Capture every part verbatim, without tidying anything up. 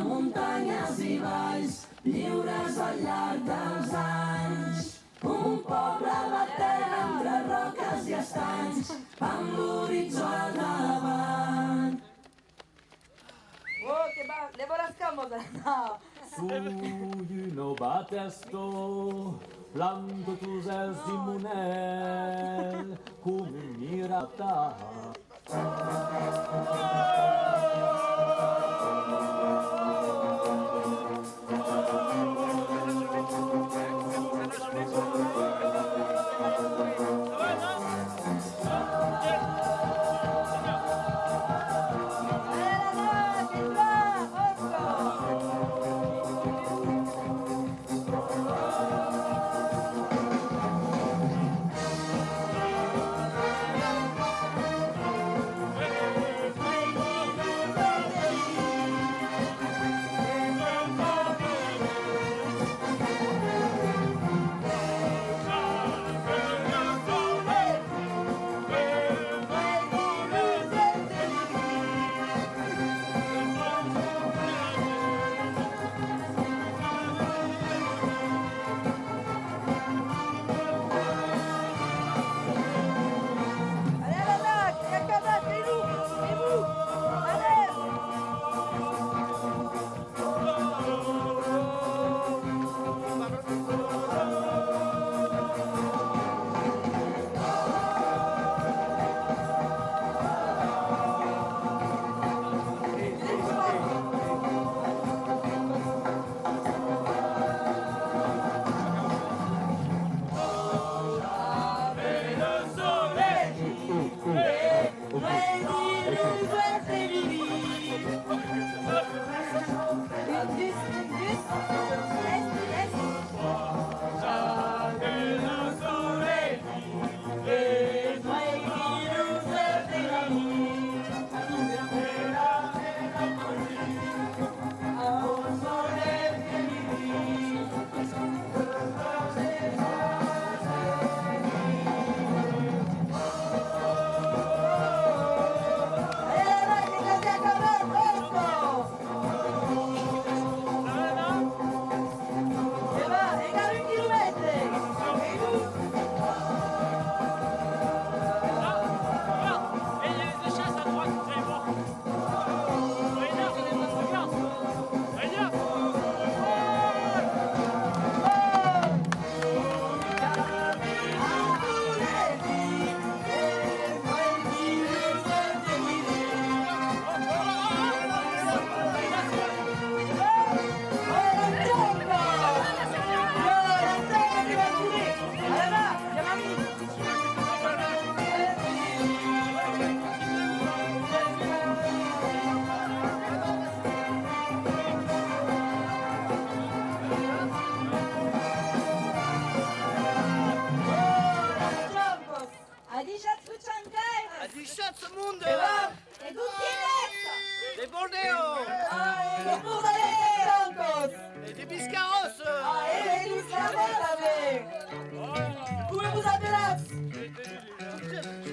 Montanhas e valls, liures al llarg dels anys. Un poble batega entre roques i estanys, amb l'horitzó al davant. Oh, que va, leva las camas, Elena! Soi una batèsta, planta tos èls dins mon hèl, com un mirat. Allez, à l'attaque, à l'attaque, et vous, et vous, allez. Adishatz, Puigcancaire! Adishatz, monde! E va! E d'on vienetz? De Bordèu! Ah, e de Bordèu, donc! E de Biscarròs! Ah, e de Biscarròs, tanben! Comment vous appelez?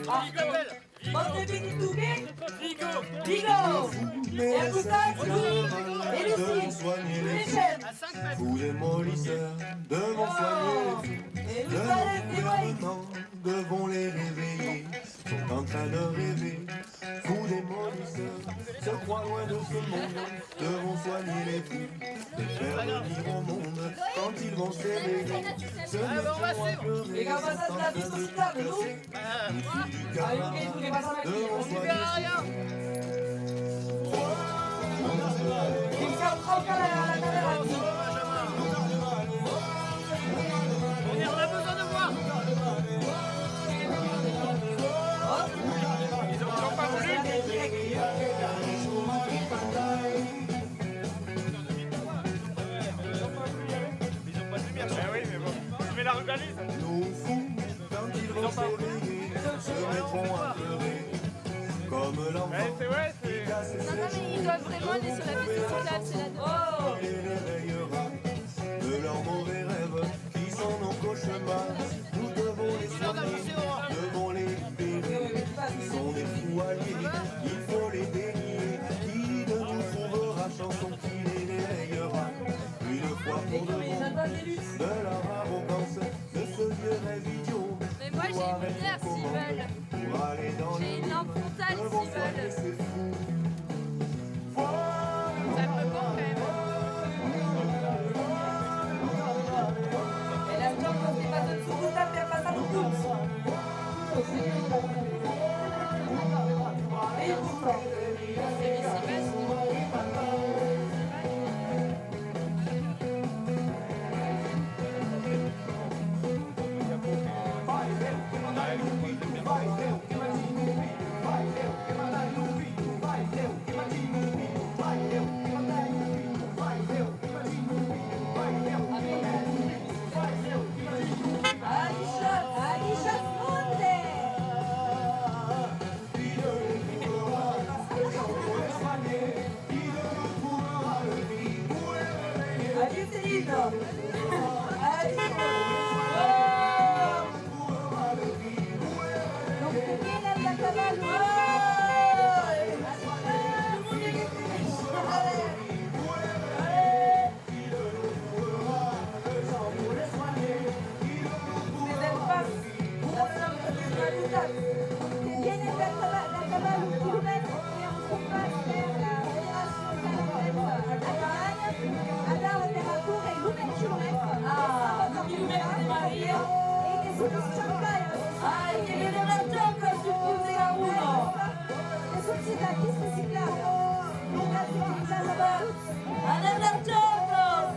Ah, je t'appelle Vòstre petit toquet? Vigo! Vigo! E a costat, Lou e Lucie! Coneixem! Fous et Maurice devront soigner les fous. Et nous allons témoigner. Devons les réveiller, sont en train de rêver. Fous et Maurice se croient loin de ce monde, devront soigner les fous, les faire venir au monde quand ils vont s'éveiller. Ce ne sont que les sentences de tout cœur. Allez, ok, vous voulez pas s'en mettre. Devront soigner les fous. On a besoin de voir. Ils ont, ils ont pas voulu. Ils ont pas de lumière. Eh oui, mais bon. Tu mets la rubalise. Nos fous, quand ils vont se réveiller, se mettront à pleurer. Comme l'enfant qui casse ses joues. Non, non, mais ils doivent vraiment aller sur la piste cyclable, c'est là-dedans. Il les réveillera de leurs mauvais rêves qui sont nos cauchemars. Nous devons les soigner, devons les libérer. Ce sont des fous alliés, il faut les délier. Qui de nous trouvera chanson qui les réveillera une fois pour de bon de leur arrogance, de ce vieux rêve idiot? Mais moi, j'ai une lumière s'ils veulent. J'ai une lampe frontale s'ils veulent. Ça me manque quand même. E las chocas que pasan su costat per passar lo temps. E purtròp. Adieu Céline. Adieu. Donc, c'est bien, là, la cabane. Allez. Allez. Deuxième passe. Te vienen d'acabar, d'acabar lo quilomètre e en combats per la Federacion Calabresa Alemanya. Alara per a córrer lo mètre quilomètre. Ah, lo quilomètre de Maria. E que son los champions. Ah, e que venen las chocas sul Pont de Garona. Que son sus la pista ciclable. Lo mètre quilomètre. Anem las chocas!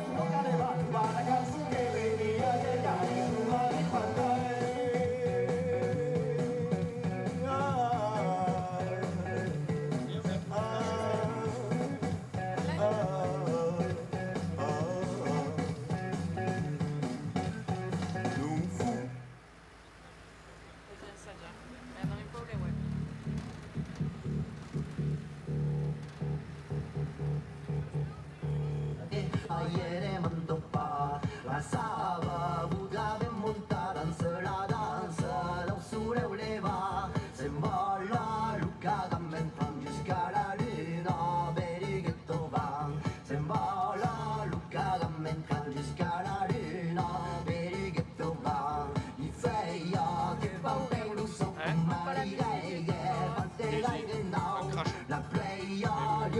Aièr m'an topat, la saba, vodrava montar dansa, la dansa dau soleu levat. S'envòla lo caram entrant jusqu'a la luna, beruguet au vent. S'envòla lo caram entrant jusqu'a la luna, beruguet au vent. Li fèia que vau ben lo son, coma li gaire, pas de l'aire nau. La plèia li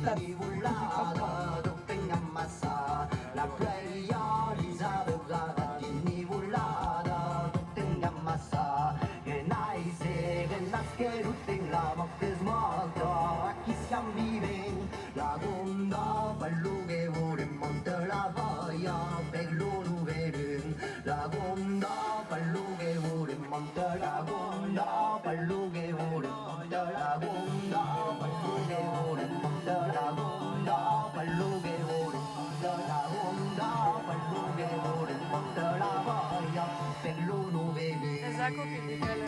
a nivolada, tot en amassa. La plèia li a nivolada, tot en amassa. Renaisse, renasque lo temps, la mòrt es mòrta, aquí siam vivents. La gonda, per lo que volem, monta la vòia, per lo novèl an. La gonda, per lo que volem, monta la gonda, per lo que volem, monta la gonda, per lo que volem, monta la gonda, per lo que volem, monta la gonda, per lo que volem, monta la vòia, per lo novèl an. Es aquò que decala.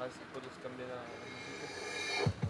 Ah, se pòdes cambiar la, la musica?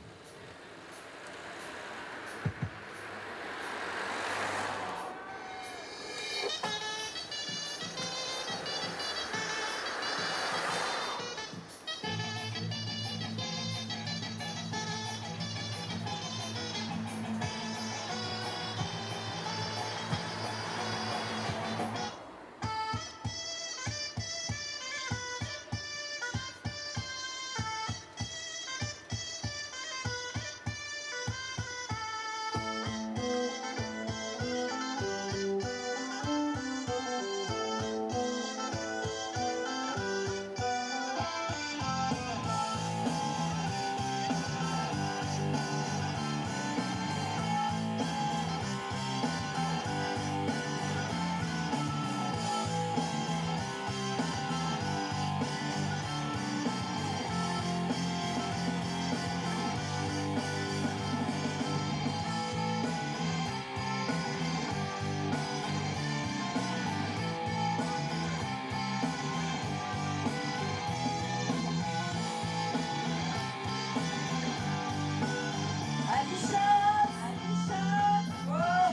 Alicias! Alicias! Oh!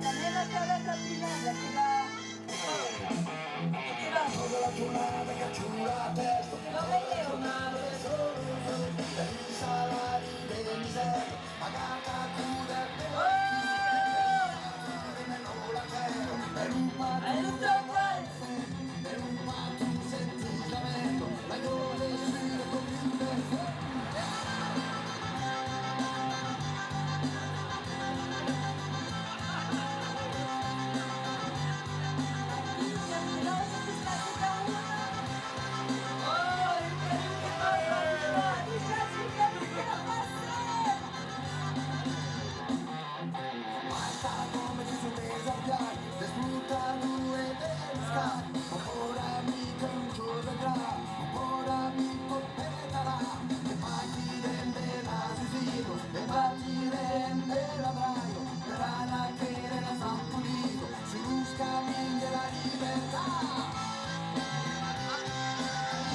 Tanben la caleta finala que va. Sola giornada que ciula a testa. No veio. Salari de misèria, pagar a cura de... Oh! Aiuto, Basta coma ti son desafiat, desfrutar tu e de buscar. Ancora mi cancho de gra, ancora mi copetarà. E partirem de la susino, e partirem de la braio, per anar querer a San Polito, sus los camins de la libertat.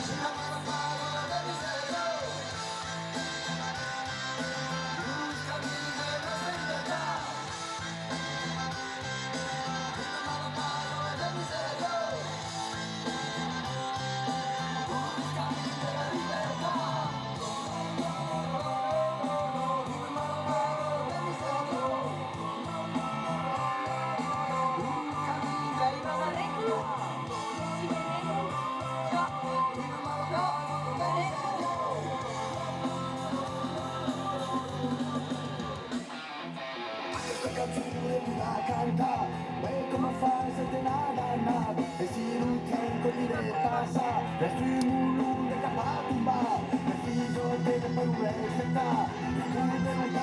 Sus la mala paga de misèria. Aquesta cançon l'he volia cantar, bè, coma fas de nada, nada, e si non tien collir de passar, es un molon de cap a tombar, e si jo te de per un acceptar, tu te lo...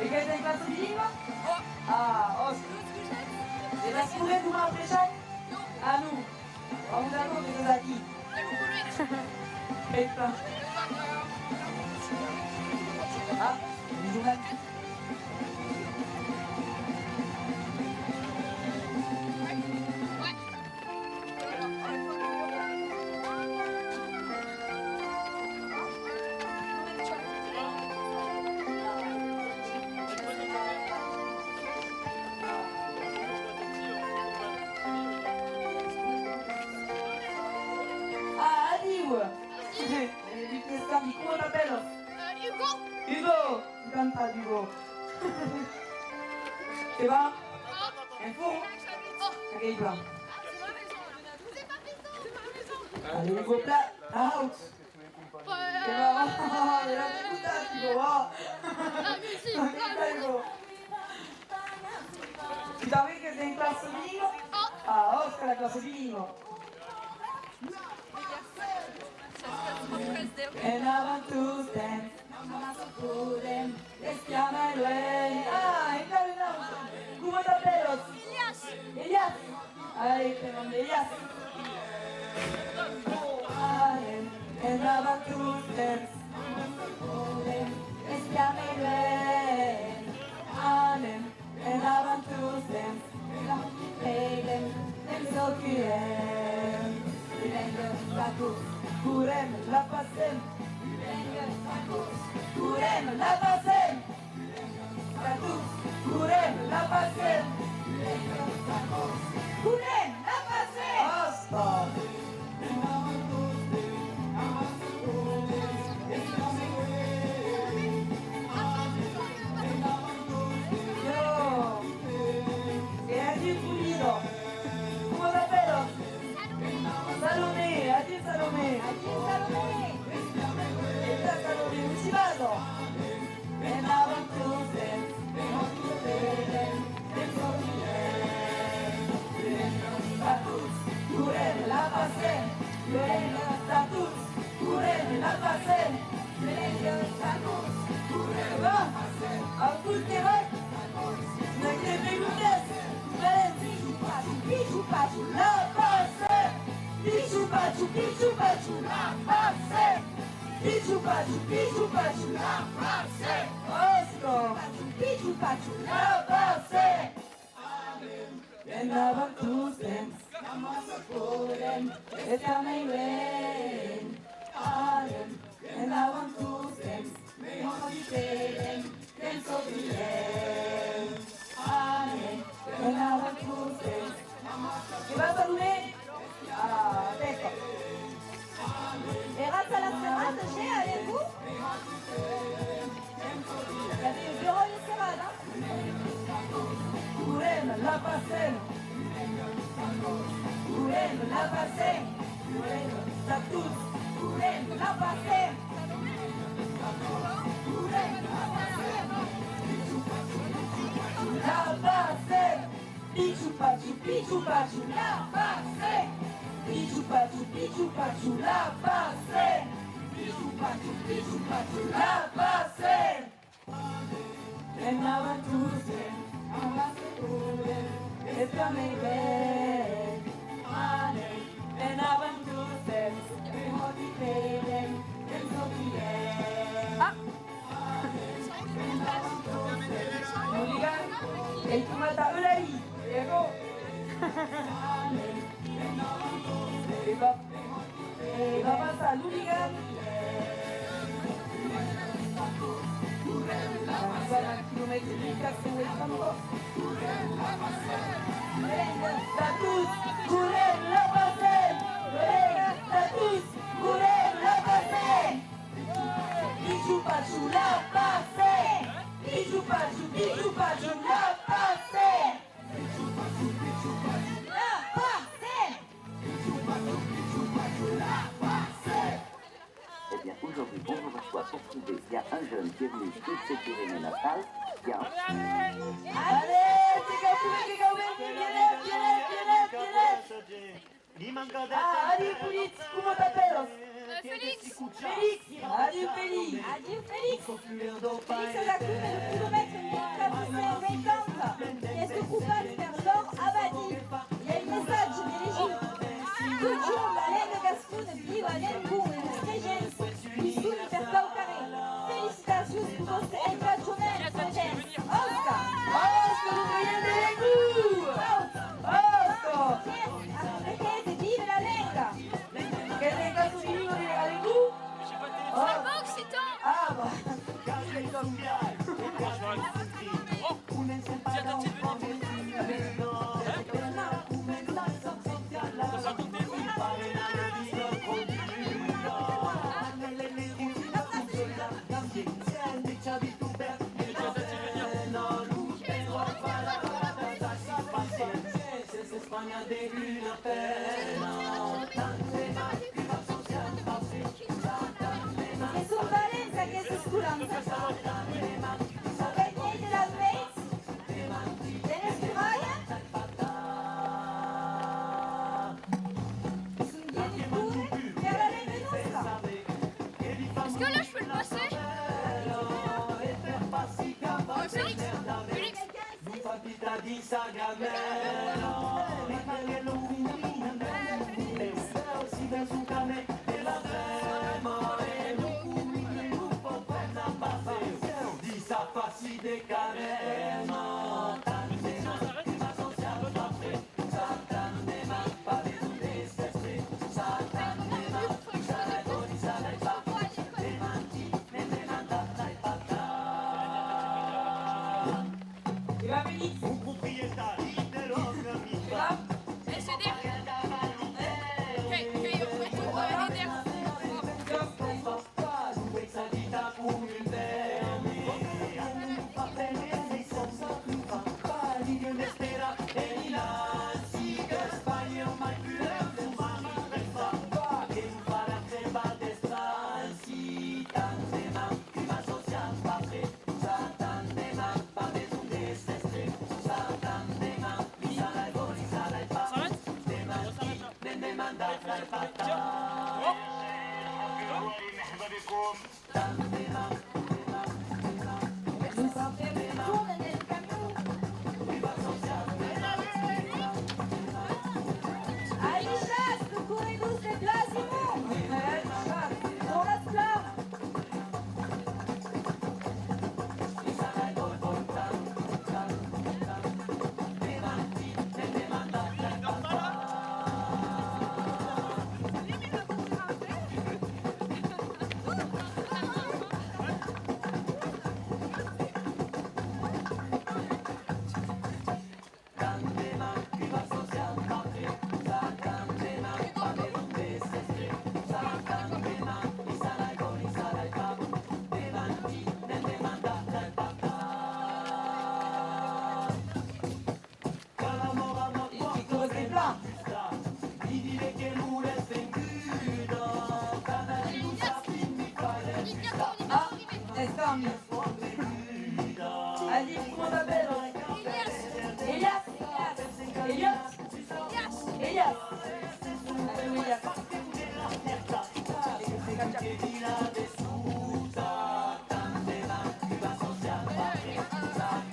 E qu'es en classa bilingua? Ah, òsca. E vas poder donar apreciar? Ah, non. Vamos a veure que sos aquí. Peipa. Ah, un journal. Ah, adiu! Eh, Luc Escambi, coma t'apèlas? Euh, Hugo. Hugo! Encantado, Hugo. Ça va? En forma? Aquel plan. Allez, Hugo, pla, pla haut. Ça va? Oh, il a beaucoup de temps, Hugo, oh. La musique, la musique. Hugo. Tu t'as vu que c'est une classe bilingua? Ah, oh, c'est la classe bilingua. Endavant tostemps, amassa podèm, l'esclama luènh. Ah, encara un autre. Coma t'apèlas? Elias. Elias. Allez, prenons Elias. Anem, endavant tostemps, amassa podèm, l'esclama luènh. Anem. Endavant tostemps, endavant tostemps, temps au cul. Luènh de tots, correm, la passem. Luènh de tots, correm, la passem. Luènh de tots, correm, la passem. Luènh de tots, correm, la passem. Basta! Yo! E adiu, Polina! Coma t'apèlas? Salomé! Adiu, Salomé! Adiu, Salomé! E tà, Salomé, ont si vas? Endavant tostemps, endavant tostemps, temps au cul. Luènh de tots, correm, la passem. Luènh de tots, correm, la passem. Luènh de tots, correm, la passem. Au cul, que vai. N'ai que begut tres. Valèm. Pichu pachu, pichu pachu, la passem. Pichu pachu, pichu pachu, la passem. Pichu pachu, pichu pachu, la passem. Òsca! Pichu pachu, pichu pachu, la passem. Endavant tostemps, amassa podèm, esclama luènh. Anem, endavant tostemps, mei hòrt i perdem, temps au cul. Anem, endavant tostemps. Que va, Salomé? Ah, d'accord. Eratz a la serrada, je, a Lengó? I aviá un buròu de serrada, hein? Correm, la passem. Correm, la passem. Correm, tà tots. Correm, la passem. Correm, la passem. La passem. Pichu pachu, pichu pachu, la passem. Pichu pachu, pichu pachu, la passem. Pichu pachu, pichu pachu, la passem. Endavant tostemps, amassa podèm, esclama luènh. Anem, endavant tostemps, mei hòrt i perdem, temps au cul. Ah! L'oligan, e coma tà Eulàlia, e aquò. E va, e va passar l'oligan. Voilà, quilomètre mil quatre cents oitanta. Tà tots, correm, la passem! Tà tots, correm, la passem! Pichu pachu, la passem! Pichu pachu, pichu pachu, la passem! La passem! Eh bien, aujourd'hui, on vous reçoit pour prouver qu'il y a un jeune qui est venu tout sécurer dans la salle. Il y a un... Allez, que cau, que cau, que cau, bien, bien, bien, bien, bien. Ah, adiu, Felix, coma t'apèlas? Euh, Félix. Felix, adiu, Felix. Adiu, Félix. Félix, es aquí per lo quilomètre mil Que son valents, aquestes escolans. Sabètz lèire las leis? Tenes coratge? Son bien escure per la lenga nòstra. Est-ce que là je peux le passer ? Oh, Félix, Félix. Aïchas, lo corredor de Blasimon! Aïchas, pro las plan! Ah, estam. Allez, comment t'appelles ? Elias. Elias. Elias. Elias. Allez, Elias.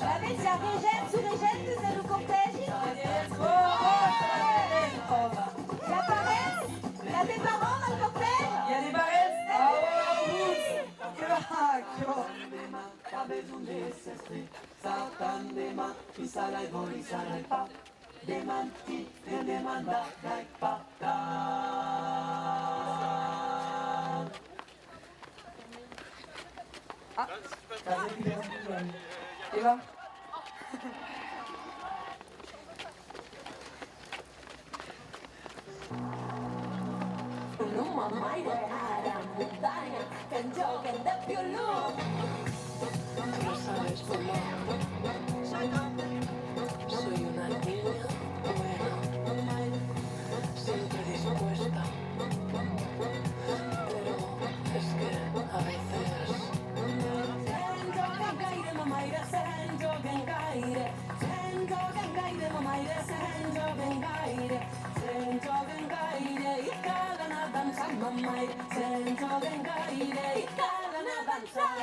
Avètz la regent o regenta de lo cortègi? Oh, oh, oh, oh. I a parents? I a de parents al cortègi? I a de parents? Ah, oh, oh, oh. Que va, que va. Ah. Eva. No m'amaire ara montanha, que'n jòguen de piolon. No sabes cómo soy una niña buena, siempre dispuesta, pero es que a veces... Se'n jòguen gaire, ma maire, se'n jòguen gaire. Se'n jòguen gaire, ma maire, se'n jòguen gaire. Se'n jòguen gaire, i cal anar dançar, ma maire. Se'n jòguen gaire, i cal anar dançar.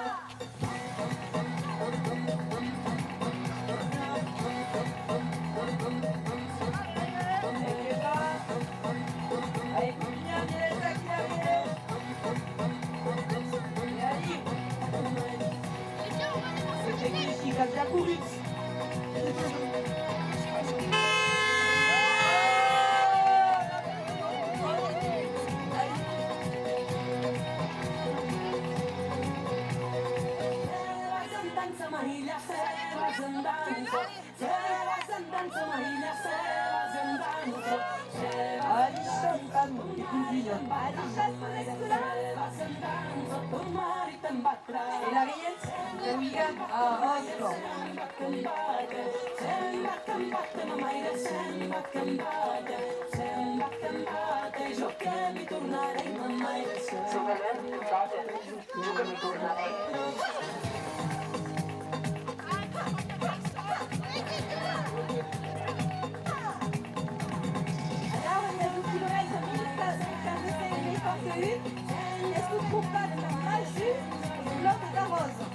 Adishatz, Maria. Adishatz, Maria. E la riet, la riga, ah, òsca. Ara, un dètz quilomètres, mil quatre cents cinquanta-cinc, mil quaranta-un, es lo tropat Masu, lo blòc d'Arròsa.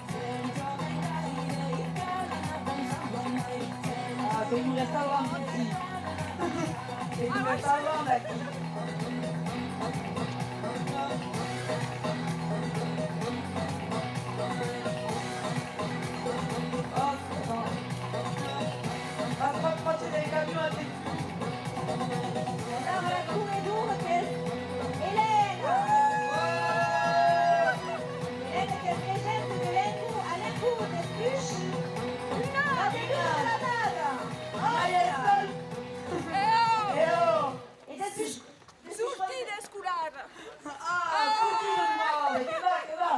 Ah, que nos resta loin d'aquí. Que nos resta loin d'aquí. Pas tròp pròche del camion, aquel. Ara la corredora qu'es Elena. Elena qu'es regenta de l'enco-, a l'encola d'Espuch. La de l'Anada. Òsca! E ò! E d'Espuch Sortida escolara! Ah, sortida escolara, que va, que va!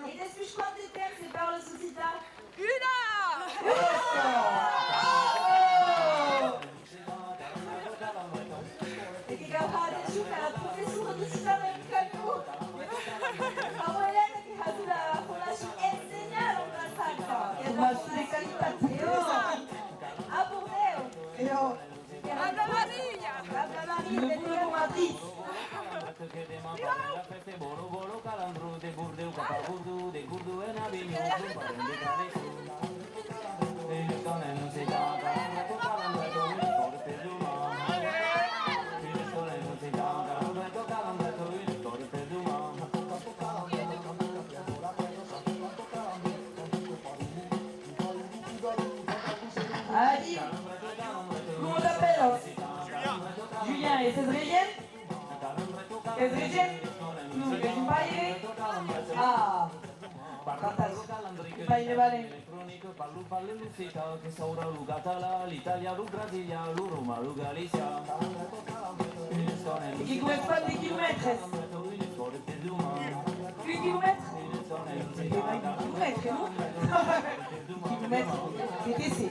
E despuish quant de temps se parla occitan? Un an! Un an! E que cau har atencion qu'a la professora d'occitan en camion. Bravo Elena, que has la formacion ensenhada en passat. Formacion de qualitat. E ò! A Bordèu! E ò! Amb la Maria! Amb la Maria! Una bona formatrice! Adiu! Coma t'apèlas? Julien. Julien, e sès regent? Qu'ès regent? Non, qu'ès un paire? Ah, partatge. Un paire valent. E que coneis pas de quilomètres? Un quilomètre? Qu'es pas un quilomètre, non? Un quilomètre, que te sé.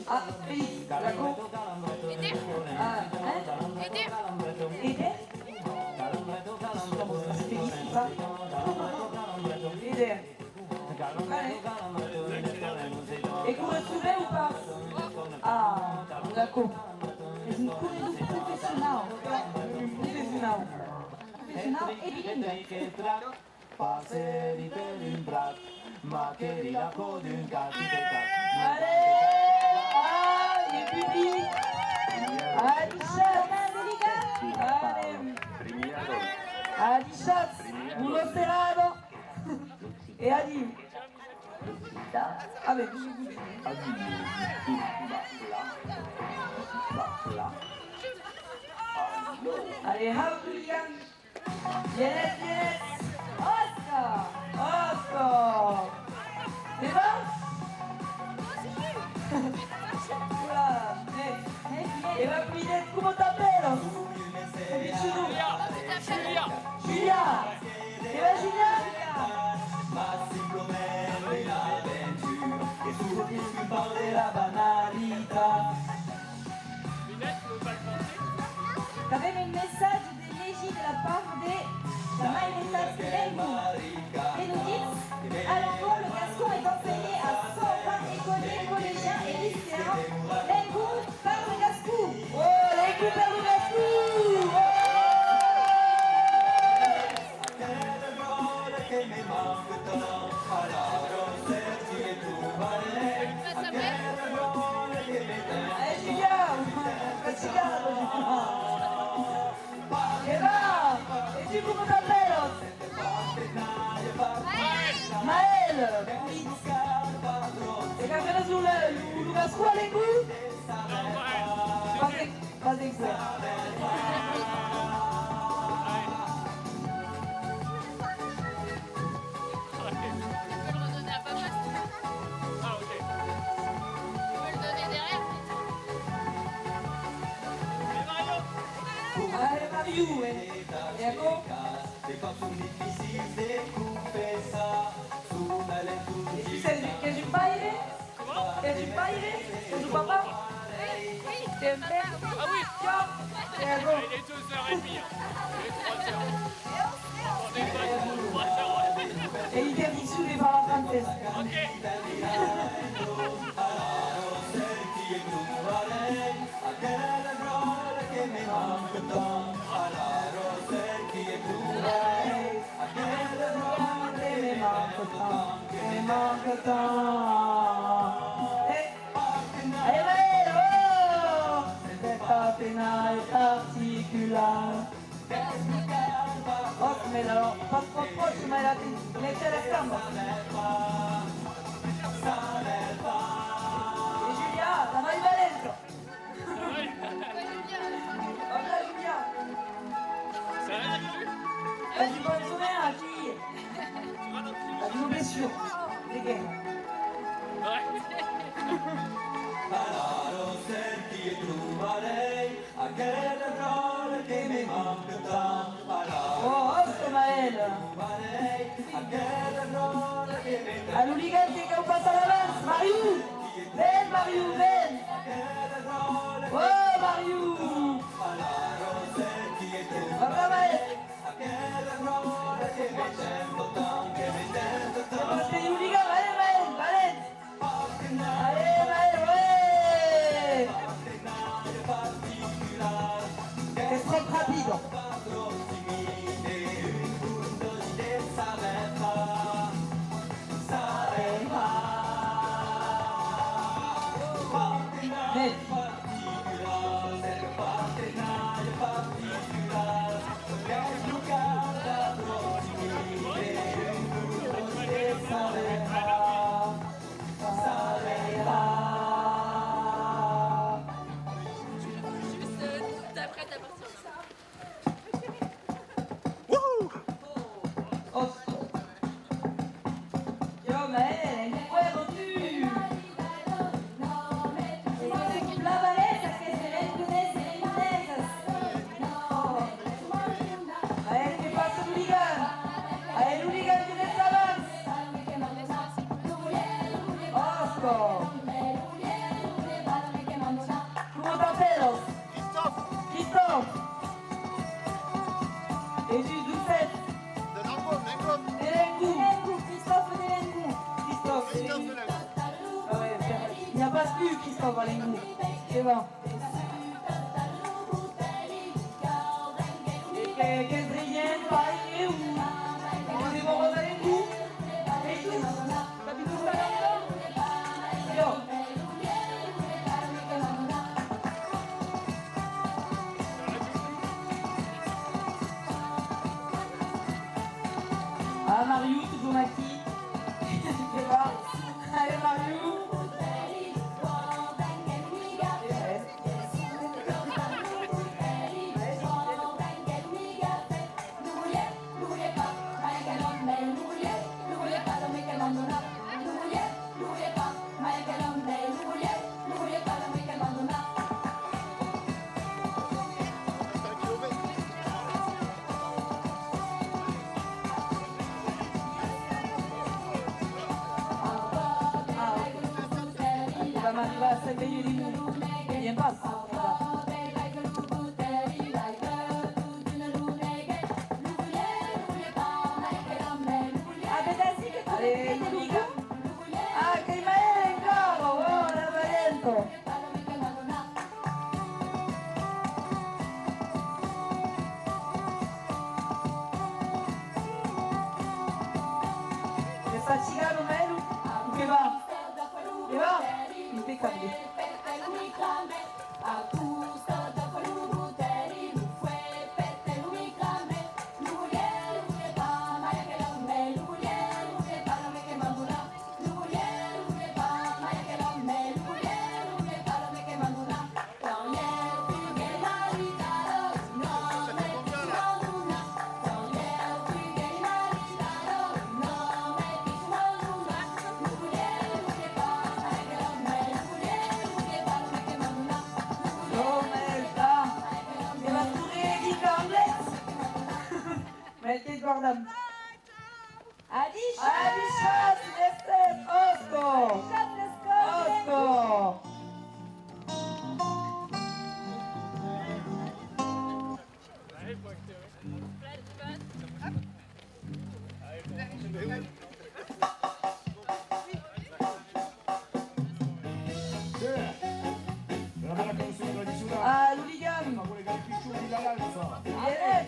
Ah, Félix, d'accord. Ah, hein? Eder? Eder? Félix, c'est ça? Eder. Vale. E corre sovent o pas? Ah, d'accord. Es un corredor professionau. Professionau. Professionau e bilingüe. Allez! Ah, le public! Adishatz! Allez! Adishatz! Una serada! E adiu! Allez, adiu! Allez, hau, Julian! Vienetz, vienetz! Òsca! Òsca! C'est bon? Voilà, next. E va, Pinet, coma t'apèlas? Julia. Julia. Julia. E va, Julia? Qu'avem un messatge de legir de la part de la Mairetat Lengour, que nos ditz: a l'envòl, lo gascon est enseigné à cent vingt écoliers, collégiens et lycéens. Lengour parle gascon. Pas d'encuèr. Tu peux le redonner à papa, si tu veux. Ah, ok. Tu peux le donner derrière, si tu veux. Allez, Mariou, eh. D'accord ? E tu sais qu'es un paire? Qu'es un paire? Qu'es un papà? T'es un père? Ah oui. Tiens. Et alors? Il est deux heures et demie, hein. Il est trois heures. Attendez pas, il est trois heures. E interdiction de parlar francés. Ok. Que me manque tant, que me manque tant. Eh, allez, Maël, oh, cette partenariat particular. Oh, mais alors, pas trop proche, Maël, attends, mettez la chambre. Et Julia, ça va, il va aller. Hola, Julia. Ça va, Juju? T'as du bon sommeil, hein, qui? T'as du mauvais sûr. Des gains. Ouais. Oh, òsca, Maël! A lo ligam que cau passar davant! Mariu! Ven, Mariu, ven! Oh, Mariu! Va, va, Maël! Allez, Maël, ouais! Qu'es tròp rapid. Mès. Juste, euh, t'apprêtes à partir. Wouhou! Òsca. Io, Maël, encuèra tu! E que son plan balèrs, aquestes renconèrs e renconèsas. Maël, que passa lo ligam? Allez, lo ligam que descens davant! Òsca! Coma t'apèlas? Christophe. Christophe. E tu, d'on sètz? De Lengou, Lengou. De Lengou. De Lengou, Christophe de Lengou. Christophe, Christophe de Lengou. Ah ouais, il n'y a pas que Christophe à Lengou. C'est bon. E que, qu'es drien, paire, o que demoras a Lengou? E tu? T'abitas a Lengou? Io. Ah, Mariu, totjorn aquí. Que va? Allez, Mariu. Vam arribar a Sent Beuve de Mont. Bien pas. Allez, Monica. Ah, qu'ei Maël encara, oh, la valenta. Qu'es fatigat, lo Maël, o que va? Que va? Impeccable. Adishatz! Adishatz, mèstres! Òsca! Adishatz, mèstres! Òsca! Ah, lo ligam! Yes!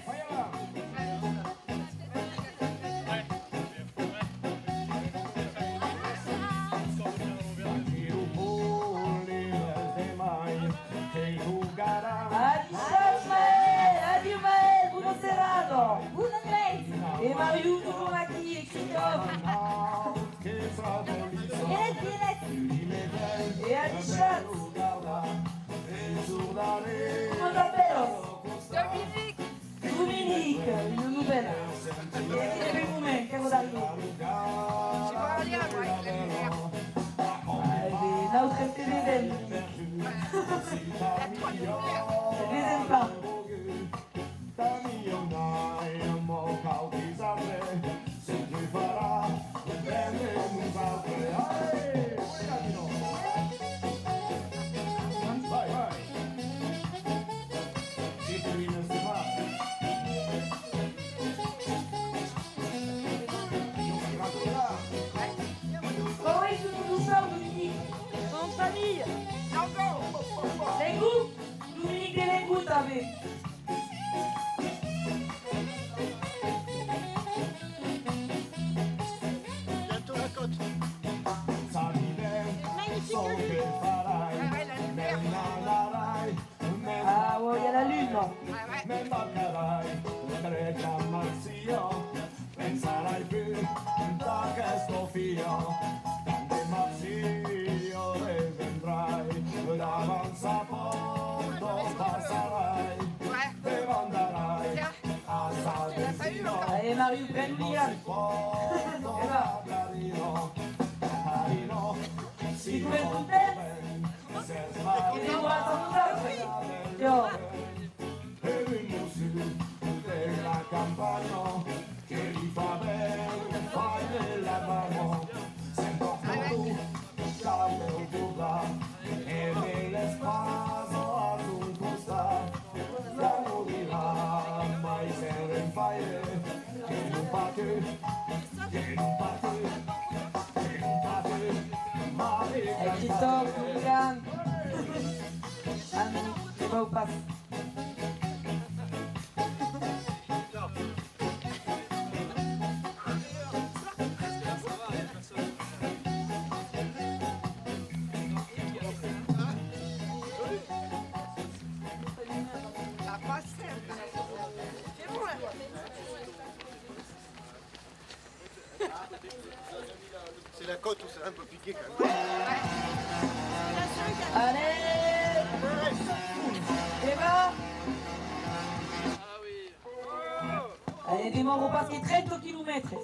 Adishatz Maël, adiu Maël, bona serada. Bona nuèit. E Mariu, totjorn aquí, e Christophe. Elet, elet. E adishatz. Comment t'appelles? Dominique. Dominique, una novèla. E aquí de bèu moment, qu'èra darrièr. Ai, de, nautres te vesèm, Dominique. Te vesèm pas. Coma es lo nom dau sau, Dominique? Son familha. Lengo? Dominique de Lengo tanben. Bientôt la côte. Magnifique vue. Ah ouais, la lumière. Ah ouais, il y a la lune, non? Ah ouais. Ouais. Allez, Mariu, pren lo ligam. E va. Sètz ben contents? Que demoratz amb nosautres? Jo. Ai, Christophe, Morgan. Ah non, que vau pas. C'est la côte où c'est un peu piqué quand même. Allez! Eva! Allez, demòra pas que trenta quilomètres.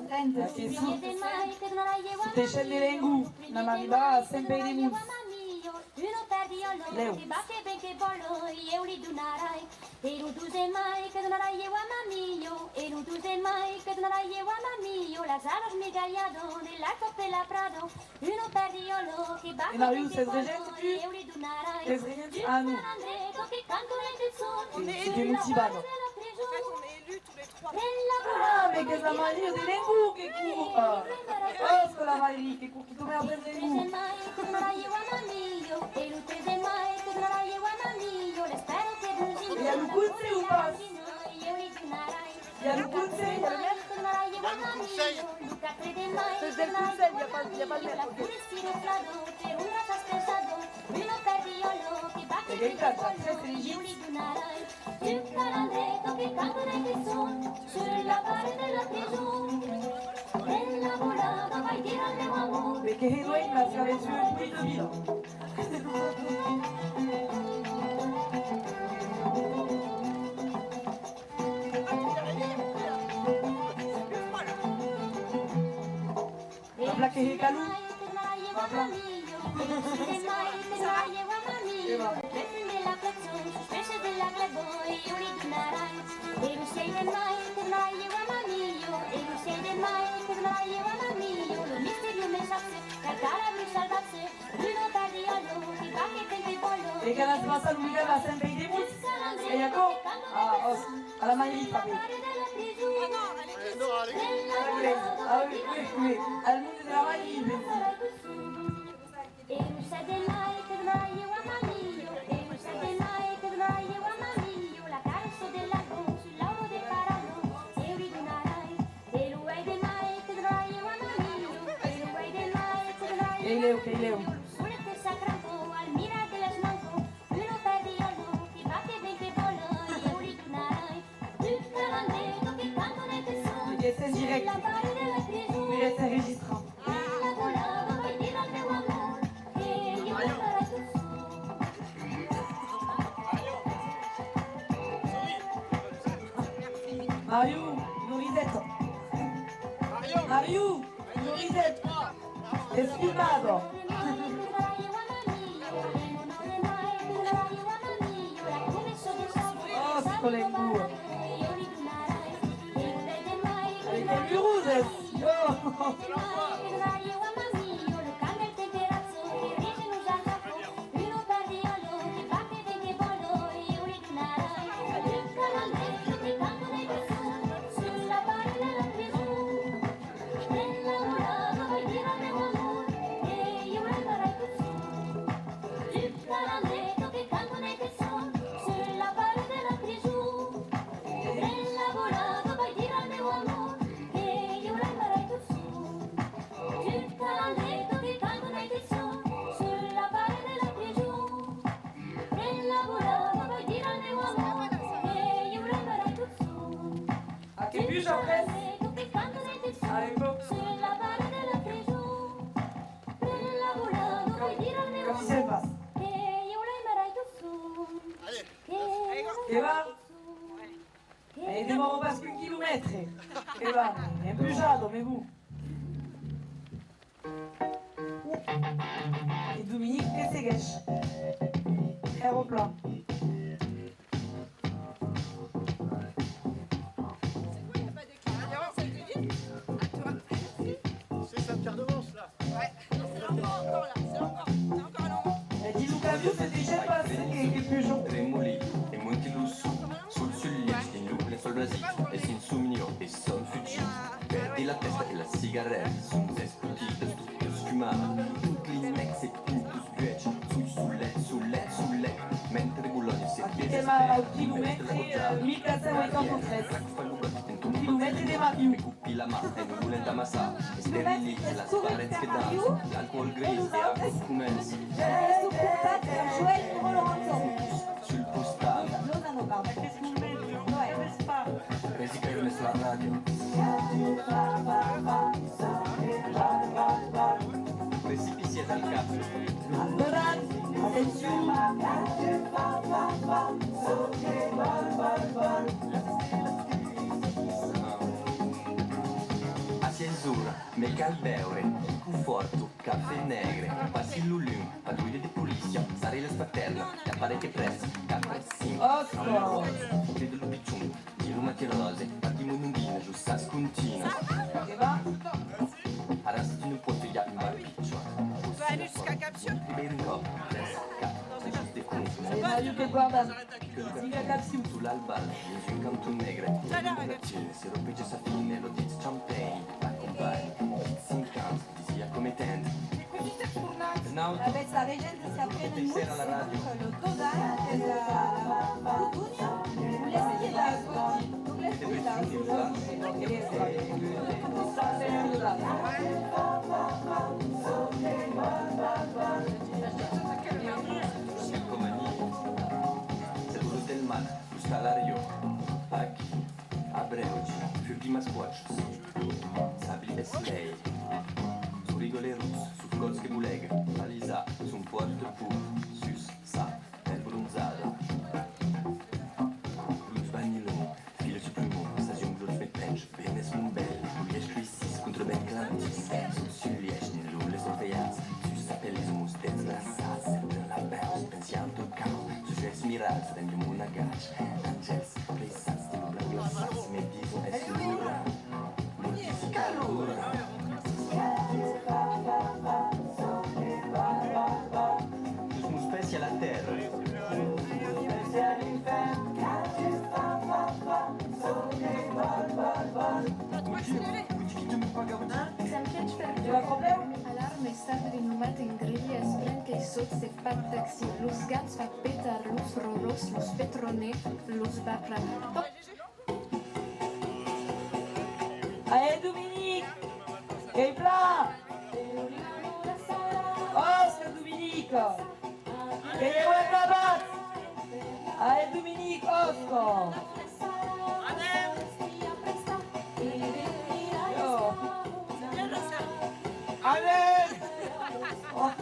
Trenta, que si. Te sèm de Lengo, n'am arribat a Sent Pèir de Mons. Lèu. E lo dos de mai que donarai ieu a ma milha, e lo dos de mai que donarai ieu a ma milha, las alas migalhadas de la còp de la prada, una perdiòla que bata. E Mariu, sètz regent, tu? Sètz regent? Ah, non. Sètz de Montibana. Ah, mais qu'es la Marie de Lengo que cour! Ah, oh, c'est la Marie que cour, qui tourne après Lengo. Il y a le conseil ou pas? Il y a le conseil, il y a le maître? Il y a le conseil. C'est le conseil, il y a pas, il y a pas le maître, ok. Égalité, ça, c'est legit. Mais que he doit la traverser un puits de bilan. Plan plan que he calor. Plan plan. E va. E qu'anas passar lo week-end a Sent Pèir de Mots? E aquò? Ah, òs, a la mairie tanben. Ah, oui, oui, oui, al monde de la mairie, pensi. Qu'ei lèu, qu'ei lèu. Qu'ei en dirècte. Qu'ei en registrat. Mariu, una riseta. Mariu, una riseta. Esfumada. Òsca, l'engua. Allez, que burroses! Ah, que puja après. A l'epòca. Qu'avisèm pas. Que va? E demòra pas qu'un quilomètre. Que va, en pujada, mais bon. E Dominique que segueish. Hèra plan. C'est Saint-Pierre-de-Mons, là. Ouais. Non, c'est encore, encore là. C'est encore, c'est encore, c'est encore long. E dins lo camion se disiá pas que, que puja. Tremoli e monti lo son, sot sul lièch dins lo lençòl basic, e s'insomnia e sòm fugit. Pèrdi la tèsta e la cigarreta, son escotit d'escumar, tot l'inèx e pintus. Aquí qu'èm au quilomètre, euh, mille quatre cent vuitanta-tres. Quilomètre de Mariu. Quilomètre de Mariu. Nosautres, Joël Roland. Sul postal. Nos en parla. Presi que mes la ràdio. Precipici al cap. Atencion! A sièis oras, me cal beure, conforto, cafè negre, passi lo lum, patrulla de polícia, sarri las paternas, e aparei que prèssa, quatre, cinc, a una ròda, crida lo pichon, dins lo matin ròse, partim en ondina, jos sas continas. Que va? Ara sèm dins un pòst, i a un bar pichòt. On peut aller jusqu'à Caption? Primièr còp, prèssa, cap, just de compte. E Mariu que guarda, jusqu'à Caption. Sul albal, dins un canton negre, una gratine, se ropeja sa fina, lo dit champagne, acompanha, dit cinquanta. Disiá cometent. Avètz la regenta, se aprenen mots, lo dos ans, es la Cotonia, o les Piedàs, o les Piedàs. Coma ni, se tu lo del mar, L'ostalaria, aquí, a Brèugi, furquim as pòchas, sabli e solelh, son rigoleruts, sos còps que bolega, palisar, son pòrta pur, sus, sa, pèl bronzada. Los vanilons, fila su plumon, sas onglas me penja, ben es mon bèl, lo lièch cruissís contra ben clantís, sot sul lièch, dins los lets orfeats, sus sa pelis, mos dets glaçats, sèm drin la veus, pensi al teu cau, sus les mirats, dins mon agach, d'angèls, Plaissats dins lo blanc glaçats, me dison es l'ora, lo disi qu'a l'ora. Los mos pès i a la tèrra, Sengrilhas, blanqueissòts e patacs, los gats fa petar los ròròs, los petronets los bafla. Ae, Dominic! Qu'ei plan! Òsca, Dominic! Que i a acabat! Ae, Dominic, òsca! Anem! Oh,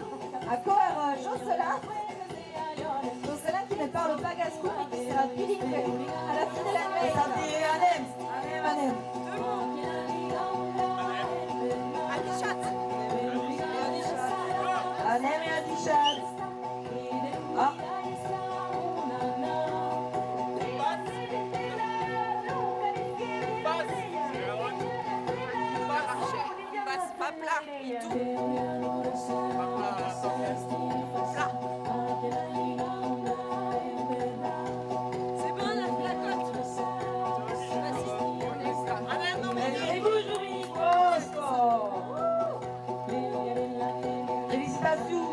encore, euh, Jocelyn. Jocelyn qui ne parle pas gascon, mais qui sera bilingue à la fin de la nuit. Anem, anem, anem. Anem e adishatz. Ah. Pas, pas plan, pas plan. C'est bon, la placote. Allez, non, mais... Félicitations.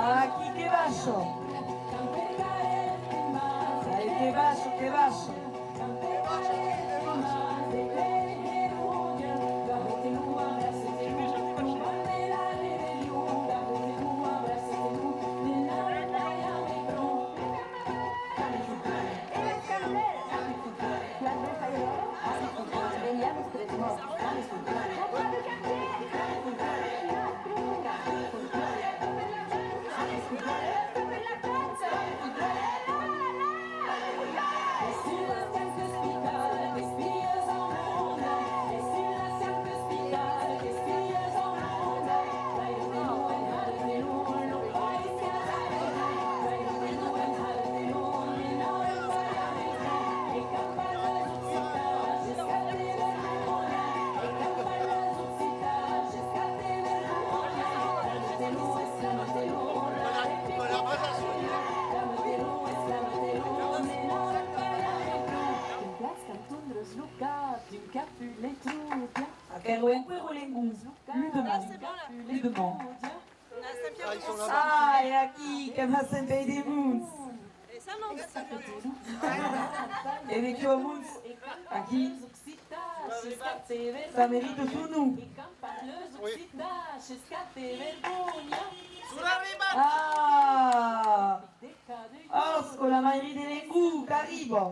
Aquí que baixo. Ai, que baixo, que baixo. Aquerò enqüèra lengons. Ludemont. Ludemont. Ah, e aquí, qu'èm a Sent Pèir de Monts. E de qui a Monts? Aquí. Ça mérite son nom. Ah! Òsca, la mairie de Lengons qu'arriba!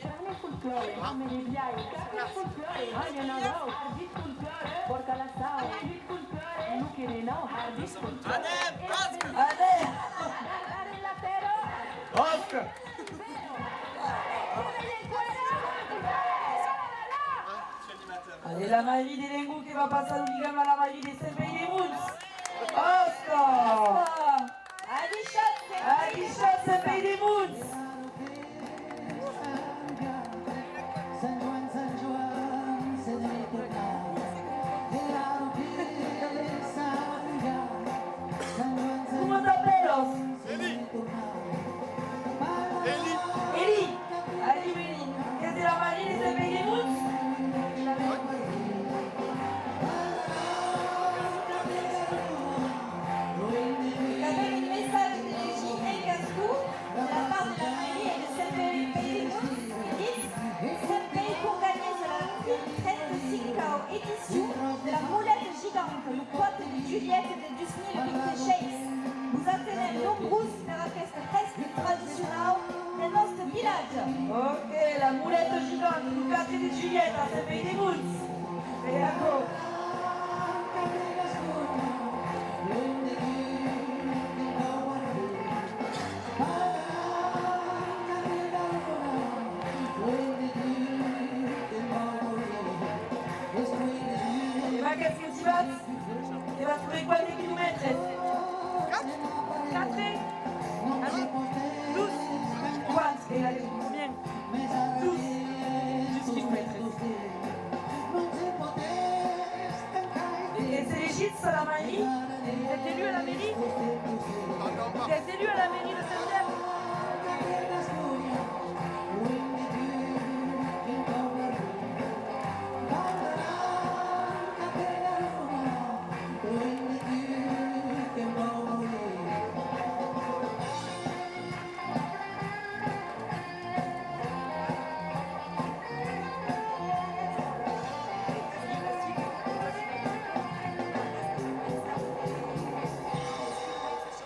Carme Folklore, Carme Leviai, Carme Folklore, Maria Nadau, Hardis Folklore, Porta la Sau, Hardis Folklore, Luque de Nau, Hardis Folklore. Anem, òsca! Anem! Òsca! Allez, la mairie de Lengons que va passar lo ligam a la mairie de Sent Pèir de Monts. Òsca! Adishatz, Sent Pèir de Monts! Coma t'apèlas? Eli! Eli! Eli, Eli! Qu'ès de la mairie de Sent Pèir de Monts? Qu'avem un messatge de legir en gascon de la part de la mairie de Sent Pèir de Monts que ditz: Sent Pèir qu'organiza la trenta-cinquau edicion de la Moleta Giganta, lo quatre de julhet de dos mila vint-e-sheis. Vos atenem nombrós per aqueste hèste tradicionau del nòste vilatge. Ok, la Moleta Giganta, lo quatre de julhet a Sent Pèir de Monts. E aquò. Aqueste festival, te vas córrer quatre quilomètres. Quatre? Allez, douze. Quant? E allez, combien? Douze. Douze quilomètres. Ès elegit a la mairie? Ès elegit a la mairie? Ès elegit a la mairie de Saint-Pierre?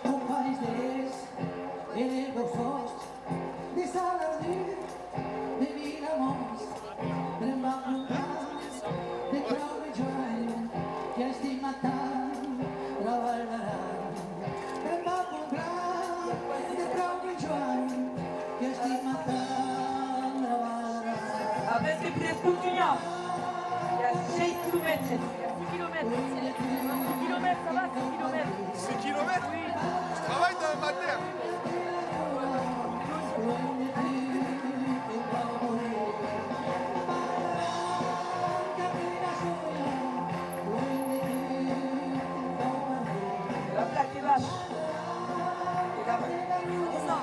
Companhs de Les e de Bossòst, de Salardú, de Vilamòs, tremba comprar de Cròs de Joan, qui a estimat tant la Val d'Aran. Tremba comprar de Cròs de Joan, qui a estimat tant la Val d'Aran. Après, que podètz contunhar. Il y a six kilomètres. Il y a six kilomètres. Six kilomètres, ça va, six kilomètres. Six kilomètres? Oui. Je travaille dans le matin. La plaque est vache. Et la, c'est ça.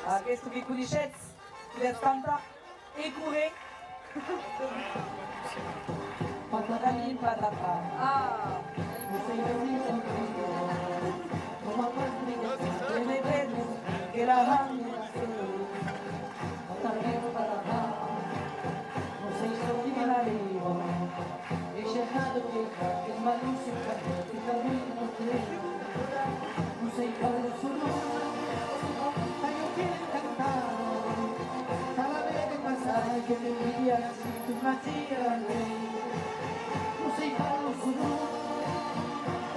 Aquesta que coneishetz, podètz cantar e córrer. Patatalim patatà. Ah! E me pensi que la banda. Patatalim patatà. Non sei se ti me la riva. E cercando che il malusso che cammina non sei parlo solo. Taio che cantare, salame che passare che mi via si tu magia lei. Non sei parlo solo.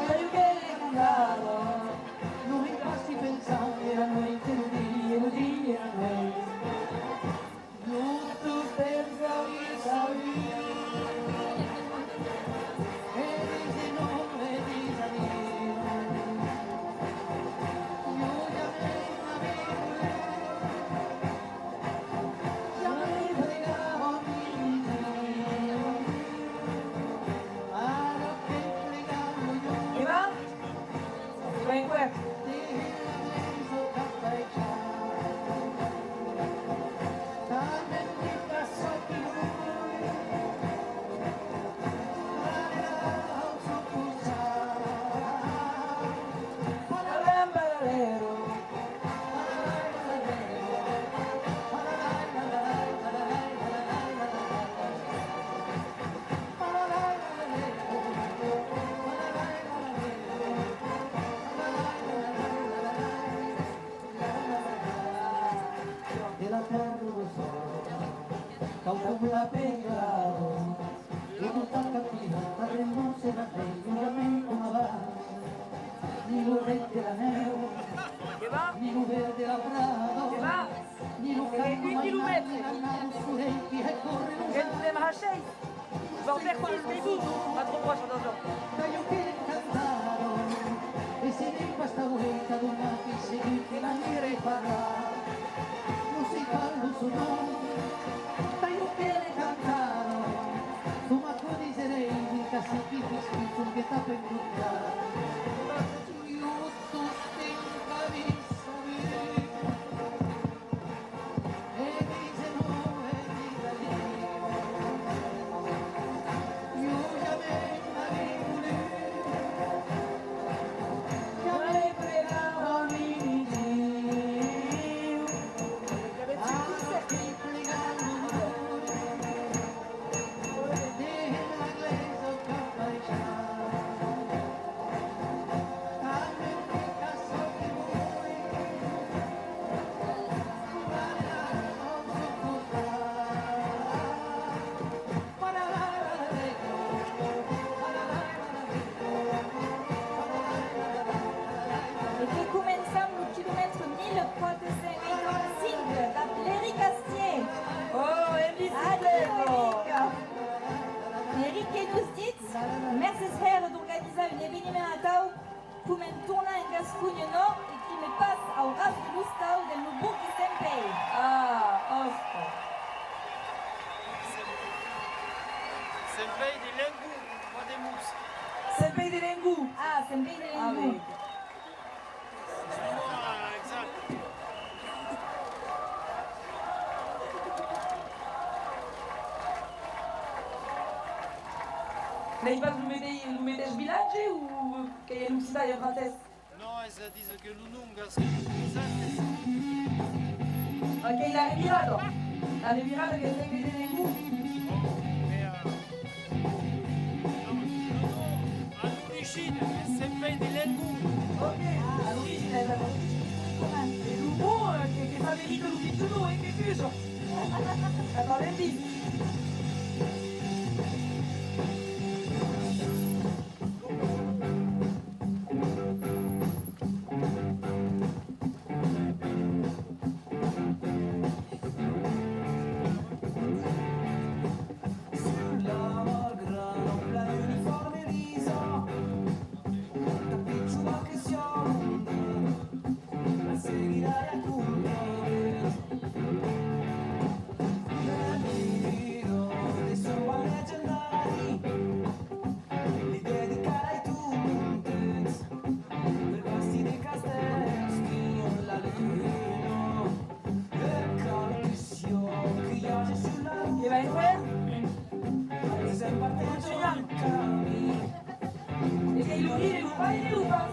Taio che cantare, non mi basti pensare a noi che lo dia, lo dia a noi. Eva? Eva, en cuèr. De la terra rossa, cau com la pell, e tota capida, arrembossa la pell, justament com abans. Ni lo ret de la nèu, ni lo verd de la prada, ni lo cant de la nau, qui recòrre los ans. Vau faire sur le début, pas trop proche, attention. Taio que cantaro, e se n'è pas ta ueita, donati se diu que la nere parla. Non sei parlo solo. Taio que cantaro, coma tu diserei, di cacichi fischi, che t'ha penduta. Io tu stinca di sapere. Eveniment atau, com en tornar en Gasconha Nòrd e qui me pas au ras de l'ostau del meu boc de Sent Pèir. Ah, òstra! Sent Pèir de Lengó, pas de Mos. Sent Pèir de Lengó. Ah, Sent Pèir de Lengó. Ah, ben. N'ei pas lo medei-, lo medèish vilatge o qu'ei en occitan e en francés? Non, es a díser que lo nom qu'as que... Aquela revirada. La revirada que se vede ningú. Bon, e, euh, non, non, non, a l'origina, es Sent Pèir de Lengó. Ok, a l'origina, es a l'origina. E lo mot, euh, que, que fa venir lo pichon, eh, que puja. Atau, ben vist. E ben, ouais. Continuam. E qu'ei lo rire, lo baile o pas?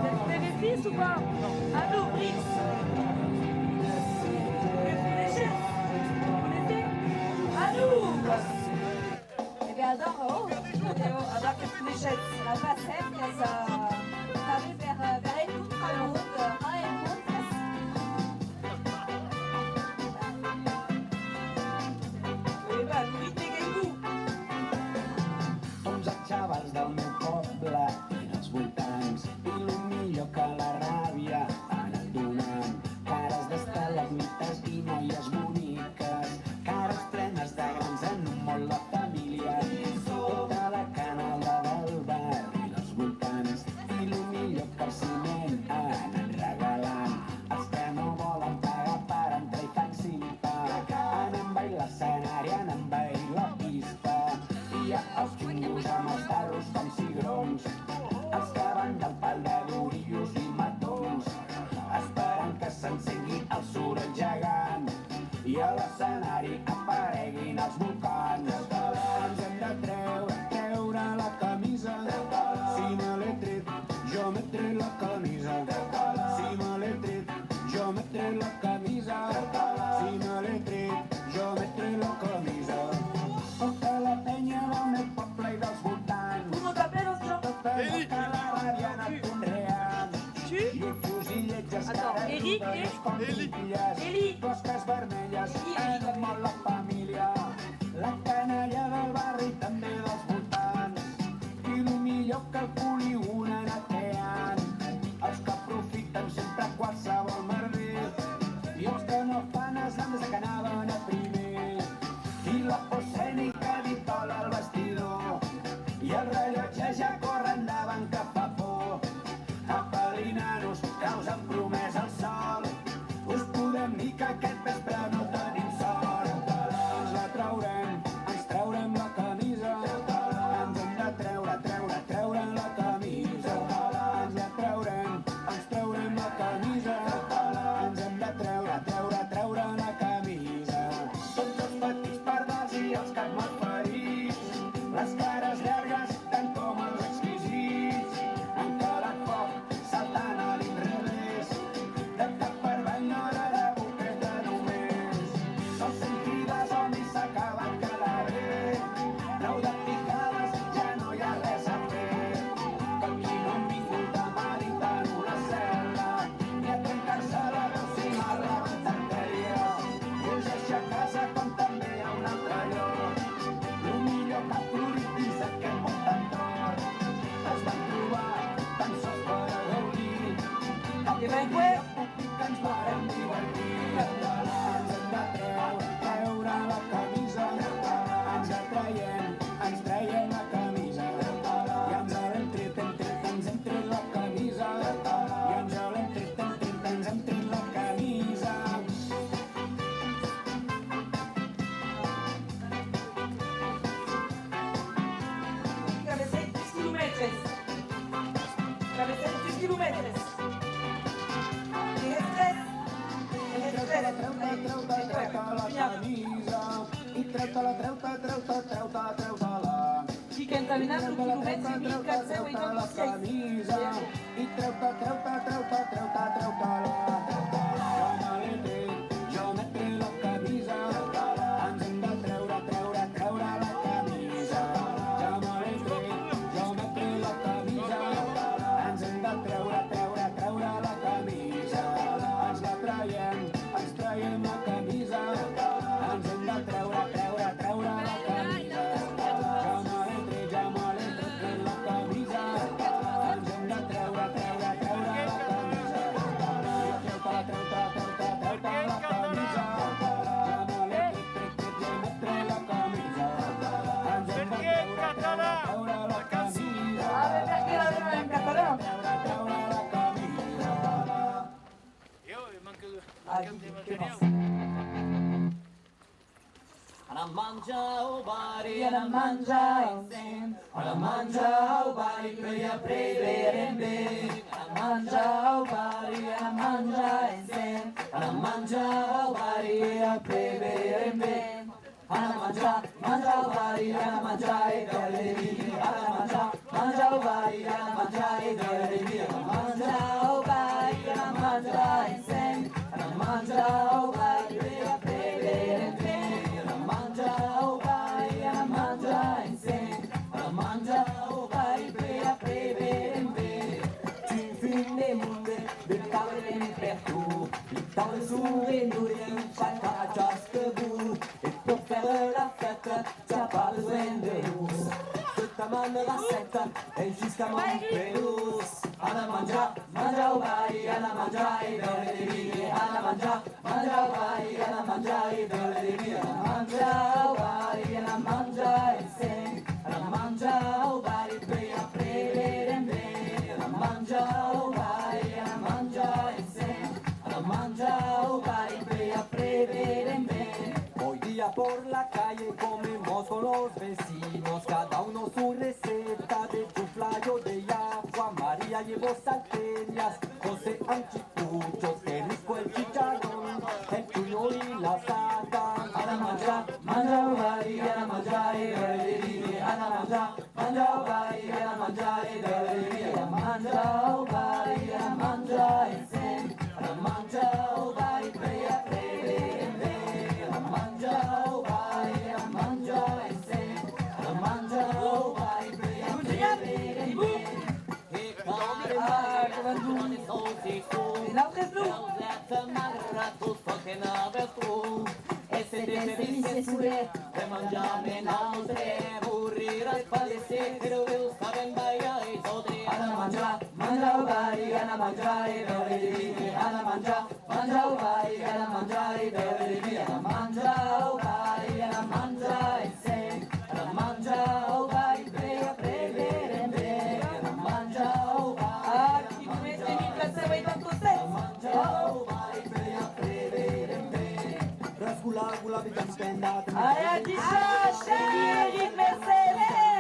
Te, te vestís o pas? A l'obrís. Que coneishetz? Coneishetz? A l'obrís. E ben, adara, oh, adara que coneishetz. La Passem, qu'es, eh, tanben per, eh, per encontrar lo monde, eh, rencontres. E ben, lo ritme qu'ei bon. Tots els xavals del meu poble i dels voltants, i lo millor que la ràbia anat donant. Cares d'estalagmites i noies boniques, cares plenes de grans en un mot la família. Tota la canalla del barri dels voltants, i lo millor que el ciment ha anat regalant. Els que no volen pagar per entrar i fan simpar, anem baix l'escenari, anem baix la pista. I hi ha els xungos amb els tarros com cigrons, els que van del pal de durillos i matons, esperant que s'encengui el soroll gegant i a l'escenari apareguin els volcans. Ens hem de treure, treure la camisa. Si me l'he tret, jo m'he tret la camisa. Si me l'he tret, jo m'he tret la camisa. Si me l'he tret, jo m'he tret la camisa. Tota la penya del meu poble i dels voltants. Tota la penya que la ràbia ha anat conreant. I un fusillet ja... Attends, Eric et Eli. Closques vermelles, en un mot la família. La canalla del barri, també dels voltants. I lo millor que el polígon ha anat creant. Els que aprofiten sempre qualsevol merder. I els que no fan els landes que anaven a primer. I la por escènica ha dit hola al vestidor. I el rellotge ja corre endavant que fa por. Apel·linant-nos, que us han promès el sol. Us podem dir que aquest vespre no tenim sort. Ens la traurem, ens traurem la camisa. Ens hem de treure, treure, treure la camisa. Ens la traurem, ens traurem la camisa. Ens hem de treure, treure, treure la camisa. Tots els petits pardals i els cap malferits. Les cares llargues, tant com els exquisits. Treu-te la camisa, i treu-te, treu-te, treu-te, treu-te, treu-te la. Jamai l'entreg, jamai metre la camisa, ens hem de treure, treure, treure la camisa. Jamai l'entreg, jamai metre la camisa, ens hem de treure, treure, treure la camisa. Ens la traiem, ens traiem la camisa, ens hem de treure, treure, treure la camisa. Jamai l'entreg, jamai metre la camisa, ens hem de treure, treure, treure la camisa. Treu-te, treu-te, treu-te, treu-te la camisa, jamai l'entreg, trec, trec, jamai metre la camisa, ens hem de treure, treure, treure la camisa. Ah, mais perché la vèva en catalan? Treure, treure la camisa. Anam manjar au bar e anam manjar ensems. Anam manjar au bar e puèi après beurem ben. Anam manjar au bar e anam manjar ensems. Anam manjar au bar e après beurem ben. Anam manjar, manjar au bar e anam manjar e beure de vin. Anam manjar, manjar au bar e anam manjar e beure de vin. Anam manjar au bar e anam manjar ensems. Anam manjar au bar e après beurem ben. Anam manjar au bar e anam manjar ensems. Anam manjar au bar e après beurem ben. Quin fin de monde, de taules pertot. Li taules son rendudas, pas qu'aquò que vos. E per faire la fèsta, t'as pas besonh de lutz. Tota man recèpta, e jusc'amont pelos. Anam manjar, manjar au bar e anam manjar e beure de vin. Anam manjar, manjar au bar e anam manjar e beure de vin. Anam manjar au bar e anam manjar ensems. Anam manjar au bar e puèi après beurem ben. Anam manjar au bar e anam manjar ensems. Anam manjar au bar e puèi après beurem ben. Hoy día por la calle comemos con los vecinos, cada uno su receta de chuflado de agua, María llevó salteñas, José anticuchos, qué rico el chicharrón, el chuño y la sata. Anam manjar, manjar au bar e anam manjar e beure de vin. Anam manjar, manjar au bar e anam manjar e beure de vin. Anam manjar au bar e anam manjar ensems. Anam manjar au bar e puèi après beurem ben. Anam manjar au bar e anam manjar ensems. Anam manjar au bar e puèi après beurem ben. Ah, comment donc? E l'autre es lo. E se te servisse solet de manjar amb nautre, moriràs pas de set, però veus sabem balhar es autres. Anam manjar, manjar au bar e anam manjar e beure de vin. Anam manjar, manjar au bar e anam manjar e beure de vin. Anam manjar au bar e anam manjar ensems. Anam manjar au bar e puèi après beurem ben. Anam manjar au bar. Ah, qui vous met en place, ça va être un peu sec. Anam manjar au bar e puèi après beurem ben. Rascula, gula, vita, spenda. Allez, adissiatz, Eric Mercè,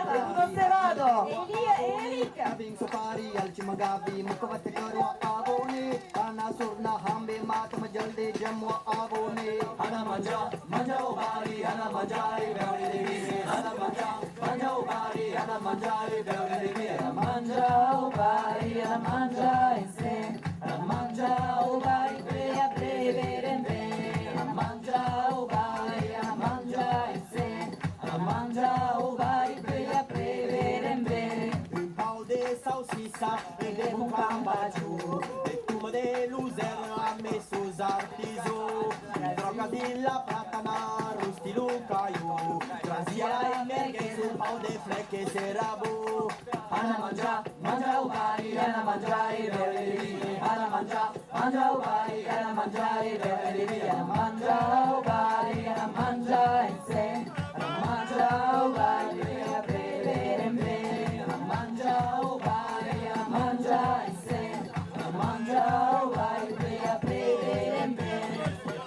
Bruno Serrado. Elia e Eric. Vin sopari al cimagavi, mucavate caro a abone. Ana sorna hambe mata majal de jamua abone. Anam manjar, manjar au bar e anam manjar e beure de vin. Anam manjar, manjar au bar e anam manjar e beure de vin. Anam manjar au bar e anam manjar ensems. Anam manjar au bar e puèi après beurem ben. Anam manjar au bar e anam manjar ensems. Anam manjar au bar e puèi après beurem ben. Un pauc de saucissa e de bon cambatjó, de toma de Losera amb sos artisans. Un tròca dins la platana, rostir lo calhó. Transi a la merguèisa, un pauc de fleques e rabó. Anam manjar, manjar au bar e anam manjar e beure de vin. Anam manjar, manjar au bar e anam manjar e beure de vin. Anam manjar au bar e anam manjar ensems. Anam manjar au bar e après beurem ben. Anam manjar au bar e anam manjar ensems. Anam manjar au bar e après beurem ben.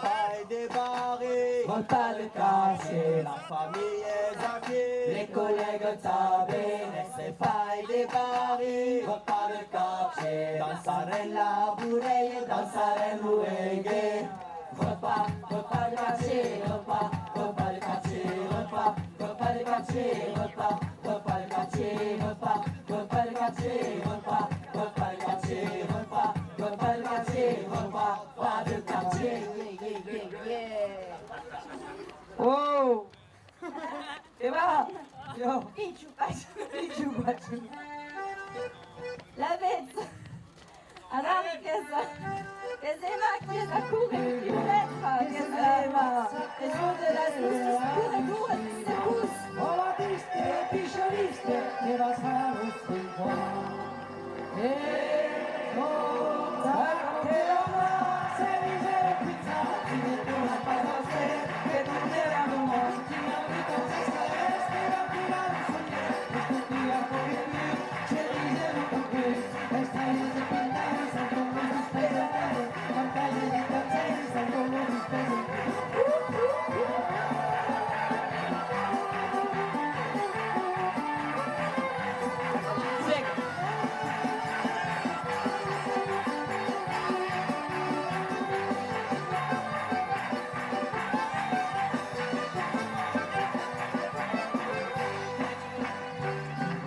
Pas de bar, vòl pas de cafè. La familha es aquí, les collègues tanben. Pas de bar, vòl pas de cafè. Dançarem la burèia, dançarem lo reggae. Vòl pas, vòl pas de cafè, vòl pas, vòl pas de cafè, vòl pas, vòl pas de cafè, vòl pas, vòl pas de cafè. Oh! E va! Jo! Pichu pachu! Pichu pachu! Lavetz! Ara, qu'es, qu'es Emma qui es a córrer, piuleta, qu'es Emma, es un de las nòstas corredoras de secors. Hola, viste, picha, viste, que vas a los cinquanta. E, oh, taco, que la se dice, pizza, si me torna a pasar usted, que tú me das un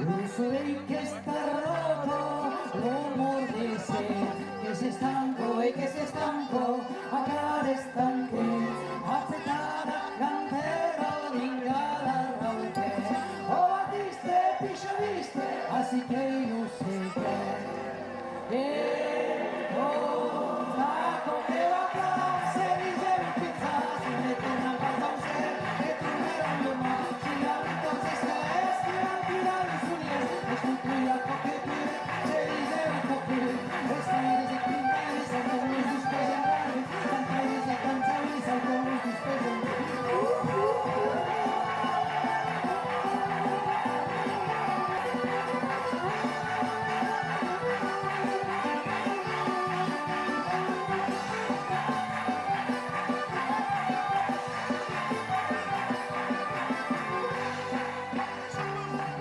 Lo sorelh qu'està ròto, lo mòrt de set, que s'estanca e que s'estanca, a cada estant que achetada cantèra dinga la rauque. Oh, Batiste, picha, viste, ací qu'ei lo secret.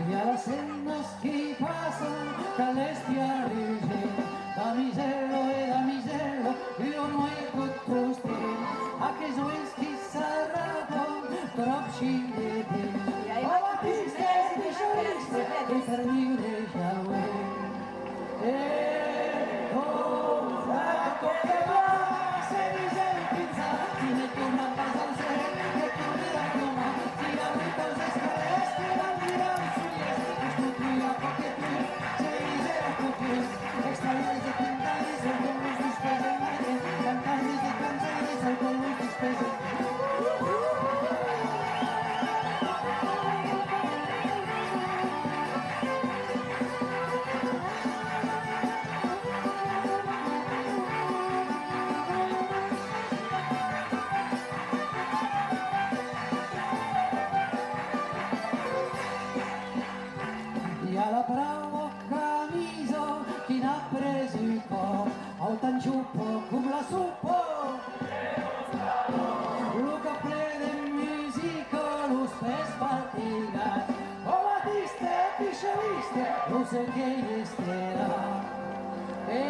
I a las hemnas qui passan, qu'a l'espiar rugir, damisèla e damisèla, ua nueit tot triste, aqueles uelhs qui s'arrapan, tròp chin de dins. Oh, Batiste, picha, viste, que per viure ja lo es. I a la brava camisa qui n'a pres un còp, autant chupa com la sopa. Lo cap ple de musica, los pès fatigats. Oh, Batiste, picha, viste, lo cèu qu'ei estelat. E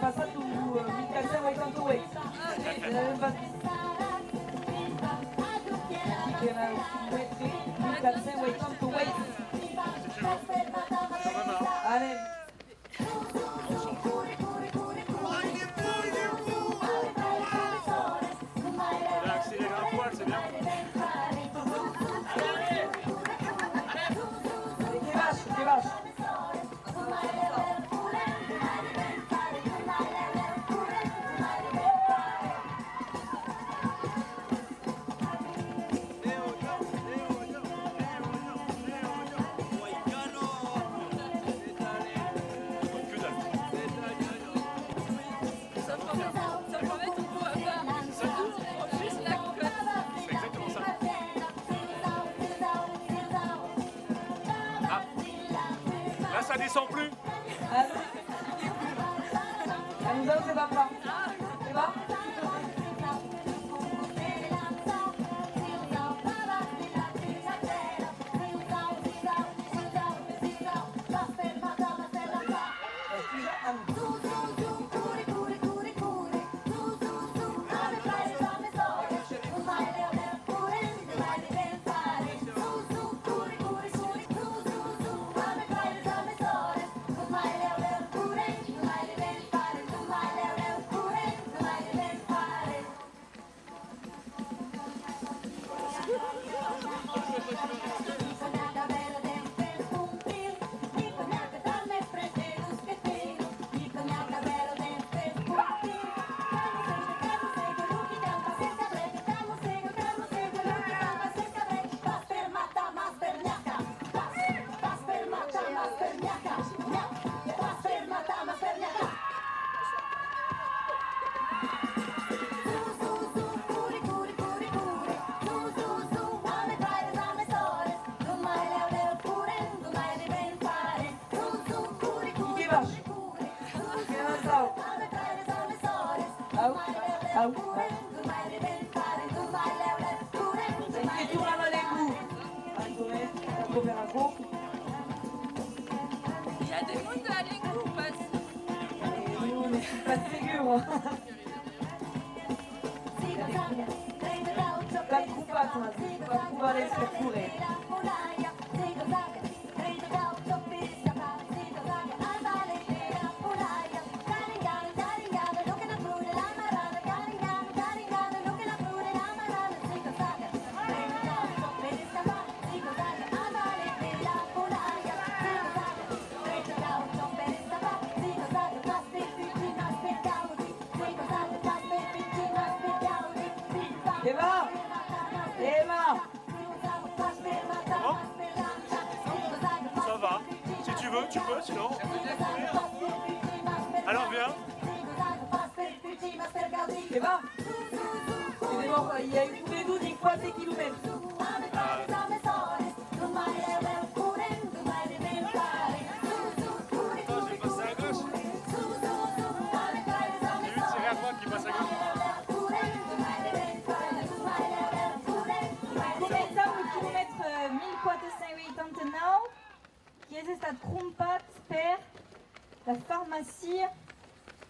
Passat lo, eh, mil quatre cents vuitanta-uèit. Eh, va-, mil quatre cents vuitanta-uèit. Anem. On a accéléré un poil, c'est bien. Allez, allez. Allez, que vas, que vas. Sauf qu'en fait, sauf qu'en fait, on voit pas. On voit juste la cote. C'est exactement ça. Ah. Là, ça descend plus. Ah non. Ah, nous autres, c'est pas ça. C'est pas. Qui que va? Qui que va? Au, au, au. Qui que torna a Lengou? Attends, hein, on peut faire un groupe. Il y a des monde à Lengou ou pas? Eh, nous, on est pas sûr, hein. T'as coupé, toi, t'as coupé les courants. Eva! Eva! Bon. Ça va. Si tu veux, tu peux, sinon. Alors, viens. Eva! C'est bon, il y a eu tous les deux des fois ces kilomètres. Euh. Attends, j'ai passé à gauche. J'ai vu tirer à droite qui passe à gauche. Començam lo quilomètre, euh, mil quatre cents vuitanta-nòu, qui es estat crompat per la farmacia,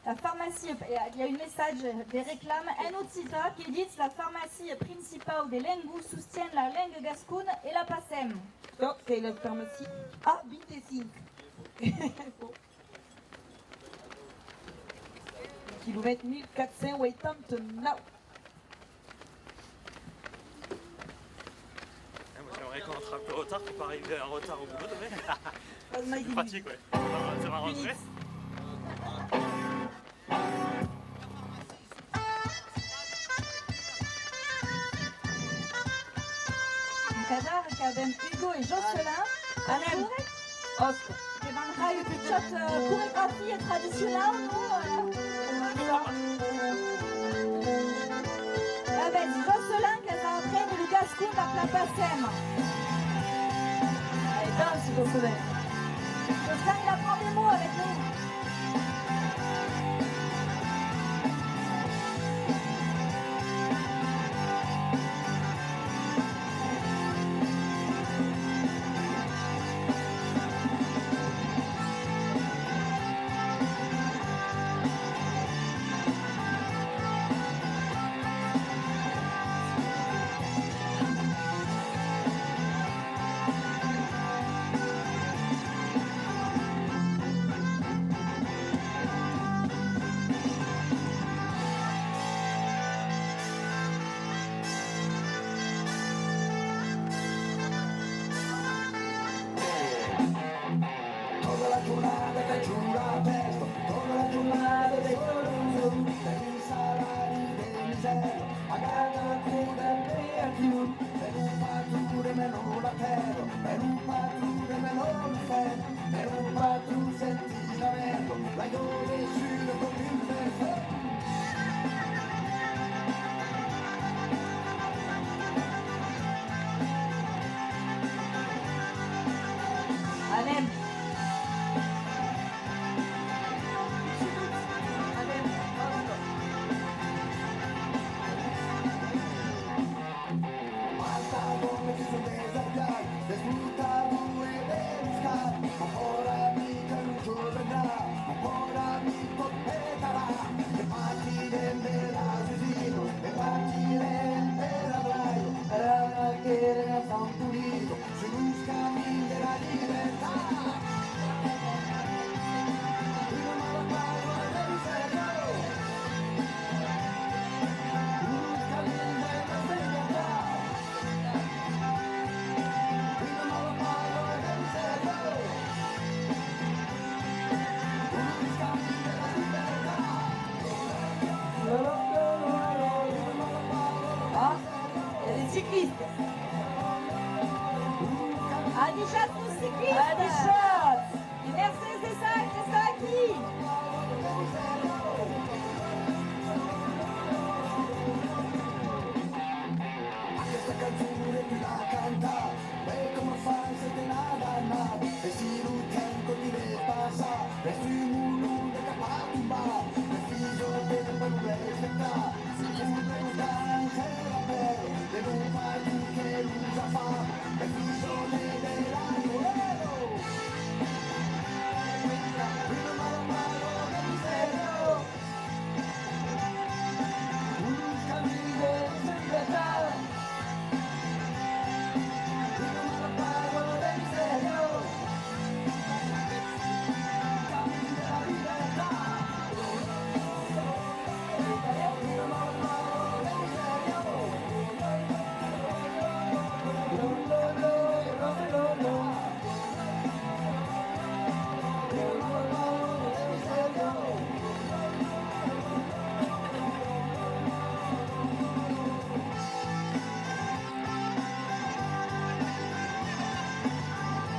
la farmacia, i a, i a un messatge de reclama en occitan que ditz: la farmacia principau de Lengou sostien la lenga gascona e la Passem. Stop, c'est la pharmacie A vingt-cinq. Quilomètre mille quatre cents vuitanta-nòu. Eh, moi, j'aimerais qu'on rattrape le retard pour pas arriver en retard au boulot demain. C'est plus pratique, ouais. Ça va, ça va rentrer. Encara qu'avem Hugo e Jocelyn. Anem. Òsca. Que van har un pichòt, euh, coreografia tradicionau, non? Euh, eh ben, Jocelyn, qu'es a aprene lo gascon dab la Passem. Allez, danse, Jocelyn. Jocelyn, il apprend des mots avec nous. Ciclistas. Adishatz los ciclistas! Adishatz! E mercés d'estar, d'estar aquí! Aquesta cançó l'he de la cantar, bé com a fan se te n'ha d'anar. E si lo temps continua de passar, es un molon de cap a tombar. Me fijo de ne pas voler acceptar.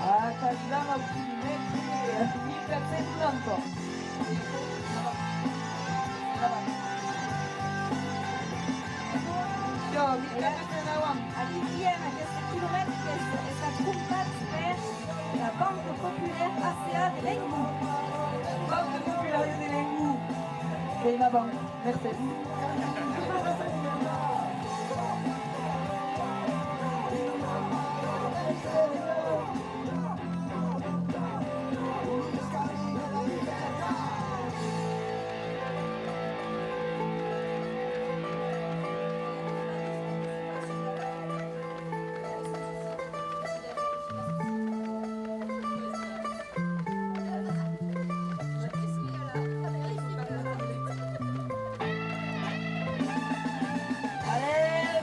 Ah, qu'arribam au quilomètre mil quatre cents noranta. Jo, mil quatre cents noranta. Aquí diem, aqueste quilomètre qu'es, es estat crompat per la Banca Populària A C A de Lengó. Banca Populària de Lengó. Qu'ei la banca. Mercés. Allez!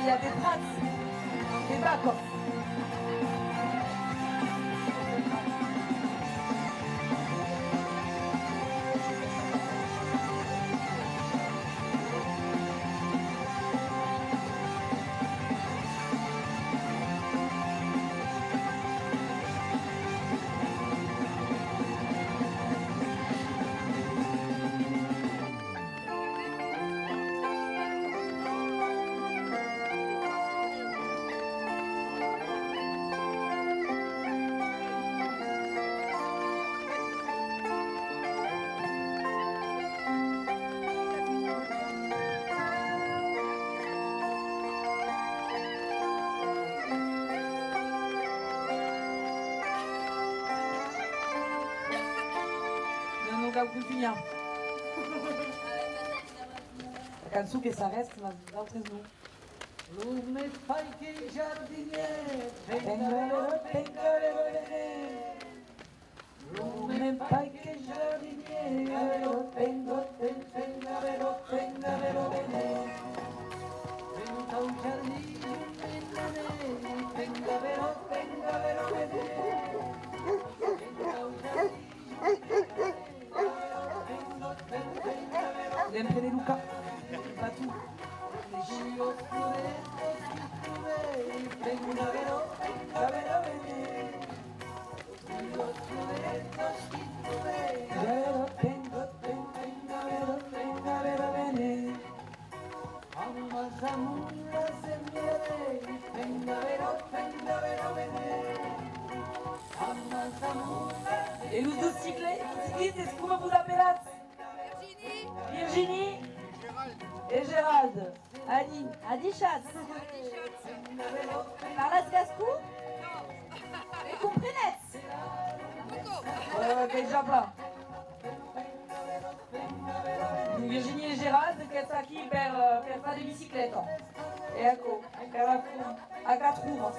Il y a des traces, des bacs. Non, non, cau contunhar. La cançon que s'arrèsta, mas d'autres non. Lo me fai que jardinièr, pengavero, pengavero, vene. Lo me fai que jardinièr, gavero, pengo, pen, pengavero, pengavero, vene. Ventau jardin, vene, pengavero, pengavero, vene. Ventau jardin. L'emprene Luca, baton. E los dos cicle-, ciclistes, coma vos apelatz? Virginie e Gérald. Adi, adishatz. Parlatz gascon? E comprenètz? Euh, qu'ei ja plan. Virginie e Gérald, qu'ètz aquí per, eh, per far de bicicleta. E aquò, encara a quatre oras.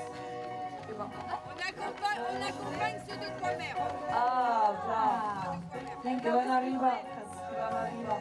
Que va. On accompagne, on accompagne ceux de Croix-Mère. Ah, plan. Que van arribar, que van arribar.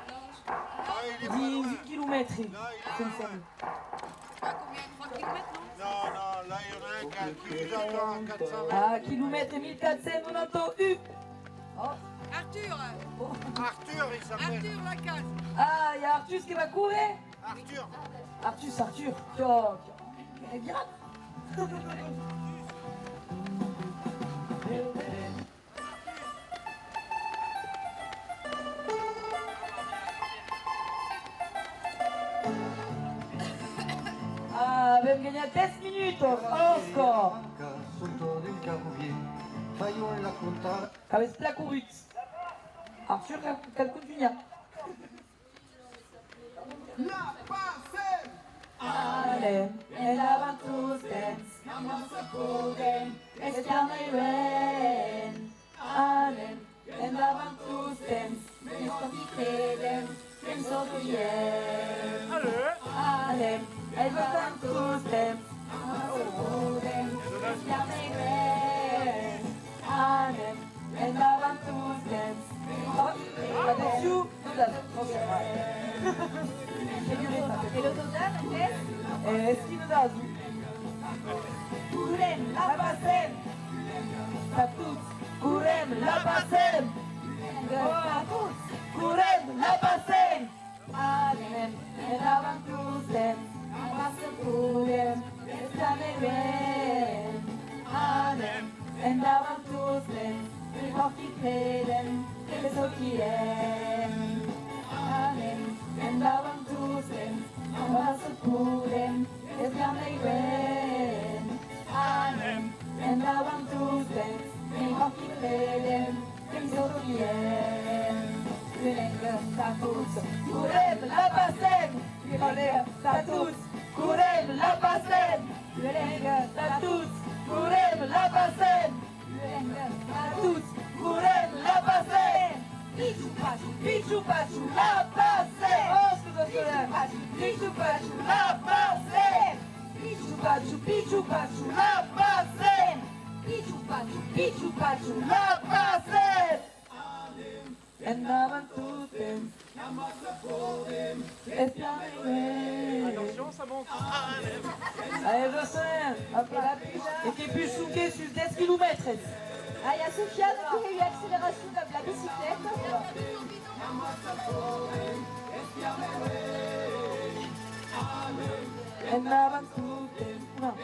Dix-huit kilomètres, se'm sembla. Je sais pas combien, trois kilomètres, non ? Non, non, là, il y en a un qui, qui vous attend à quatre cents mètres. Ah, quilomètre mil quatre cents nonanta-un. Oh. Arthur. Arthur, il s'appelle. Arthur Lacaze. Ah, il y a Arthur qui va courir. Arthur. Arthur, Arthur. Tiens, tiens. Eh bien. Ah, avèm ganhat dètz minutas, òsca! Avètz plan corrut. Arthur, cal, cal contunhar. La Passem! Anem endavant tostemps, amassa podem espiar mai luènh. Anem endavant tostemps, mei fòrt i credem, que'm sortirem. Anem endavant tostemps, amassa podem espiar mai luènh. Anem endavant tostemps. Òc, atencion, notatz. E lo total, qu'es? Eh, es qui notatz? Correm, la Passem! Tà tots! Correm, la Passem! Tà tots! Correm, la Passem! Anem endavant tostemps, amassa podem espiar mai luènh. Anem endavant tostemps, mei fòrt i credem, que'm sortirem. Anem endavant tostemps, amassa podem espiar mai luènh. Anem endavant tostemps, mei fòrt i credem, que'm sortirem. Luenh tà tots, correm, la Passem! Luenh tà tots, correm, la Passem! Luenh tà tots, correm, la Passem! Luenh tà tots, correm, la Passem! Pichu pachu, pichu pachu, la Passem! Òsca, òsca! Pichu pachu, pichu pachu, la Passem! Pichu pachu, pichu pachu, la Passem! Pichu pachu, pichu pachu, la Passem! Endavant tostemps! Espiar mai luènh! Attention, ça monte. Allez, Jocelyn, hop là. E que pus sonque sus dètz quilomètres. Ah, i a Sofiane qui a eu accélération dab la bicicleta. Endavant tostemps! Non.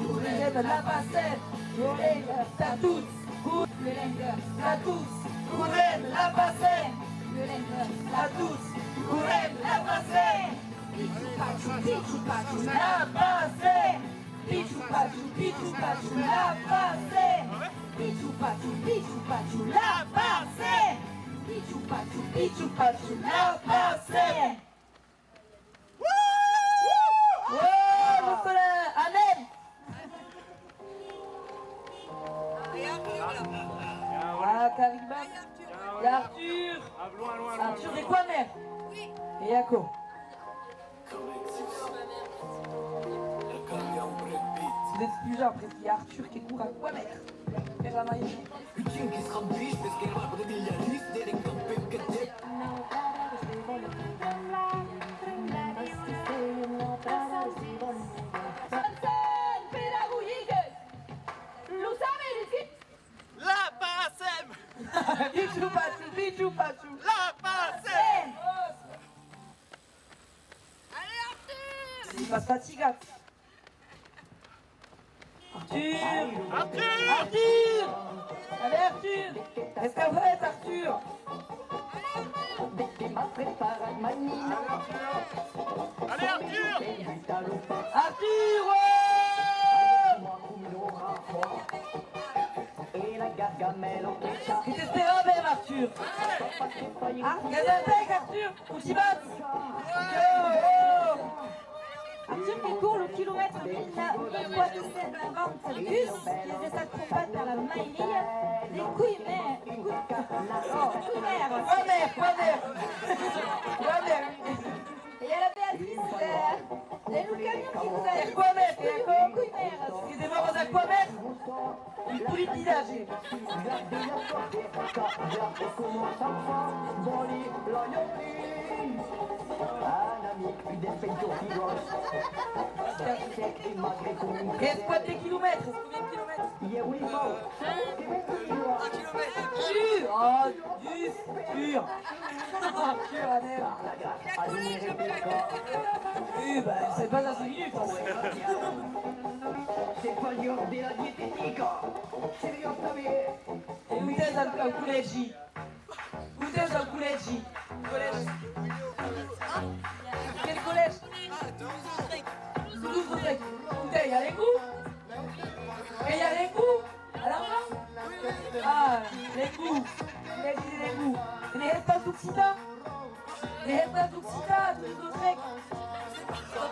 Correm, la Passem! Correm, tà tots! Correm, tà tots! Correm, la Passem! Correm, tà tots! Correm, la Passem! Pichu pachu, pichu pachu, la Passem! Pichu pachu, pichu pachu, la Passem! Pichu pachu, pichu pachu, la Passem! Pichu pachu, pichu pachu, la Passem! Uèi, Jocelyn, anem! Ah, qu'arriba. I a Arthur. Arthur de Coamer. E aquò. Despujar, perque i a Artur que cor aquò mèr per la maina. Chansons pedagogiques. Lo sabe, Lucie? La Passem! Pichu pachu, pichu pachu. La Passem! Allez, Artur! Sètz pas fatigat? Artur! Artur! Artur! Allez, Artur! Qu'est-ce que vous faites, Artur? Allez, Artur! Artur, ouais! Que t'esperaves, Artur! Ah, qu'as un bec, Artur! Où t'y vas? Oh, oh! Artur que cor lo quilomètre mila quatre cents noranta dus, qu'es estat crompat per la mairelha de Coimè-, Coi-, Coimèras. Coimè-, Coimè-, Coimè-. E i a la Beatrice de, de lo camion que nos a dit Coimè-, Coimèras. Que demòras a Coimè-? Un polit vilatge. Qu'es quate quilomètres? Combien de kilomètres? Ieu li fau. Un quilomètre. Tu! Oh, tu! Tu! Artur, anem! Eh ben, c'est pas à cinq minutes, en vrai. C'est pas l'heure de la diététique. C'est l'heure de la... E ont es al, al collègi? Ont es al collègi? Collègi. Quel collègi? Toulouse-Lautrec. Ont i a ningú? Que i a ningú? A l'enfant? Ah, ningú. Collègi de ningú. Ne hètz pas d'occitan? Ne hètz pas d'occitan, Toulouse-Lautrec?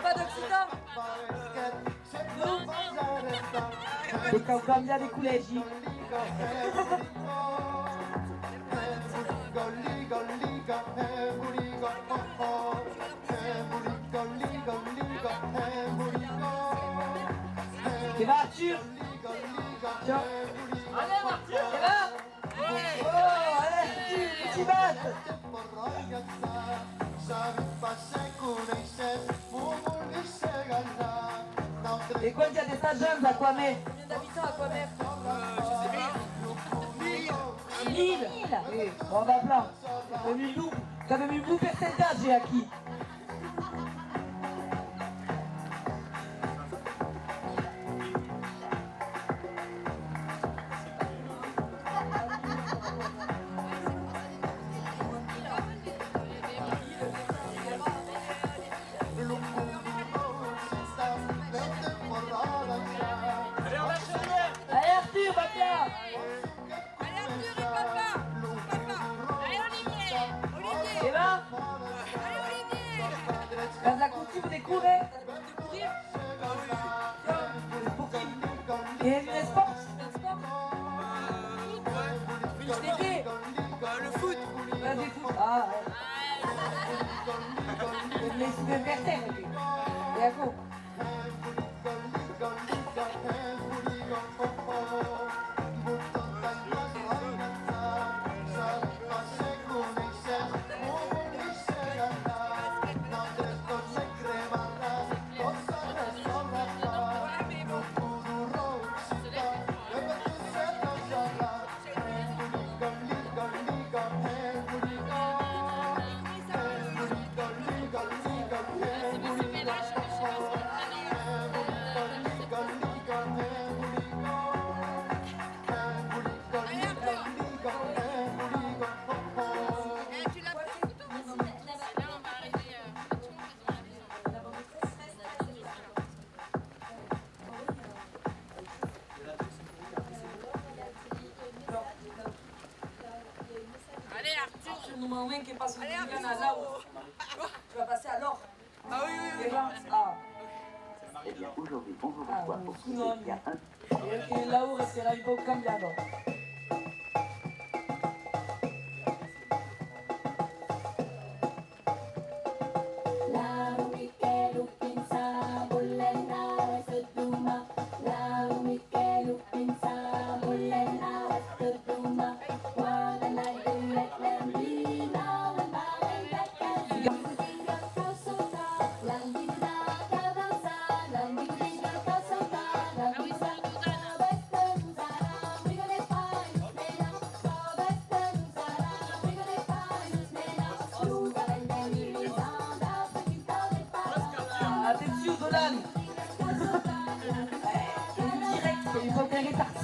Pas d'occitan? Non. Que cau cambiar de collègi. Que va, Artur? Tiens. Allez, Artur, que va? Oh, allez, tu, tu t'y vas. E quant i a d'estajants a Coimè? Combien d'habitants à Coimè? Euh, je sais pas. Mille. Mille. Mille. Eh, on va plan. Qu'avem un bon, qu'avem un bon percentatge aquí. Allez, Artur, va bien. Allez, Artur et papa. Papa. Allez, Olivier. Olivier. E va? Allez, Olivier. Qu'as la costum de córrer? De córrer? Ah oui. Tiens, es un espòrt? Un espòrt? Euh, ouais. De qué? Euh, le foot. Ah, de foot. Ah, ouais. Me soi ben per tèrra, aquí. E aquò? Allez, Artur. Artur, normalament que passa un... Allez, Artur. Tu vas passer alors. Ah oui, oui, oui. Eh ben, ah. Eh bien, aujourd'hui, on vous reçoit pour citer qu'il y a un... E que l'ora serà un pauc cambiada. Plan. En dirècte, il faut que retardi.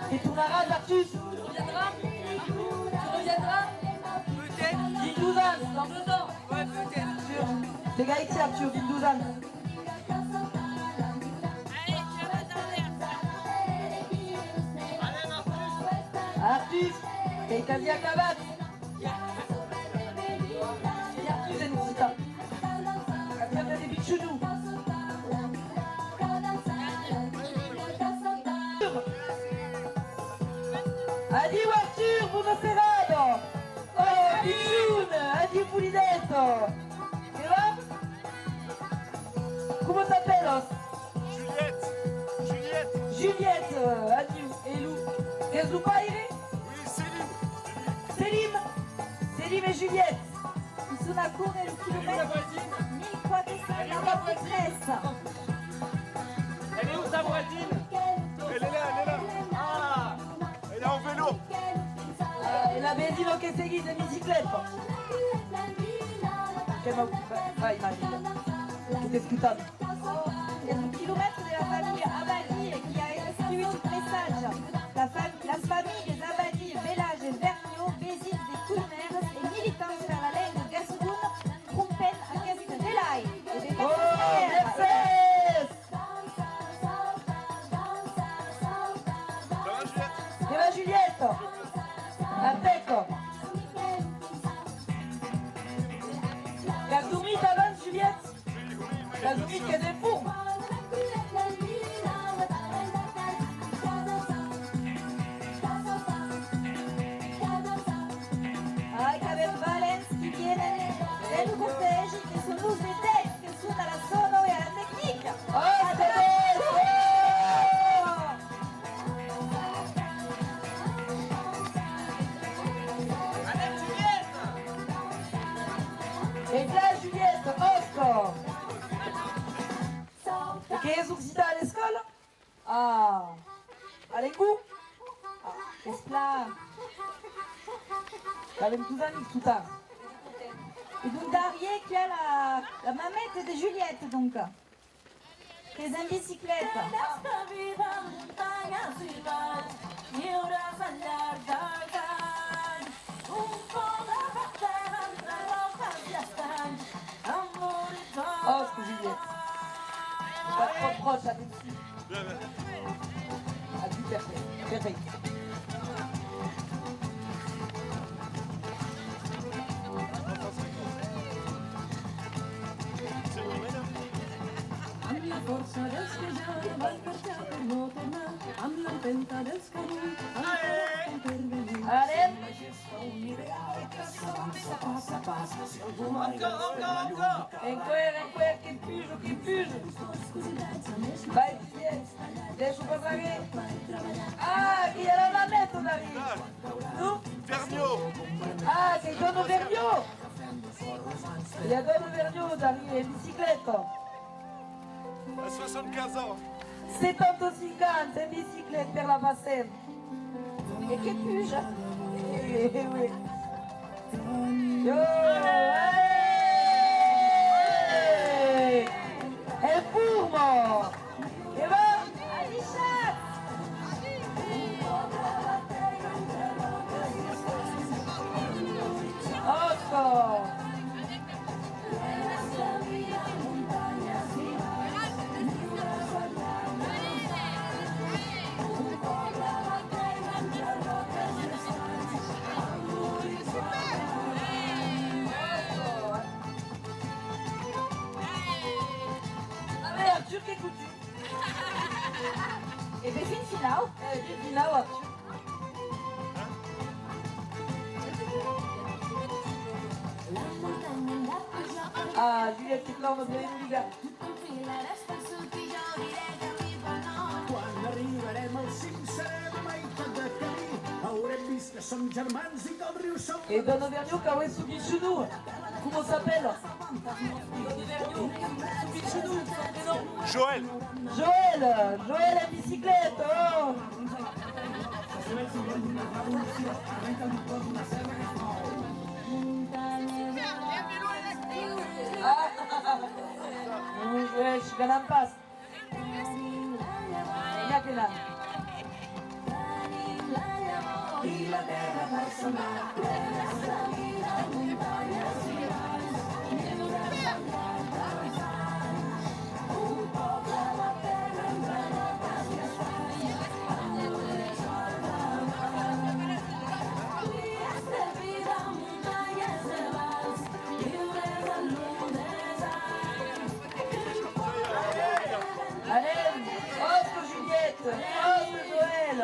Te tornaràs, Artus? Tu reviendras? Tu reviendras? Peut-être. Dins dos ans. Dans deux ans. Ouais, peut-être. Sûr. Te gaiti, Artur, dins dos ans. Artus, qu'ei quasi acabat. Artus en cita. Aviam de pichonons. Adiu, Artur, bona serada. Oh, pichon, adiu, polideta. E va? Coma t'apèlas? Juliette. Juliette. Juliette, euh, adiu. E lo, qu'es lo paire? Oui, Selim. Selim. Selim e Juliette. I son a córrer lo quilomètre mil quatre cents noranta-tres. Elle est où, ta voisine? Elle est là, elle est là. Ah, elle est en vélo. Ah, e la vesina que seguís en bicicleta. Que m'au... Vai, Maria, que t'escotam. Es un quilomètre de la familha Abadie qui a escrivut un messatge. La fam-, las familhas Abadie, Velages, Vergniaud, vesins de Colomèras e militants per la lenga gascona crompèn aqueste velai. E de... Oh, mercés! Que va, Juliette? Artèca. Qu'as dormit abans, Juliette? Qu'as dormit, qu'es en forma? Ai, qu'avem valents qui vienen del cortègi, que son los vedèths, que son a la sono e a la tecnica. Òsca! Anem, Julieta! E ja, Julieta, òsca! E que es occitan a l'escòla? Ah! A l'encu? Ah, es plan. L'avem tots amics, totara. E donc, darrier, qu'i a la, la mameta de Juliette, donc, qu'es en bicicleta. Òsca, Juliette. Pas tròp pròche, atencion. Aquí, perfèit, perfèit. Amb la força dels que ja van marxar per no tornar, amb l'empenta dels que avui han tornat a intervenir. Anem! Enqüèra, enqüèra, que puja, que puja. Vai, Juliette, dèisha pas aguer. Ah, que i a la mameta, David. Non? Vergniaud. Ah, qu'ei dòna Vergniaud. I a dòna Vergniaud, David, en bicicleta. À soixante-quinze ans. Setanta-cinc ans, en bicicleta per la Passem. E que puja! Eh, eh, oui. Io, eh! En forma! E va! Adishatz! Òsca! A veire, Artur, qu'es contut. E ben, fin finau. E fin finau, Artur. Ah, Juliette, que clama bien, Juliette. Quan arribarem al cim serem a meitat de camí. Haurem vist que som germans i que el riu Salween... E dòna Vergniaud, qu'avè son pichon, coma s'apèla? Dòna Vergniaud, son pichon, son prenom. Joël. Joël, Joël en bicicleta, oh! Arrenca un còp Qu'anam pas. Mira que la. Anem! Òsca, Juliette! Òsca, Joël!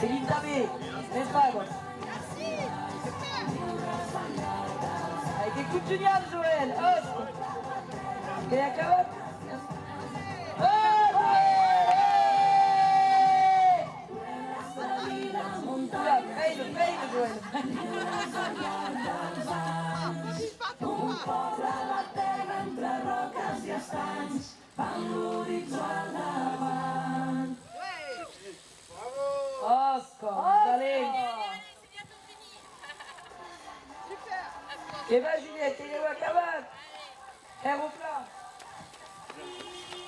Celine tanben, ben fòrt! Ai, que contunham, Joël! Òsca! Qu'ei acabat! Oh, Joël! Feina, feina, Joël. Òsca, talent. Que va, Juliette, que lhèu acabat. Hèra plan.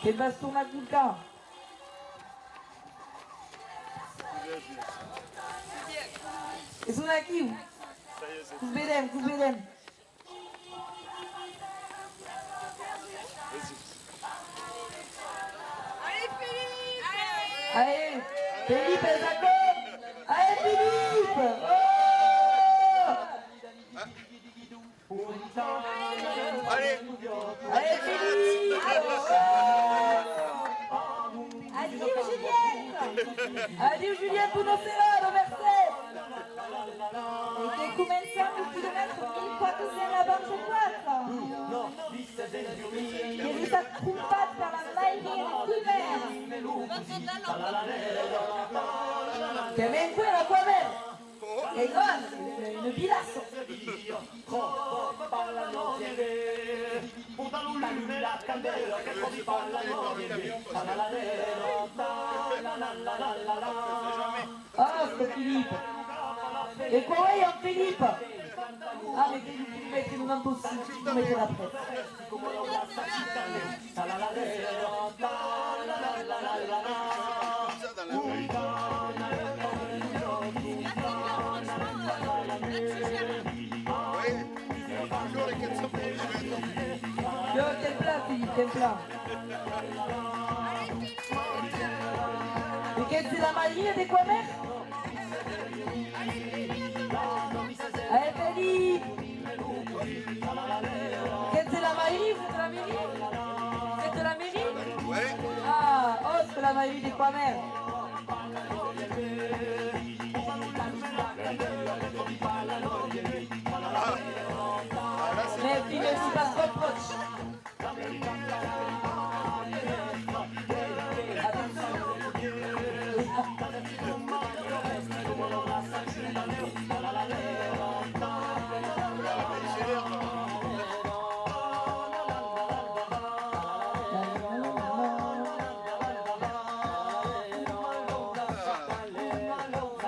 Que't vas tornar contar. Que son aquiu. Que'us vedem, que'us vedem. Allez, Philippe, es aquò! Allez, Philippe! Oh! Allez, Philippe! Adiu, Juliette! Adiu, Juliette, bona serada, mercés! E que començam lo quilomètre mil quatre cents nonanta-quatre. Qu'es estat crompat per la mairie de Comer. Qu'èm enqüèra a Comer! Qu'ei grand, una, una vilassa. Ah, c'est Philippe. E quau ei en Philippe? Ah, mais que lo prumèr que non en pòt, non me queda après. Jo, quin plan, Philippe, quin plan. E qu'ètz de la mairie de Comer? Allez, Philippe! Qu'ètz de la mairie, vous êtes de la mairie? Vous êtes de la mairie? Ah, oh, c'est la mairie de Comer. Mais Philippe, c'est pas trop proche.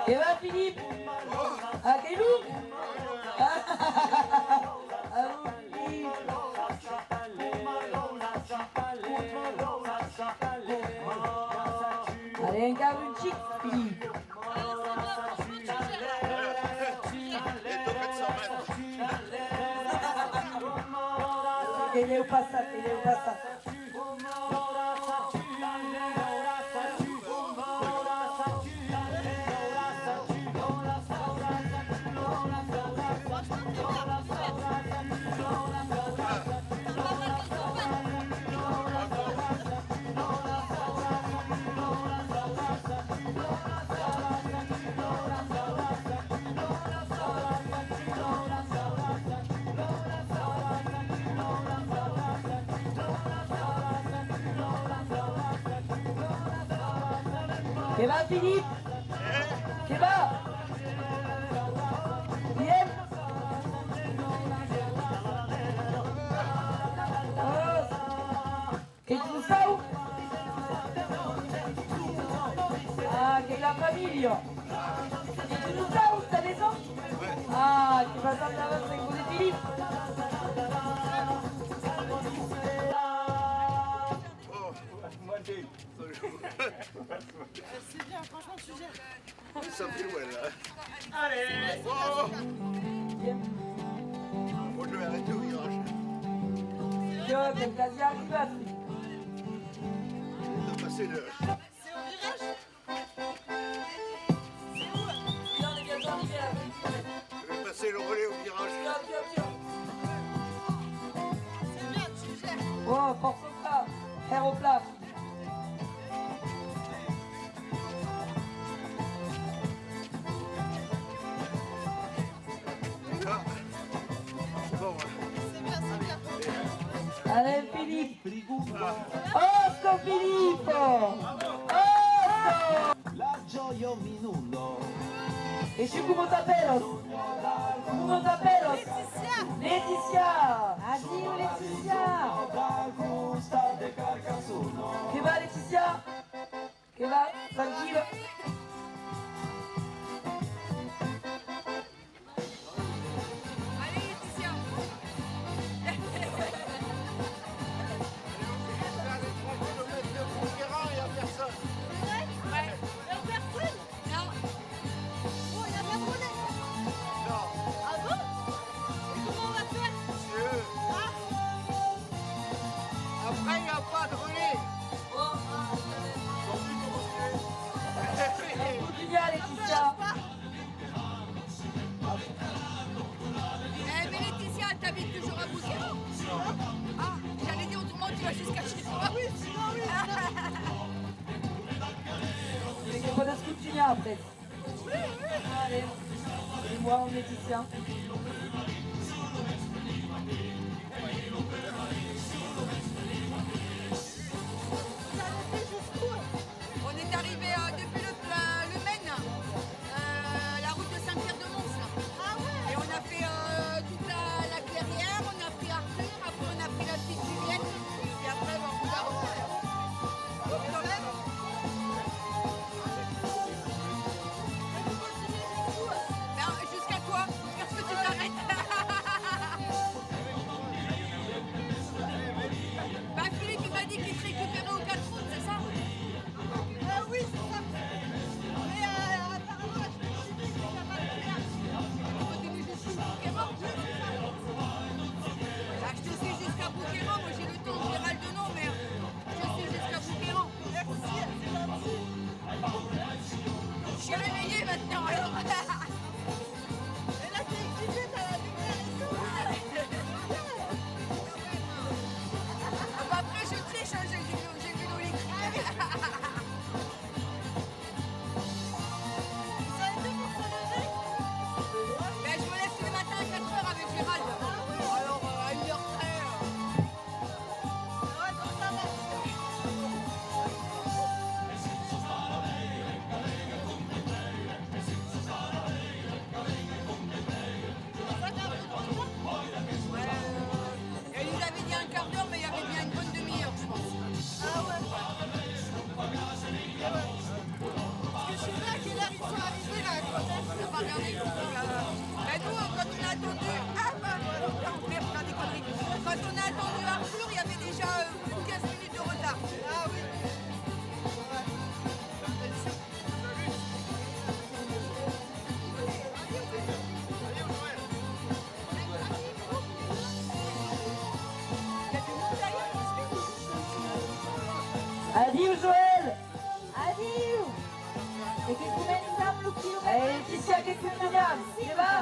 Que va, Philippe? Ah, qu'ei long! Ah, allez, encara un chic, Philippe. Que lhèu passat, que lhèu passat. Que va, Philippe? Que va? Bien? Oh. Qu'ei tot sau? Ah, qu'ei la familha. Qu'ei tot sau, ta maison? Ah, que passam davant Sent Godefilip. Euh, c'est bien, franchement, tu gères. Ça fait loin, là. Allez. Oh. Moi, je vais arrêter au virage. Tiens, t'as quasi arrivé à... De passer le... C'est au virage ? C'est où ? Là, on est bientôt arrivé à la politique. Je vais passer le relais au virage. Tiens, tiens, tiens. C'est bien, tu gères. Oh, force au pas. Aéroplane. Ah. Bon, ouais. C'est bien, c'est bien. Alain Philippe. Osco Filippo! Osco! La gioia mi nulla. E tu come t'appellas? Come t'appellas? Letizia! Letizia! Adiu, Letizia! Che va, Letizia? Che va? Tranquilla? Allez, Laetitia. T'as les trois kilomètres de Conquérant, il y a personne. C'est vrai ? Ouais. Il y a personne ? Non. Oh, il y a pas de relais. Non. Ah bon ? Et comment on va faire ? C'est eux. Ah. Après, il y a pas de relais. Oh, ah, je savais. Aujourd'hui, comment tu es ? Continue, Laetitia. Eh, mais Laetitia, t'habites toujours à Bouqueran ? Ah, j'allais dire autrement, tu vas jusqu'à chez toi. Oui, sinon, oui. Mais je peux continuer après. Oui, oui. Allez, dis-moi, Laetitia. Vous avez fait jusqu'où ? On est arrivé, euh, depuis le, euh, le Maine, euh, la route de Saint-Pierre-de-Mons, là. Ah ouais. Et on a fait, euh, toute la, la Clairière, on a pris Arthur, après on a pris la petite Juliette, et après, ben, on a repris. Quand même. Et vous continuez jusqu'où ? Ben, jusqu'à toi, jusqu'à ce que tu t'arrêtes. Bah, Philippe, il m'a dit qu'il te récupérait aux quatre roues, c'est ça ? Euh, oui, c'est ça. Mais, euh, apparemment, je me suis dit que ça va le faire. Tu continues jusqu'à Bouqueran ? Oui, c'est ça. Bah, je te suis jusqu'à Bouqueran, moi j'ai le temps, Gérald, non, mais je suis jusqu'à Bouqueran. Merci, c'est gentil. Je suis réveillée maintenant, alors. Et là, t'es excitée, t'as la lumière et tout. Ah, bah après, je triche, hein, j'ai, j'ai, j'ai vu dans les trucs. Ça a été pour se lever ? Ben, je me lève tous les matins à quatre heures avec Gérald. Ah ouais. Alors, euh, à une heure près, euh, elle nous avait dit un quart d'heure, mais il y avait bien une bonne demi-heure, je pense. Ah ouais. Parce que je sais pas à quelle heure ils sont arrivés là, quand même. On n'a pas regardé. Euh, ben nous, euh, quand on a attendu, ah, bah, putain, merde, je fais des conneries. Quand on a attendu Arthur, il y avait déjà, euh, plus de quinze minutes de retard. Ah oui. Adiu, Joël! Adiu! E que començam lo quilomètre. E Laetitia, que continuam, que va!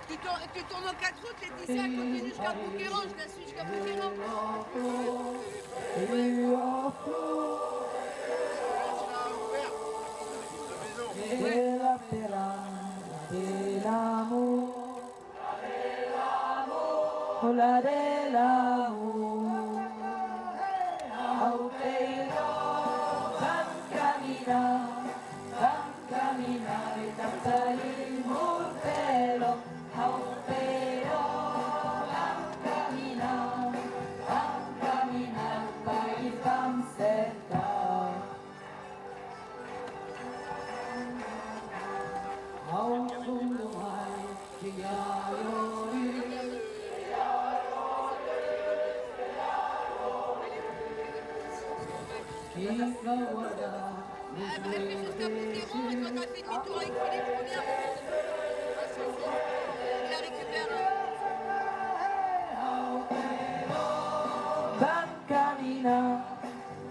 Tu tournes, tu tournes aux quatre routes, Laetitia, elle continue jusqu'à Bouqueran, je la suis jusqu'à Bouqueran. Quela pera de l'amor, la de l'amor, au pèira vam caminar, vam caminar e captar il mortèlo. Au pèira vam caminar, vam caminar, país vam ser. Ah, on avait fait jusqu'à Bouqueiro et quand on a fait demi-tour avec Philippe Roulier, on a récupéré. Vam caminar,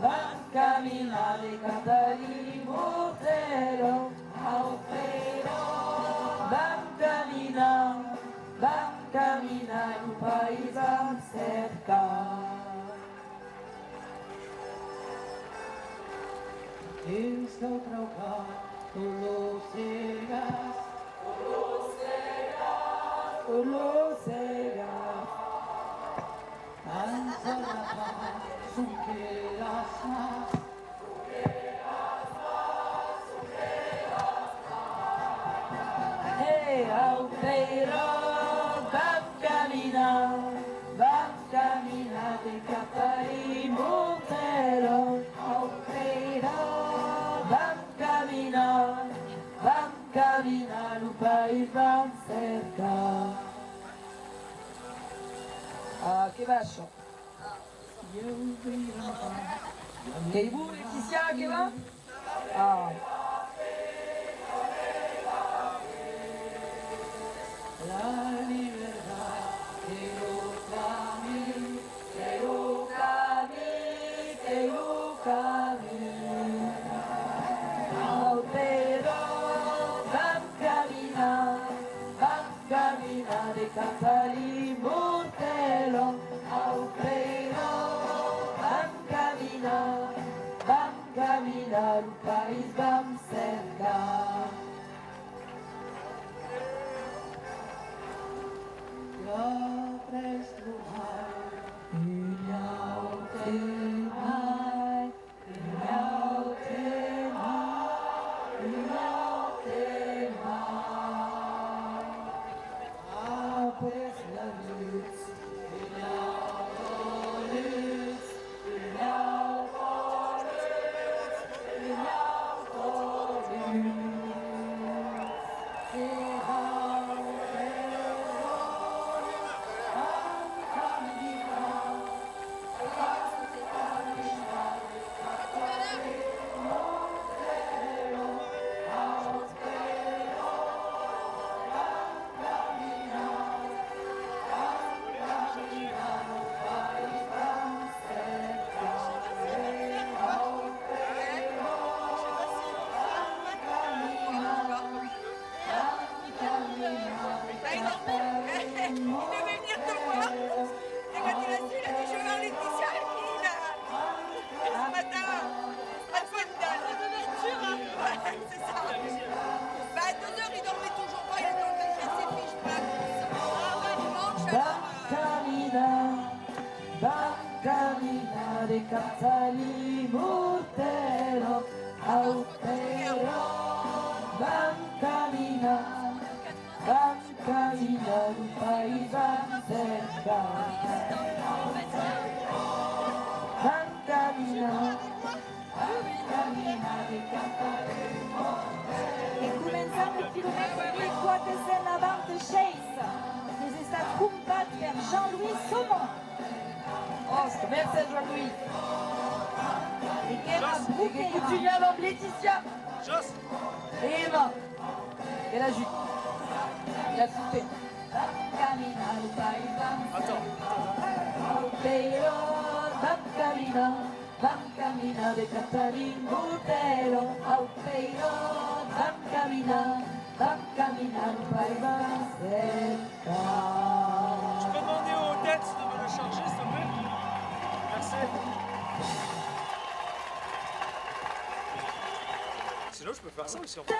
vam caminar de Catalin Mortello, au Pèiro. Vam caminar, vam caminar, lo país vam cercar. Dins lo traucat, tot lo segas, tot lo segas, tanca la pan, sonque las mans. Hey, au Pèiro, vam caminar, vam caminar de Catalin Mortello, au Pèiro, vam caminar, vam caminar, lo país vam cercar. Ah, que va, çò? Qu'ei bon, Leticia, que va? Ah. La libertat qu'ei lo camin, qu'ei lo camin, qu'ei lo camin. Au Pèiro vam caminar, vam caminar de Catalin Mortello, au Pèiro vam caminar, vam caminar, lo país vam cercar. Après lo mal, un aute mal. Un aute mal, un aute mal. Après la lutz, un aute lutz, un aute lutz, un aute lutz. Ah, il a, il devait venir te voir. Et quand il a su, il a dit, je vais voir Laetitia. Et puis, il a, ce matin, à Fontaine. Ouais, c'est ça. Bah, à deux heures, il dormait toujours pas, il était en train de faire ses fiches, bref. Ah ouais, dimanche, alors, euh, Vam caminar de Catalin Mortello, au Pèiro vam caminar, vam caminar, lo país vam cercar. Vam caminar, vam caminar de Catalin Mortello. E començam lo quilomètre mil quatre cents navanta sheis, qu'es estat crompat per Jean-Louis Saumon. Òsca, mercés, Jean-Louis. E qu'èra... Jos, e que Broqueira. Contunham amb Laetitia. Jos. E Emma. E la Julie. E la Coupé. Vam caminar lo país, vam... Attends, attends, attends. Au Pèiro, vam caminar, vam caminar de Catalin Mortello. Au Pèiro, vam caminar, vam caminar lo país, vam cercar. Je peux demander aux têtes de me le charger, s'il te plaît ? Merci. Sinon, je peux faire ça aussi, en fait.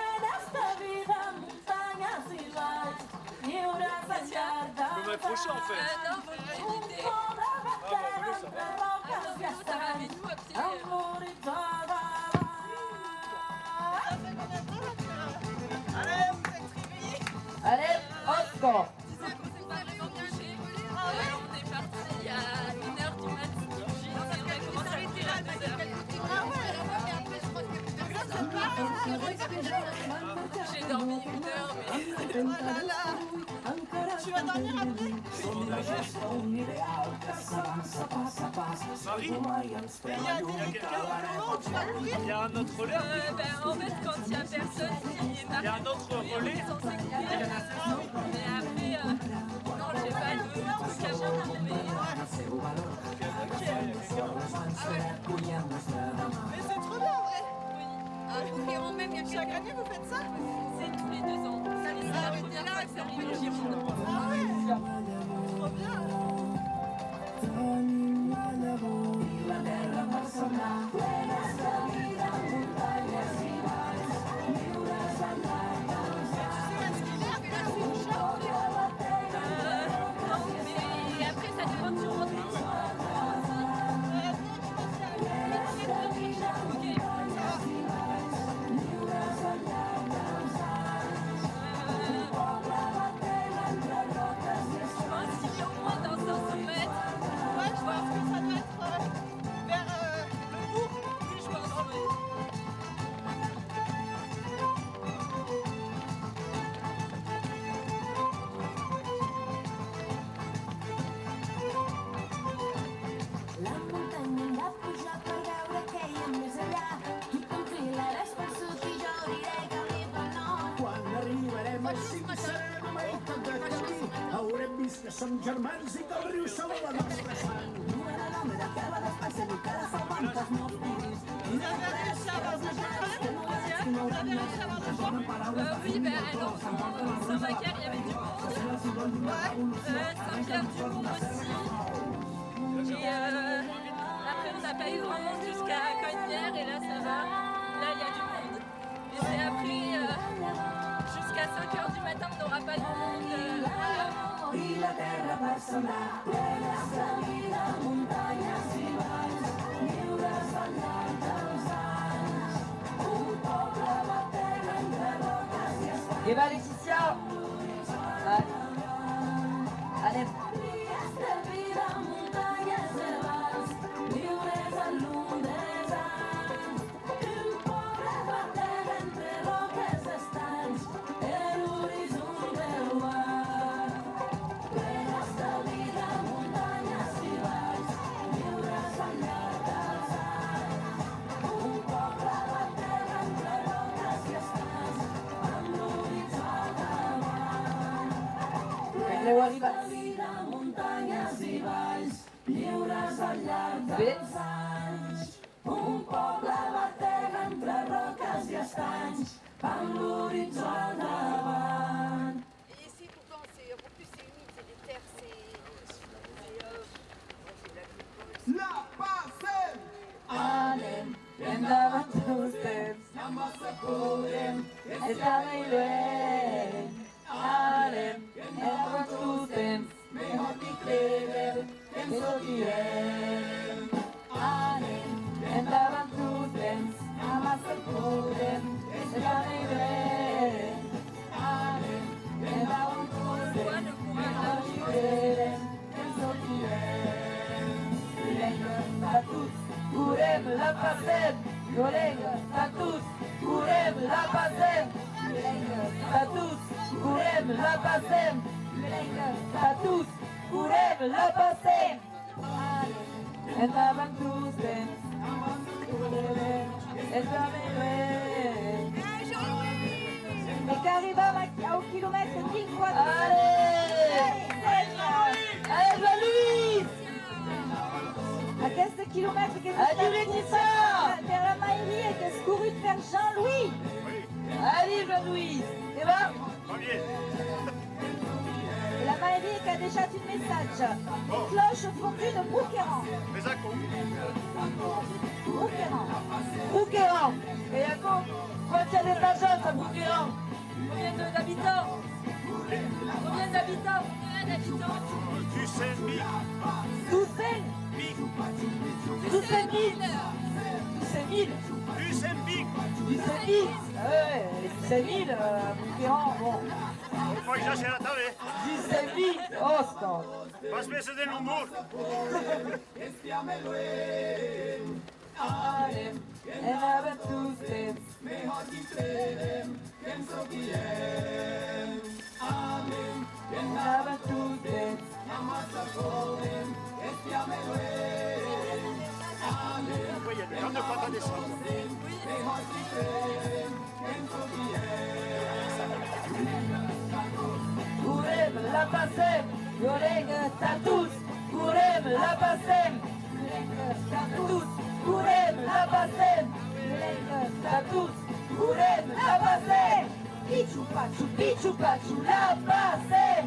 Je peux m'accrocher, en fait. Ah, bah, en vélo, ça va. Ah, non, en vélo, ça va avec nous, à pied. Allez, vous êtes réveillés ? Allez, au score. Tu sais qu'on s'est pas vraiment couché. Ah ouais ? On est parti à une heure du mat. J'ai commencé à courir à deux heures. Ah ouais. J'ai dormi une heure, mais... Oh là là. Tu vas dormir après ? Marie, il y a des, il y a un autre relais. Euh, ben, en fait, quand il y a personne qui est marqué, il y a un autre relais. Il est censé courir. Mais après, euh, non, j'ai pas de truc à prendre, mais... Ok. Mais c'est trop bien en vrai. Oui. À Conquérant même, il y a... Chaque année vous faites ça ? C'est tous les deux ans. Ça, c'est la première fois que ça arrive en Gironde. Ah ouais. Trop bien. Euh, non, mais après, ça dépend du rendu. Je pense qu'il est au moins dans cinq cents mètres. Ouais, je pense que ça doit être, euh, vers, euh, le bourg. Oui, je pense, oui. La montanha hem de pujar per veure què hi ha més allà. Tu t'enfilaràs pel sud i jo obriré camí pel nord. Quan arribarem a cinc serem a meitat de camí. Haurem vist que som germans i que el riu salva la nostra sang. Una dona de terra d'espècie ni que la salvan pels meus pits. Vous avez réussi à avoir des gens quand même ? Vous avez réussi à avoir des gens ? Euh, oui, ben alors, euh, Saint-Macaire, il y avait du monde. Ouais. Euh, Saint-Pierre-du-Mont aussi. Et, euh, après, on n'a pas eu grand monde jusqu'à Cognères, et là, ça va. Là, il y a du monde. Et c'est après, euh, jusqu'à cinq heures du matin, on n'aura pas grand monde, euh, voilà. I la terra per sembrar, plenes de vida, muntanyes i valls, lliures al llarg dels anys. Un poble batega entre roques i estanys. Viva Leticia! Allez. Dies de vida, muntanyes i valls, lliures al llarg dels anys. Un poble batega entre roques, estanys, e l'orizon del mar. Plenes de vida, muntanyes i valls, lliures al llarg dels anys. Un poble batega entre roques i estanys, amb l'horitzó al davant. Plenes de vida, muntanyes i valls, lliures al llarg dels anys. Un poble batega entre roques i estanys, amb l'horitzó al davant. Et ici, pourtant, c'est, en plus, c'est humide, c'est des terres, c'est, c'est, euh, la Passem! Anem endavant tots temps, amassa podem, és ja ben luènh. Anem endavant tots temps, mejor ni credem, en çò qui èm. Anem endavant tots temps, amassa podem, és ja ben luènh. Anem endavant tots temps, mejor ni credem, en çò qui èm. Lenga tà tots, correm, la Passem. Lenga tà tots, correm, la Passem. Lenga tà tots, correm, la Passem. Lenga tà tots, correm, la Passem. Endavant tots temps. Endavant. E qu'arribam a, au quilomètre mil quatre cents. Allez! Allez, Jean-Louis! Aqueste quilomètre qu'es estat corrut per, per la mairia e qu'es corrut per Jean-Louis. Allez, Jean-Louis! E va? Va bien. E la mairia qu'a deishat un messatge. Bon. Cloche fondue de Brouqueran. Mes aquò. Brouqueran. Brouqueran. E aquò, quantas etajas a Brouqueran? Combien de, d'habitants? Combien d'habitants? Combien d'habitants? Dètz-e-sèt mila. Dètz-e-sèt mila. Dètz-e-sèt mila. Dètz-e-sèt mila. Dètz-e-sèt mila. Ah ouais, dètz-e-sèt mila, euh, Brouqueran, bon. Bon, ja serà tanben. Dètz-e-sèt mila, òsta. Pas mès de nombre. Anem endavant tots temps, mejor ni credem, en çò qui èm. Anem endavant tots temps, amassa Correm, la Passem, violentas a tots! Correm, la Passem, violentas a tots! Correm, la Passem, violentas a tots! Correm, la Passem! Pichu pachu, pichu pachu, la Passem!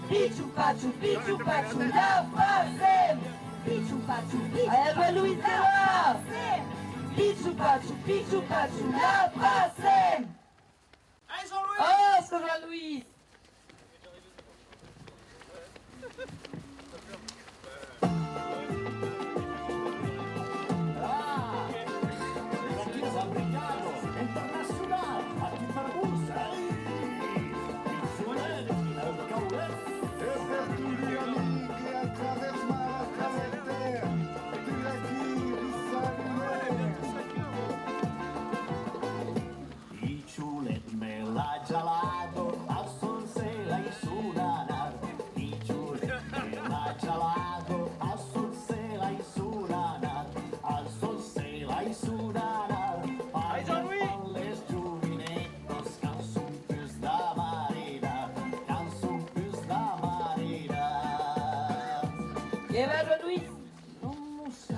Pichu pachu, pichu pachu, la Passem! Pichu pachu, pichu pachu, la Passem! Pichu pachu, pichu pachu, la Passem! Allez, Jean-Louis! Oh, ce Jean-Louis! Ah! Aquí es Abrigado Internacional! Aquí per vos! Ei! Picholet, el caulet! E per tu, amic, a travèrs mar, a travèrs tèrra, tu aquí, vi saludem! Picholet me l'ha jalado, a son se l'ha sonat. Picholet me l'ha jalado, a son se l'ha sonat. A son se l'ha sonat. Ai, Jean-Louis! Parlen les jovinetas, cançon pus da marina, cançon pus da marina. Que va, Jean-Louis?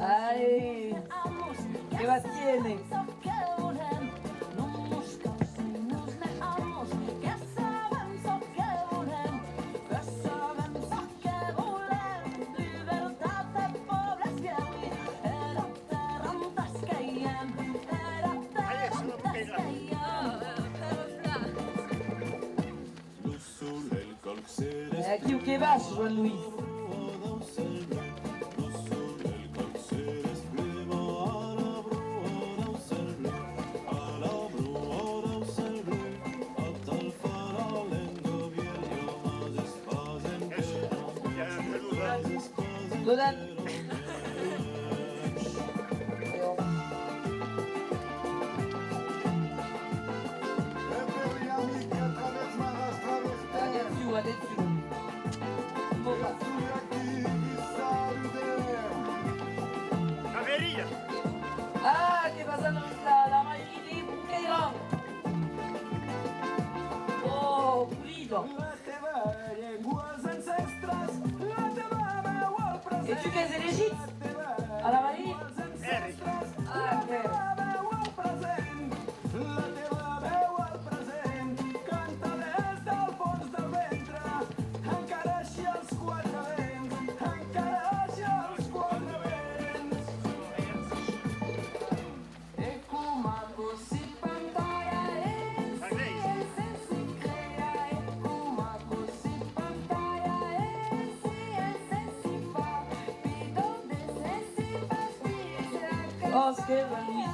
Ai, que va tiene. Aquiu que vas, Joan Luís. Donat. Atencion, atencion. Bon, va. La mairie. Ah, que passa, la, la mairie de Boqueirant. Oh, polida. E tu qu'ès elegit a la mairie? Ah, ok. Oh, scherva, Luis.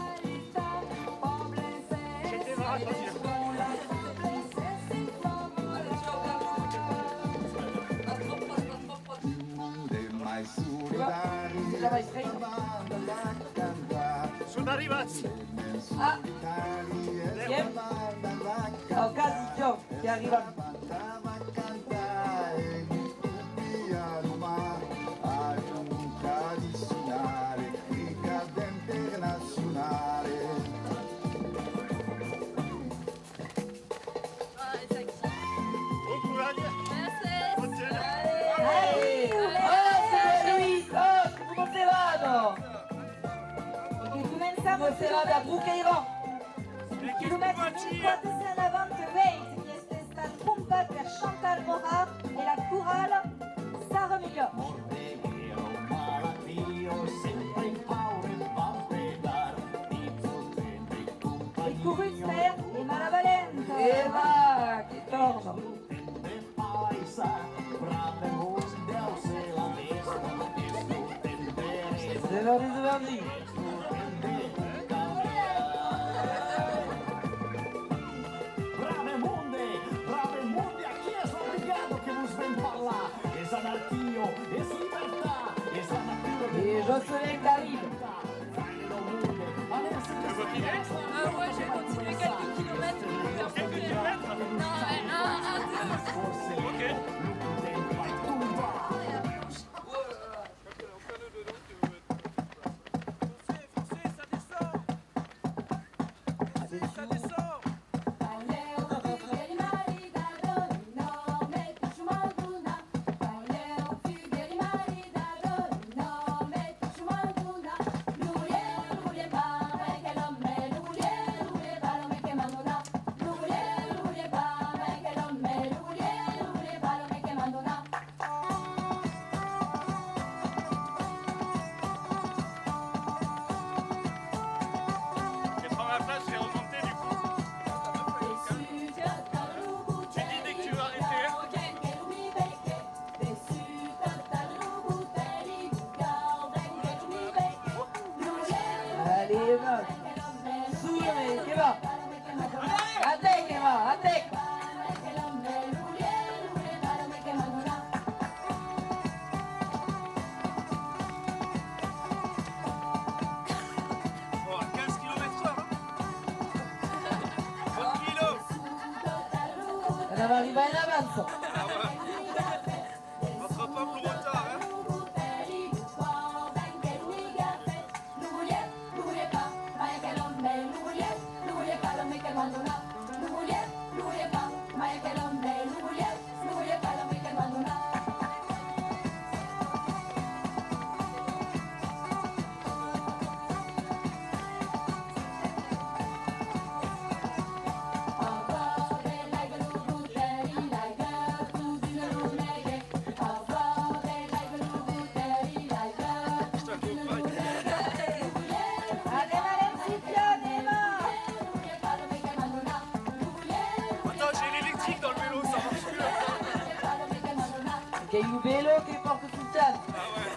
Son arribats! Ah! Tiens. Oh, quasi, tiens, que arriban. Bon coratge! Mercés! Bon gènere! Allez! Oh, c'est bon, Louis! Oh, comment ça va, non? E començam. Comment ça va, da Bruqueira? Quilomètre mil quatre cents novanta-uèit, qui es estat trompat per Chantal Morat e la corala Sara Millor. E corrut per e Malavalenta. E va, que torna. Se va, se va, se va. Brave monde! Brave monde! Aquí es la brigada que vos ven parlar! Es anarquia! Es libertat! Es la natura de... E Jocelyn qu'arriba! Ah ouais, j'ai continué quelques kilomètres pour faire... Quelques kilomètres? Non, un, un, deux. Ok. Forcez, forcez, ça descend. Sube, que va. Atec, que va, atec. Oh, à quinze kilomètres heure, hein. Tranquillo. On va arriver en avance. Ah ouais. Rattrapable retard, hein. Attends, j'ai l'électrique dans le vélo, ça marche plus. Qu'ei lo velo que pòrta lo temps. Ah ouais.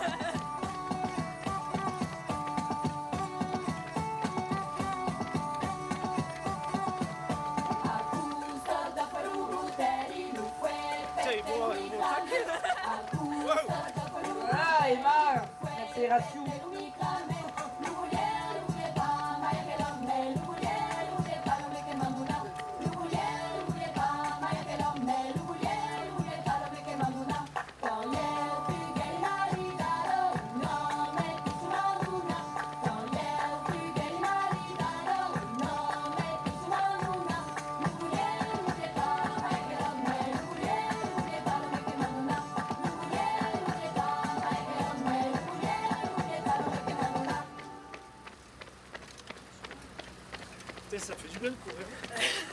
Tiens, il boit, il boit tranquille, hein. Wow. Ah, Emma, l'accélération. Putain, ça fait du bien de courir.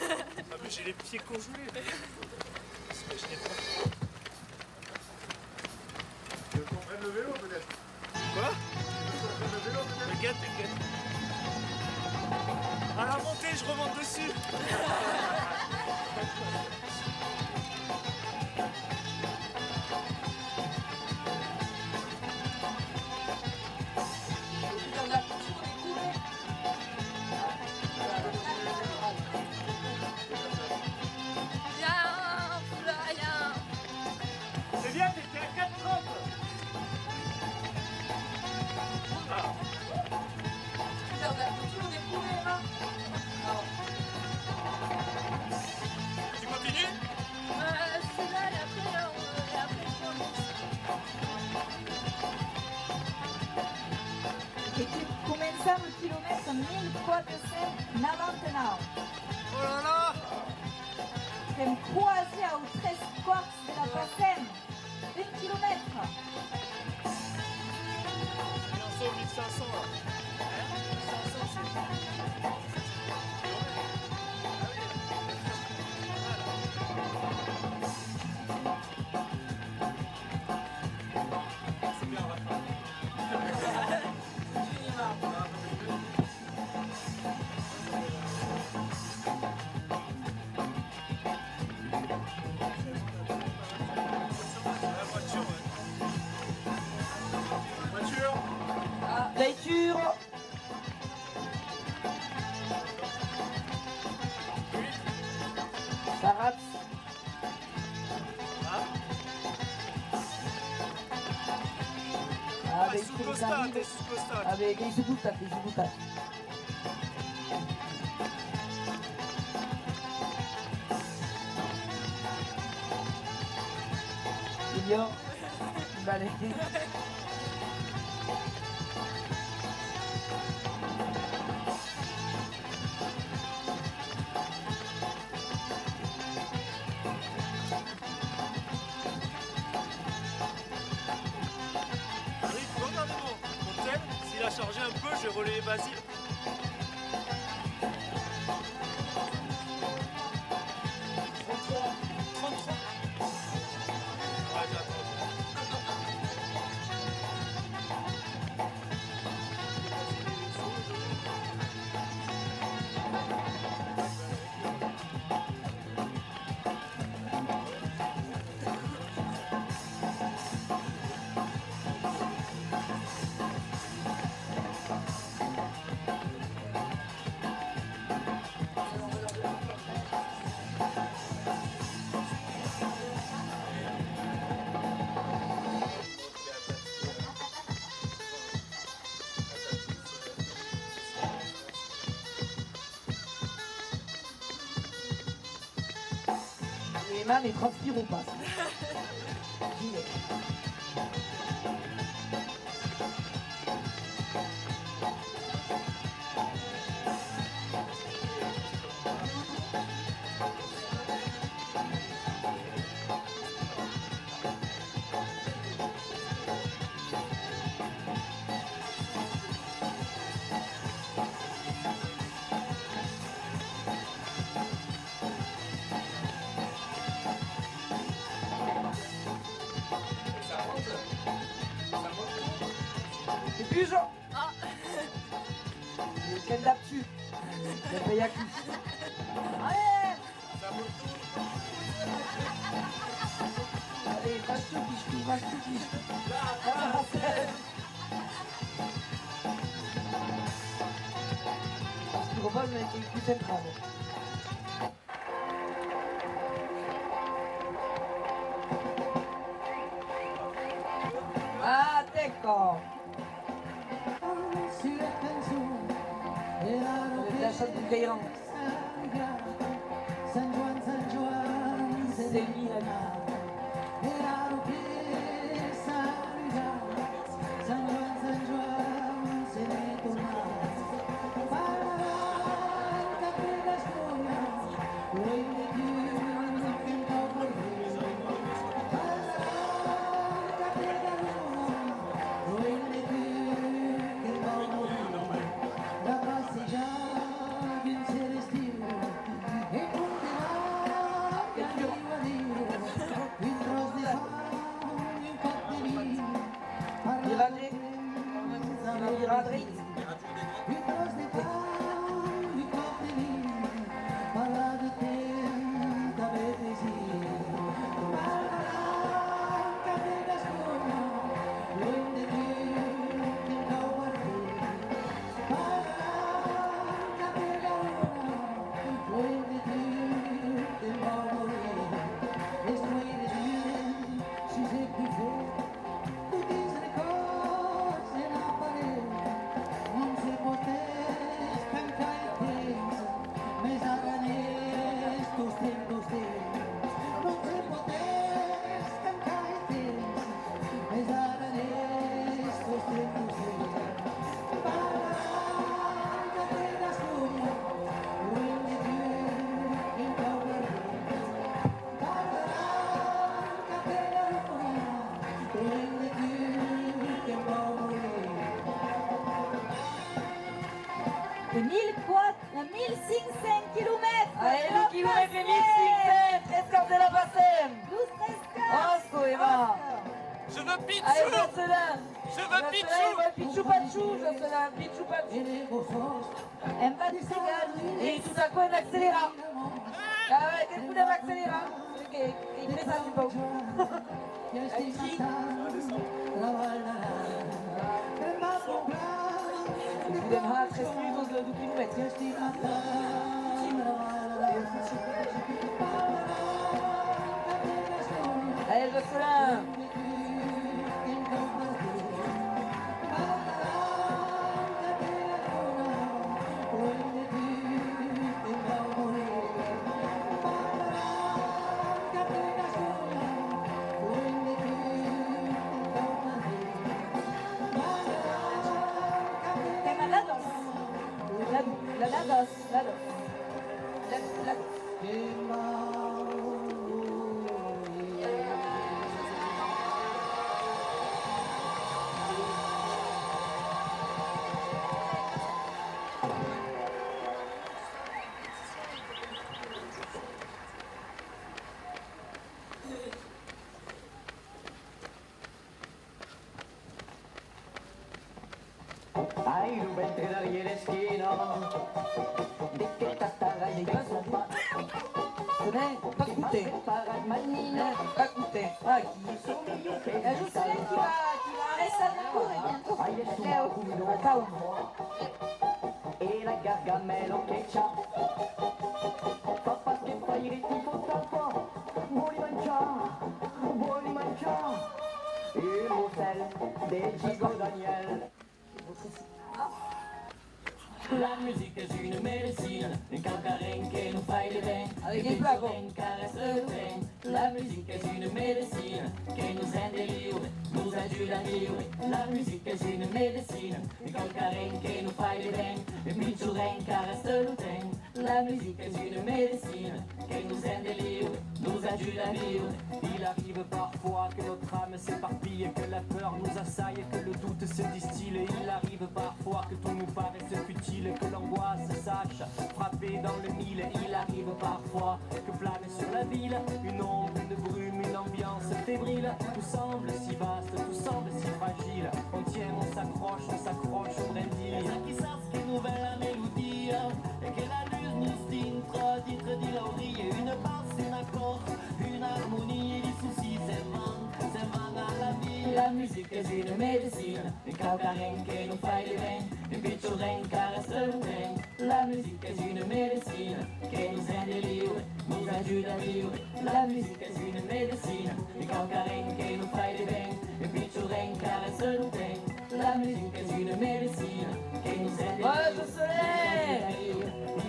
Ah, mais j'ai les pieds congelés. Vous imaginez pas. Tu veux qu'on prenne le vélo, peut-être ? Quoi ? Tu veux qu'on prenne le vélo, peut-être ? T'inquiète, t'inquiète. À la montée, je remonte dessus. Viens, Florian. C'est bien, t'étais à quatre trente. Ah. Putain, on a toujours des coureurs, hein. Tu continues ? Euh, je suis là, et après, là, on, et après, je remonte. E que començam lo quilomètre mil quatre cents navanta-nau. Oh là là! Qu'èm quasi aus tres quart de la Passem. Un quilomètre. On est en mille cinq cents, là. Hein ? Mille cinq cents, c'est... Voiture. Paratz. Ah, ben, sul costat, sul costat. Ah, ben, qu'ei sul costat, qu'ei sul costat. Millor. Vale. Arrive, regardez mon, mon tel, s'il a chargé un peu, je vais relayer Basile. Trente-trois. Trente-trois. Ouais, j'ai attendu. Ah, ne transpirons pas. Ginette. Te pujo? Ah. Qu'en dab tu? Qu'en pei aquí. Allez! Allez, vas-tu, pichou, vas-tu, pichou. Ah, c'est... Tu proposes, mais qui, qui s'entrave. Ah, d'accord. Le Flash du Caïran. C'est lui, la vie. Viradre. Viradre. De mil quatre, de mil cinc cents quilomètres. Allez, lo quilomètre mil cinc cents, tres quarts de la Passem. Los tres quarts. Òsca, Emma. Je veux Pichou. Allez, Jocelyn. Je veux Pichou. Jocelyn, Pichou Patchou, Jocelyn, Pichou Patchou. Empatigable. E tot aquò en accelerar. Ah ouais, que podem accelerar. Que, que i pressa un pauc. Aquí. Podem har tres minutas de, de quilomètre. Allez, Jocelyn. Tema la dos. La, la, la dos, la dos. La, la dos. Ai, lo ventre darrièr l'esquina, de que t'atarrai de que son pas. Sonèr, pas coûter. Pas coûter. Aquí. Il y a Jocelyn qui va, qui va arrêter sa cour et bientôt. Ai, es un... Calme. E la gargamèla que cha. Fa pas que faire ti fòrça fòrt. Vòli manjar, vòli manjar. Un mocèl de gigot d'anhèl. La musica es una medecina, quauquarren que nos fai de ben. Avec les plats, bon. Encara se lo temps. La musica es una medecina que nos rende liure, nos ajuda a viure. La musica es una medecina, quauquarren que nos fai de ben. Un pichon encara se lo temps. La musica es una medecina que nos rende liure, nos ajuda a viure. Il arrive parfois que notre âme s'éparpille, que la peur nous assaille, que le doute se distille. Il arrive parfois que tout nous paraisse futile, que l'angoisse sache frapper dans le mille. Il arrive parfois que plane sur la ville une ombre, une brume, une ambiance fébrile. Tout semble si vaste, tout semble si fragile. On tient, on s'accroche, on s'accroche, on brindille. Quizás que novèla melodia e que la lutz nos dintra, dintra de l'aurilha, una pas, un acòrd, una armonia, de socis se'n van, se'n van a la vida. La musica es una medecina, un quauquarren que nos fai de ben, un pichon encara se lo temps. La musica es una medecina que nos rende liure, nos ajuda a viure. La musica es una medecina, un quauquarren que nos fai de ben, un pichon encara se lo temps. La musica es una medecina que nos rende liure. Voilà, Jocelyn!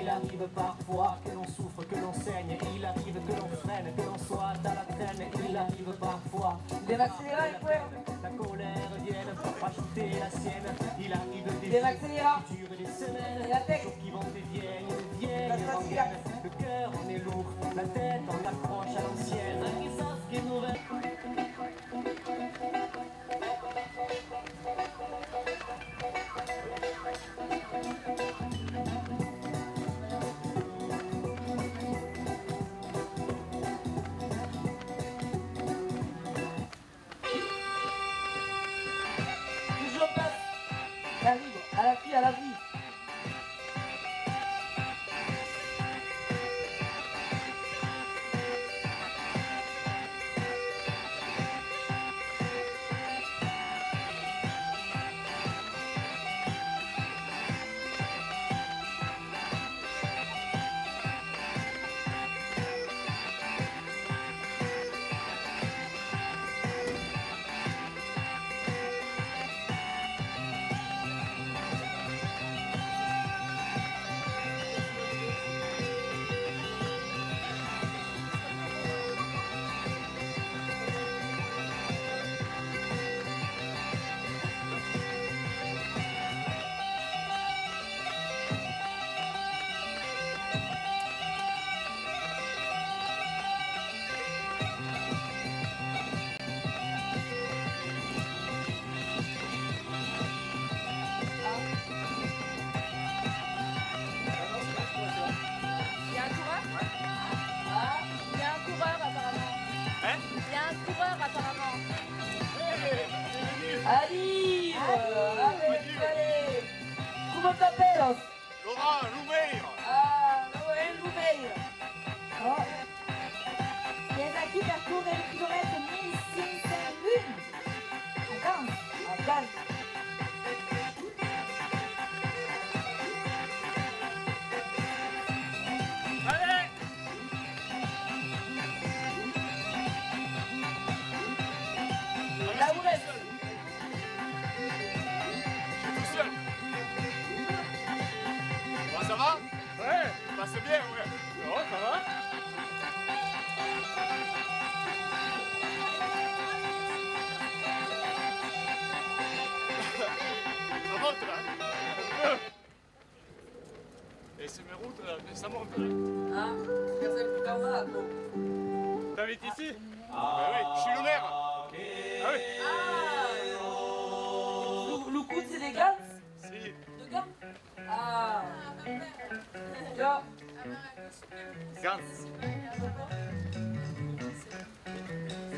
Il arrive parfois que l'on souffre, que l'on saigne. Il arrive que l'on freine, que l'on soit à la traîne. Il arrive parfois que la colère vienne rajouter la sienne. Il arrive des jours qui durent des semaines, des jours qui vont et viennent, viennent et reviennent. Le cœur en est lourd, la tête en accroche à l'ancienne. Quizás que novèla Toujours pas. Arrive à la fille, à la vie. Il y a un coureur ? Ah, il y a un coureur apparemment. Hein ? Il y a un coureur apparemment. Allez, euh, allez, allez. Comment t'appelles ? Laurent Louveira. Ah, Laurent Louveira. Oh. Qu'es aquí per córrer lo quilomètre mil cinc cents un. Attends, attends. Allez ! Laurent. Je suis tout seul. Bon, ça va ? Ouais. Passe bien, ouais. Ça va, ça va ? Ça monte, là. Et c'est mes routes, là, ça monte, là. Ah, c'est comme ça que tu t'en vas, quoi. T'habites ici ? Ah oui, je suis le maire. Ah oui. Ah, lo, lo cotxe de Gans ? Si. De Gans ? Ah. Jo. Gans.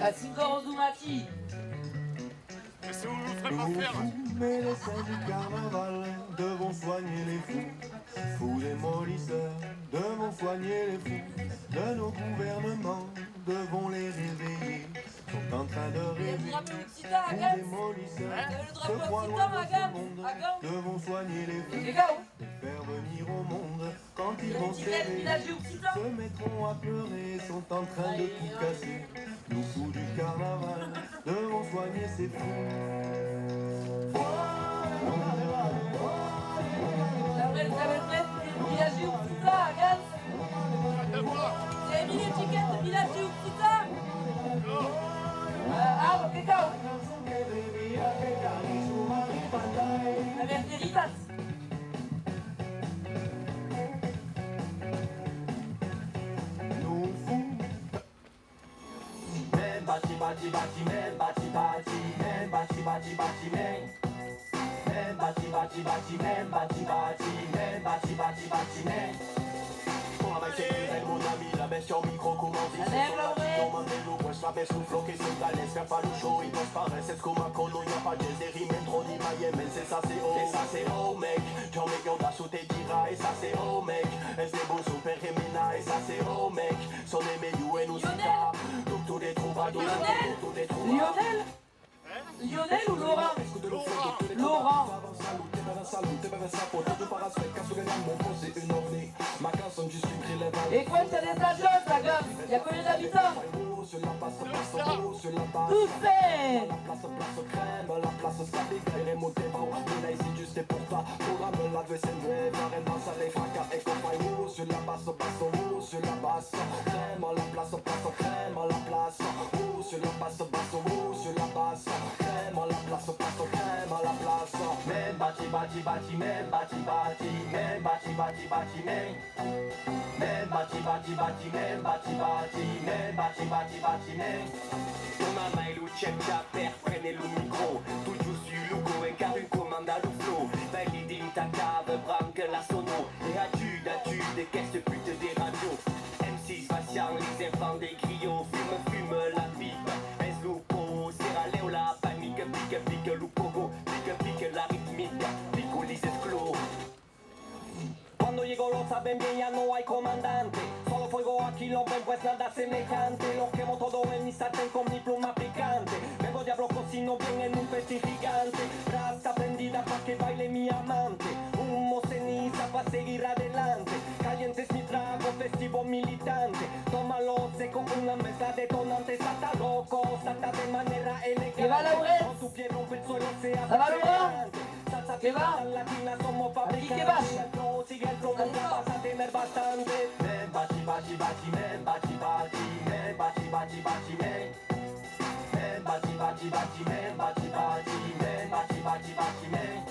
A cinc oras du matin. Mais si vous nous ferez pas faire. Nous, médecins du carnaval, devons soigner les fous. Fous démolisseurs, devons soigner les fous. De nos gouvernements, devons les réveiller. Sont en train de rêver. Fous démolisseurs, se croient loin de ce monde. Devons soigner les fous. Les faire venir au monde. Quand ils vont s'éveiller, se mettront à pleurer, sont en train de tout casser. Nous fous du carnaval, devons soigner ces fous. Sabes mès Vilatge Occitan, Gans? Sèm una etiqueta Vilatge Occitan? Euh, ah, que cau? Averse, veritat. Men bati bati bati, men bati bati, men bati bati bati, men. Men bati bati bati, men bati bati, men bati bati bati, men. Bon, avec ses rêves, mon ami, la bèstia au micro, comment dire, c'est son avis, on m'a fait l'ouvrage, la baisse, le flow, qui se galère, faire pas le show, il passe par elle, c'est ce qu'on m'a connu, y a pas de jazz, des rimes, trop ni moyen, mais c'est ça, c'est oh, et ça, c'est oh, mec, tu en mets, on a sauté, dira, et ça, c'est oh, mec, est-ce des bons super, et mena, et ça, c'est oh, mec, Lionel. Lionel. Lionel ou Laurent? Laurent. E quantas estacions, Gans? I a combien d'habitants? Dotze! Men bati bati bati, men bati bati, men bati bati bati, men. Men bati bati bati, men bati bati, men bati bati bati, men. Dona mai lo chèp per prene lo micro, totjorn sus lo go, encara un comanda lo flow. Vai-li dins ta cava, branca la sono e ajuda, ajuda aquesta puta de ràdio. M sis Bastian, les enfants de Griot, fume, fume la pipa, es lo po, serra lèu la panica, pica, pica lo pogo, pica, pica la ritmica, pico les esclos. Cuando llego lo saben bien, ya no hay comandante. Solo fuego aquí, lo ven, pues nada semejante. Lo quemo todo en mi sartén con mi pluma picante. Vengo diablo, cocino bien en un festín gigante. Brasa prendida pa' que baile mi amante. Humo, ceniza pa' seguir adelante. Caliente es mi trago, festivo militante. Tómalo seco, una mezcla de detonantes. Salta loco, salta de manera elegante. Que va, Laurent? Con tu pie rompe el suelo, se hace elegante. Salsa que va? Latina, somos fabricantes. Aquí que va? El flow sigue el flow, nunca vas a tener bastante. Men bati bati bati, men bati bati, men bati bati bati, men. Men bati bati bati, men bati bati, men bati bati bati, men.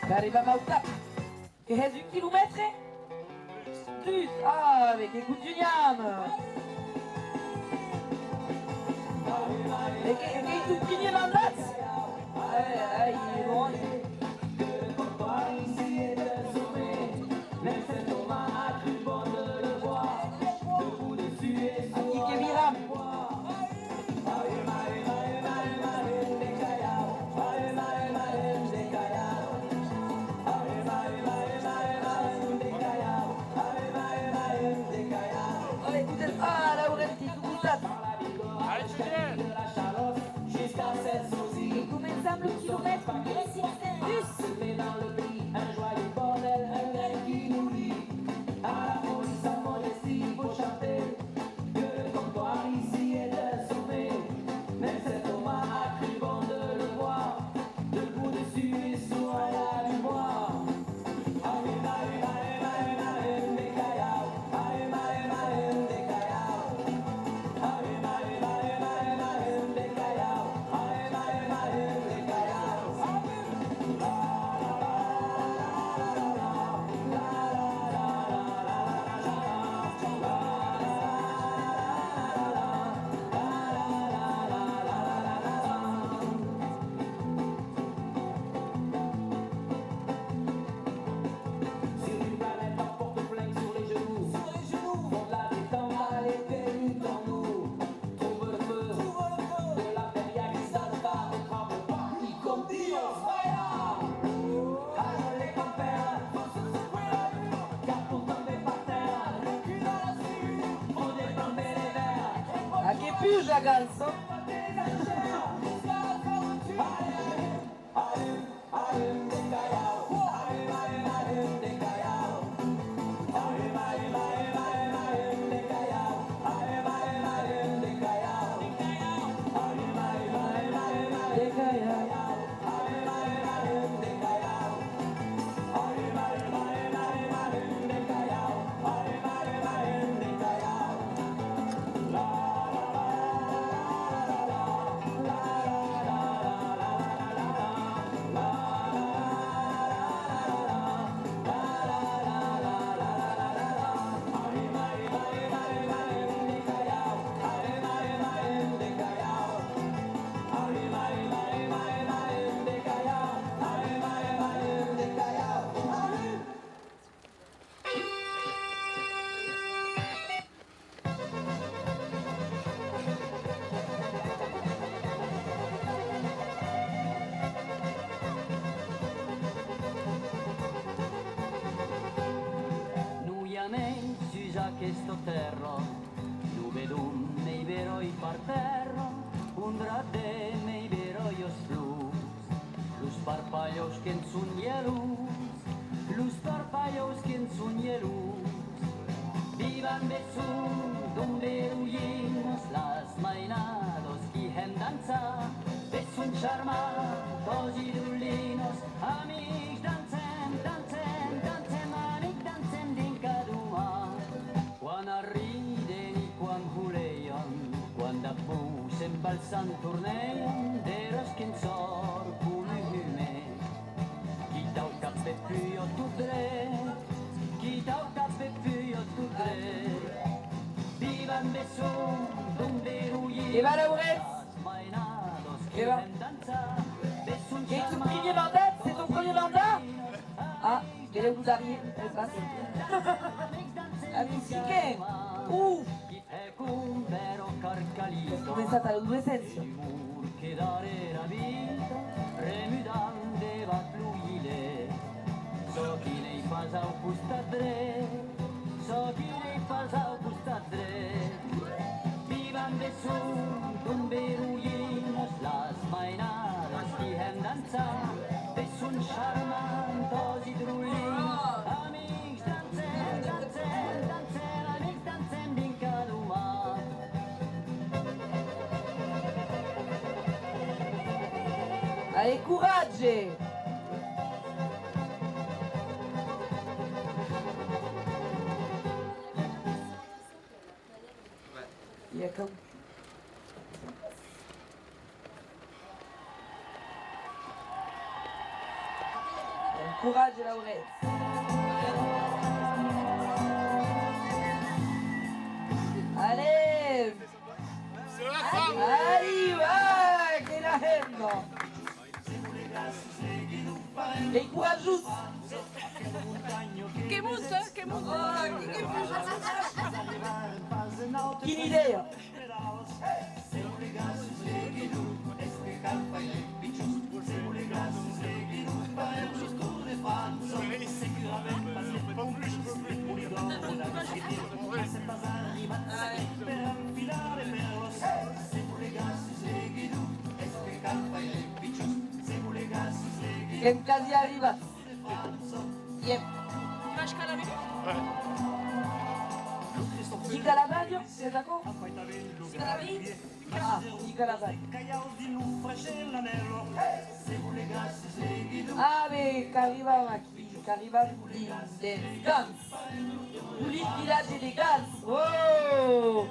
Qu'arribam au cap. Que hès un quilomètre? Dus! Ah, mès que contunham! E que, e qu'ei tu primier mandat? Ai, ai, ai, bon. Aquí que viram. Allez, écoutez, ah, Laurent, tu costat. Allez, Julien. Començam lo quilomètre mil cinc cents. la cançon. Noiaments sus aquesta tèrra, lo vedon mei beròi per tèrra, un drap de mei beròias flors, los parpalhòus que'n son gelós, los parpalhòus que'n son gelós. Vivan besson, dont berolhinas las mainadas qui hèm dançar, besson charmantas e drolinas, amics dancem, dancem, dancem, amics dancem dinc a doman. Quan arriden e quan holeian, quan dab vos en valsant torneian, de ròs que'n sòrt com un hume. Quitau cap e puja tot dret, quitau cap e puja tot dret. Vivan besson, dont berolhinas. E va, Laurent. Las mainadas qui hèm dançar, besson. Et ton premier mandat, c'est ton premier mandat ? Ah, mais là, vous arrivez, c'est pas ça. La musique, ouf. Començat a l'adolescéncia. L'umor que darrèra vita, remudant de bat lo gilet. Çò qui n'ei pas au costat dret, çò qui n'ei pas au costat dret. Vivan besson, dont berolhinas las mainadas qui hèm dançar, besson charmantas e drolinas, amics dancem, dancem, dancem, amics dancem dinc a doman. Allez, courage ! I a que... Bon coratge, Laurent. Allez! Allez, va, que la hemna! Ei coratjós! Que monta, que monta! Quina idèa! Qu'èm quasi arribats. Iep. Dic a la balha, c'est d'accord ? Dic a la balha. Ah, dic a la balha. Ah, ben, qu'arribam aquí, qu'arribam dins dels Gants. Polit vilatge de Gants. Oh!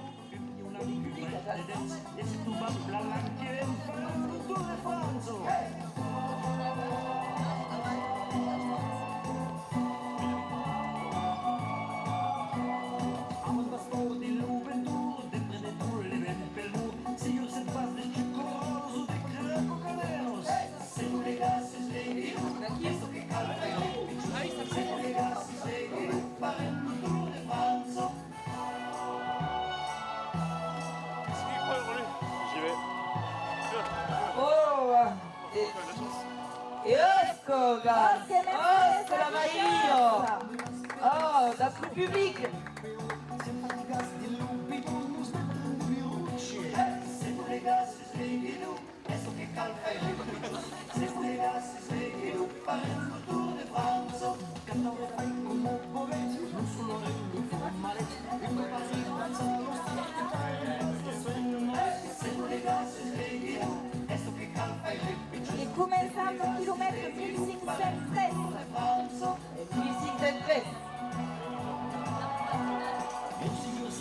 Oh, e òsca, òsca, la Maria! Oh, dab lo public! Siam fatigats de lo bidon, nos metrem un biruchi.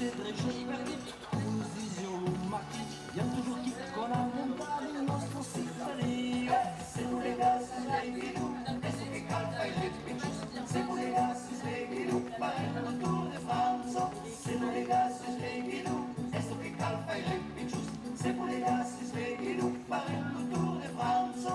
Tres jorns perdits, nos disián lo matin, i a totjorn quicòm a montar dins nòstra citadina. Se non legas, es l'evidon, es çò que cal faire, les pichons. Se non legas, es l'evidon, farem lo torn de França. Se non legas, es l'evidon, es çò que cal faire, les pichons. Se non legas, es l'evidon, farem lo torn de França.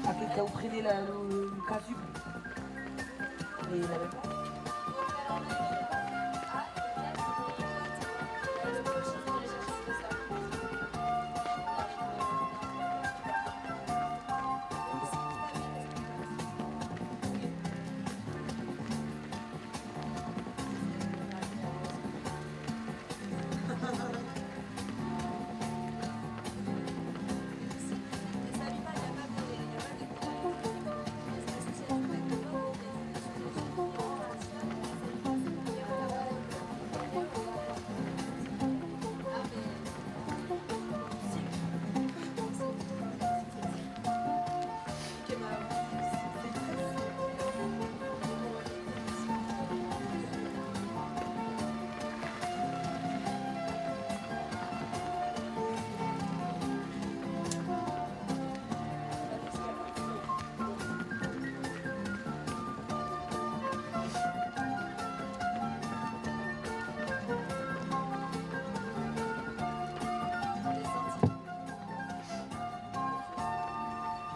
Aquel cau prene la, lo, lo casuble. E la même pas.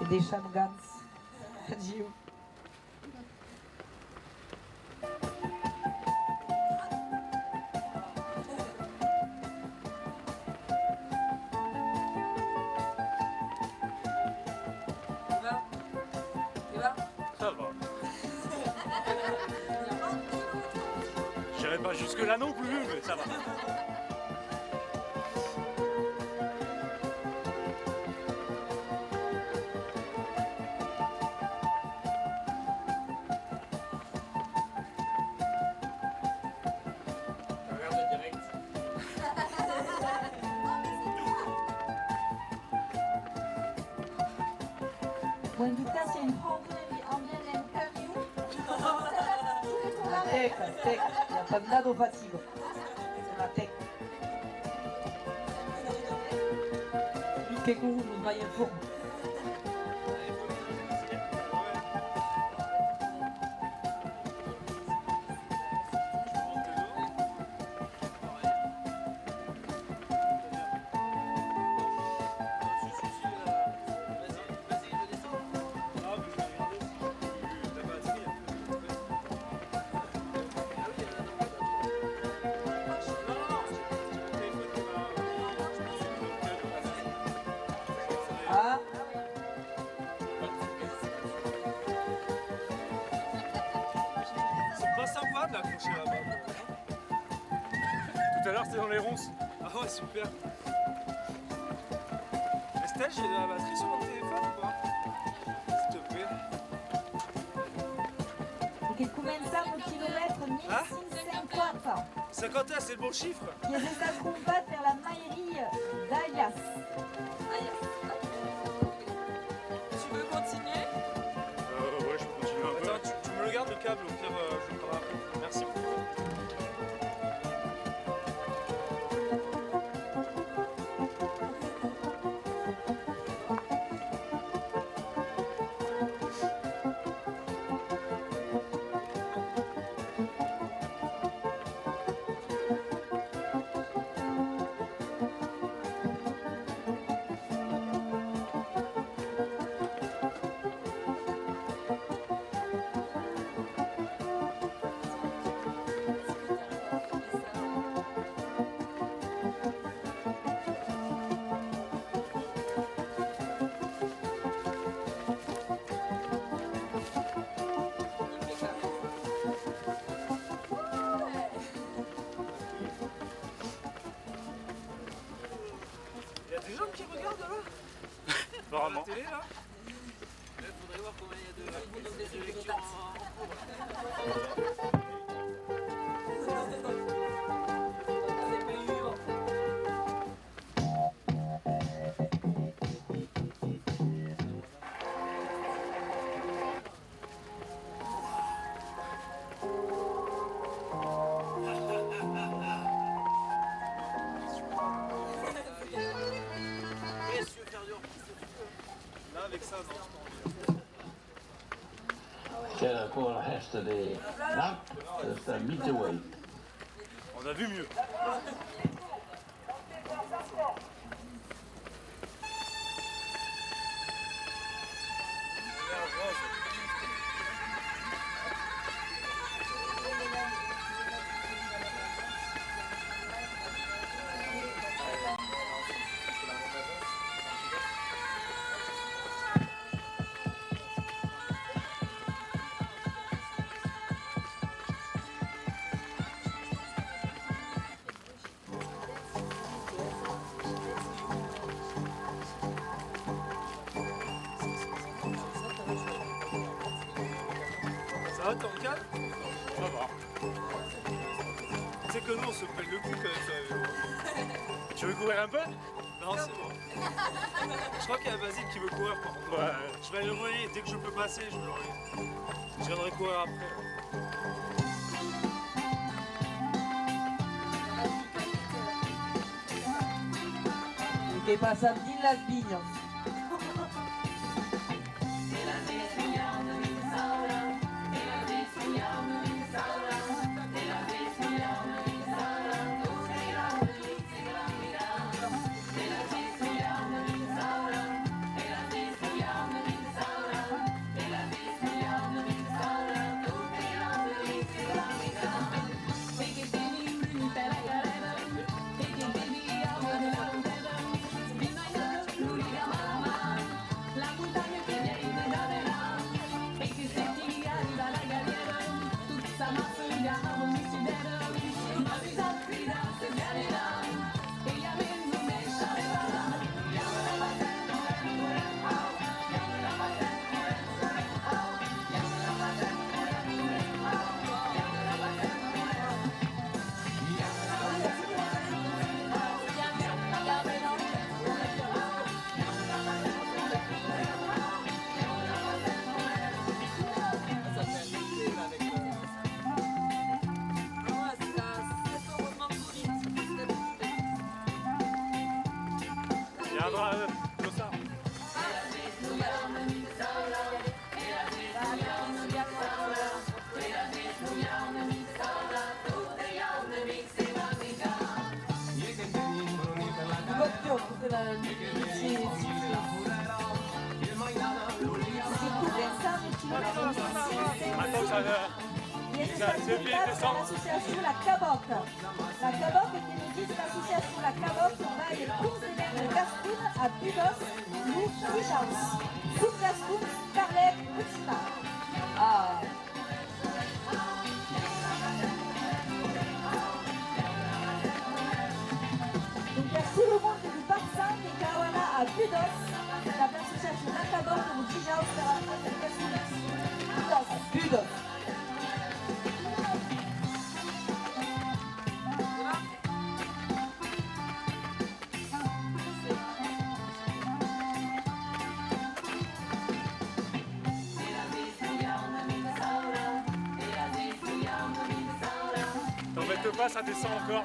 E deisham gans. Adiu. Ça va. J'irai pas jusque-là non plus, mais ça va. Regarde le direct. Bon, en tot cas, si un trenta en vient en camion, tec, tec, i a pas nada de fatiga. La tec. Que courons, nos mai en forma. Ah. C'est pas sympa de l'accrocher là-bas. Tout à l'heure, c'était dans les ronces. Ah ouais, super. Estelle, j'ai de la batterie sur mon téléphone ou pas ? S'il te plaît. E que començam lo quilomètre mil cinc cents quatre. Cinquante, c'est le bon chiffre. Qui es estat crompat per la mairie d'Aias. Qui regarde là ? Apparemment. La télé, là ? Là, il faudrait voir combien il y a de, de lectures en, en cours. Là, avec ça, non, je pense. Quel poids reste des... Là, c'est un middleweight. On a vu mieux. Ça va, t'es en calme ? Ça va. Tu sais que nous, on se pèle le cul quand même sur la vélo. Tu veux courir un peu ? Non, c'est bon. Je crois qu'il y a Basile qui veut courir, par contre. Ouais. Je vais aller le relayer. Dès que je peux passer, je vais le relayer. Je viendrai courir après. Que passam dins las vinhas. Viendra, euh, comme ça. Attends, ça va. L'associacion La Cabòca. La Cabòca, que nos ditz l'associacion La Cabòca, balha, cors de lenga gascona a Budòs los dijaus. Son gascons, parlem occitan. Ah. Donc, per tot lo monde de Barçan que cau anar a Budòs, dab l'associacion La Cabòca los dijaus per aprendre gascon. Budòs. Budòs. T'embête pas, ça descend encore.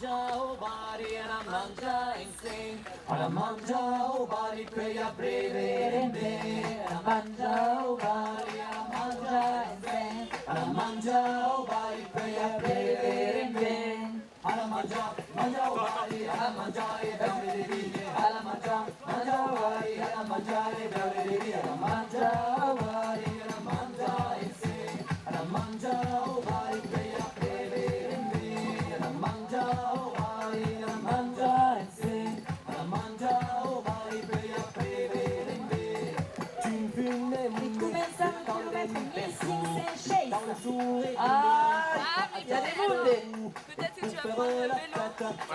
Manjar au bar e anar manjar ensems. Anar manjar au bar e puèi après beure un verre. Anar manjar au bar e anar manjar ensems. Anar manjar au bar e puèi après beure un verre. Anar manjar, manjar au bar e anar manjar e beure de vin. Anar manjar, manjar au bar e anar manjar e beure de vin. Anar manjar au bar e anar manjar ensems. Anar manjar au bar e puèi après beure un verre. Anar manjar au bar e anar manjar ensems. Anar manjar au bar e puèi après beure un verre. Tu fumes. E començam un quilomètre mil cinc cents sheis. Ah, i a de monde. Peut-être que tu vas prendre le vélo.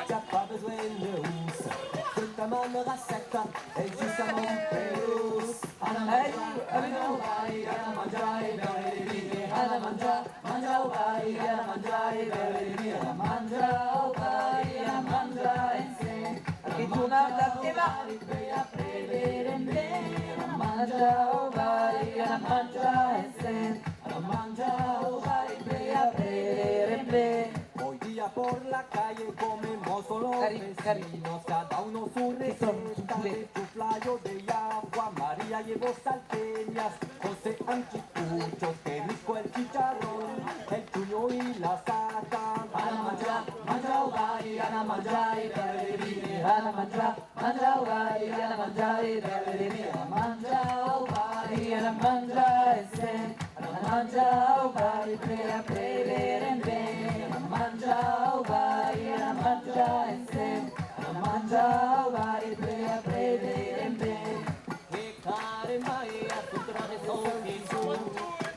T'as pas besoin de housse. Que ta maman rachète et juste à mon pélos. Ai, ai, ai. Anar manjar, manjar au bar e anar manjar e beure de vin. Anar manjar au bar e anar manjar ensems. E tornar dab de mar. Anar manjar au bar e anar manjar ensems. Anar manjar au bar e puèi après beure un verre. Hoy día por la calle comemos solo vecinos, cada uno su receta de chuflayo de agua, María llevó salteñas, José anticuchos, Temisco el chicharrón, el chuño y la sata. Anar manjar, manjar au bar e anar manjar e beure de vin. Anar manjar, manjar au bar e anar manjar e beure de vin. Anar manjar au bar e anar manjar ensems. Anar manjar au bar e puèi après beure un verre. Anar manjar au bar e anar manjar ensems. Anar manjar au bar e puèi après beure un verre. Que caramba, e a fotre de sol que sol.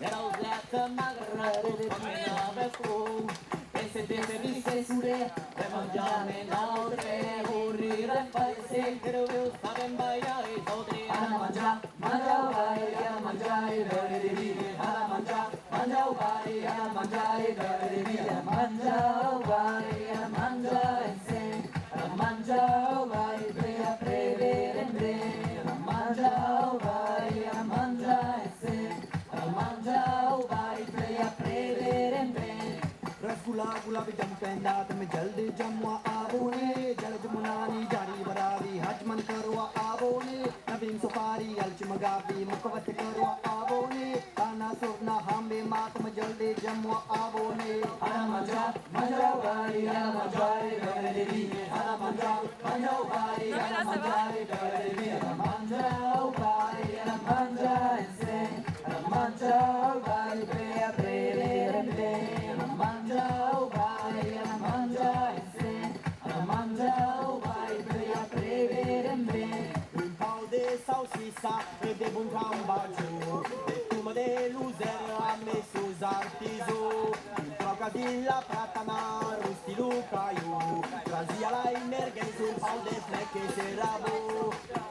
Era useta magra, tu fame avec fou. E se te servisse soler, per manjar-ne un autre, o rire, parecer que lo veu saben ballar e d'autres. Anar manjar, manjar au bar e anar manjar e beure de vin. Anar manjar, manjar au bar e anar manjar e beure de vin. Anar manjar au bar e anar manjar ensems. Anar manjar au bar e puèi après beure un verre. Anar manjar au bar e anar manjar ensems. Anar manjar au bar e puèi après beure un verre. Rasgula, gula, vejam pendata, me gel de jamua abone, gel de munani, jari baravi, hajman karua abone, navin sopari, alchi magavi, mukavate karua abone, ana sorna hambe mata, me gel de jamua abone. Anar manjar, manjar au bar e anar manjar e beure de vin. Anar manjar, manjar au bar e anar manjar e beure de vin. Anar manjar au bar e anar manjar ensems. Anar manjar au bar e puèi après beure un verre. Anar manjar au bar e anar manjar ensems. Anar manjar au bar e puèi après beure un verre. Un pauc de saucissa e de bon cambajo, de toma de losèr ambe sos artisans. Un tròcas dins la platana, rosti lo calhon, trasia lai merguèis, un pauc de fresc e serà bon.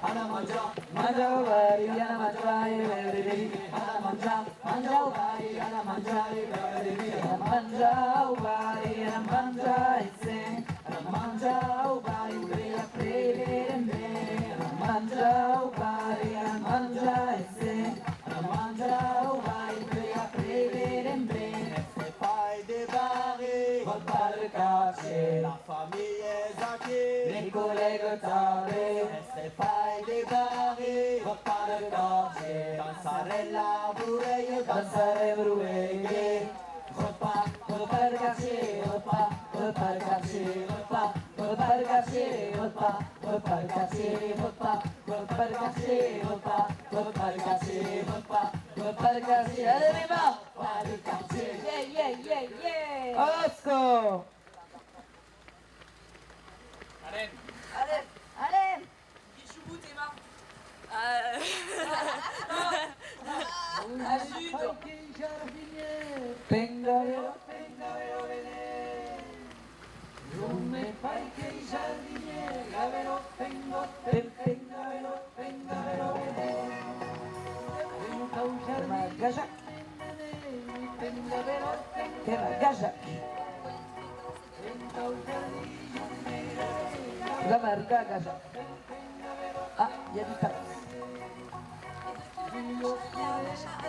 Anar manjar, manjar au bar e anar manjar e beure de vin. Anar manjar, manjar au bar e anar manjar e beure de vin. Anar manjar au bar e anar manjar ensems. Anar manjar au bar e puèi après beure un verre. Anar manjar au bar e anar manjar ensems. Anar manjar au bar e puèi après beure un verre. Èstre pas de barre, vòt pas de cachet. La familha es aquí, les collègues tanben. Èstre pas de barre, vòt pas de cachet. Dançarem la borrèia, dançarem roegue. Vòt pas, vòt pas de cachet, vòt pas, vòt pas de cachet, vòt pas, vòt pas de cachet, vòt pas, vòt pas de cachet, vòt pas, vòt pas de cachet, vòt pas, vòt pas de cachet, vòt pas, vòt pas de cachet. Allez, Rima! Pas de cachet. Yeah, yeah, yeah, yeah. Oscar! Anem. Anem. Anem. Qui chouboute, Emma ? Euh. Ajuda. Pengavero, pengavero, vene. Jove, pas que jardinièr, gavero, pengo, pen, pengavero, pengavero, vene. Entau jardin, gajac. Pengavero, pengavero. Tema, gajac. La marca a casa. Ah, i a dit pas.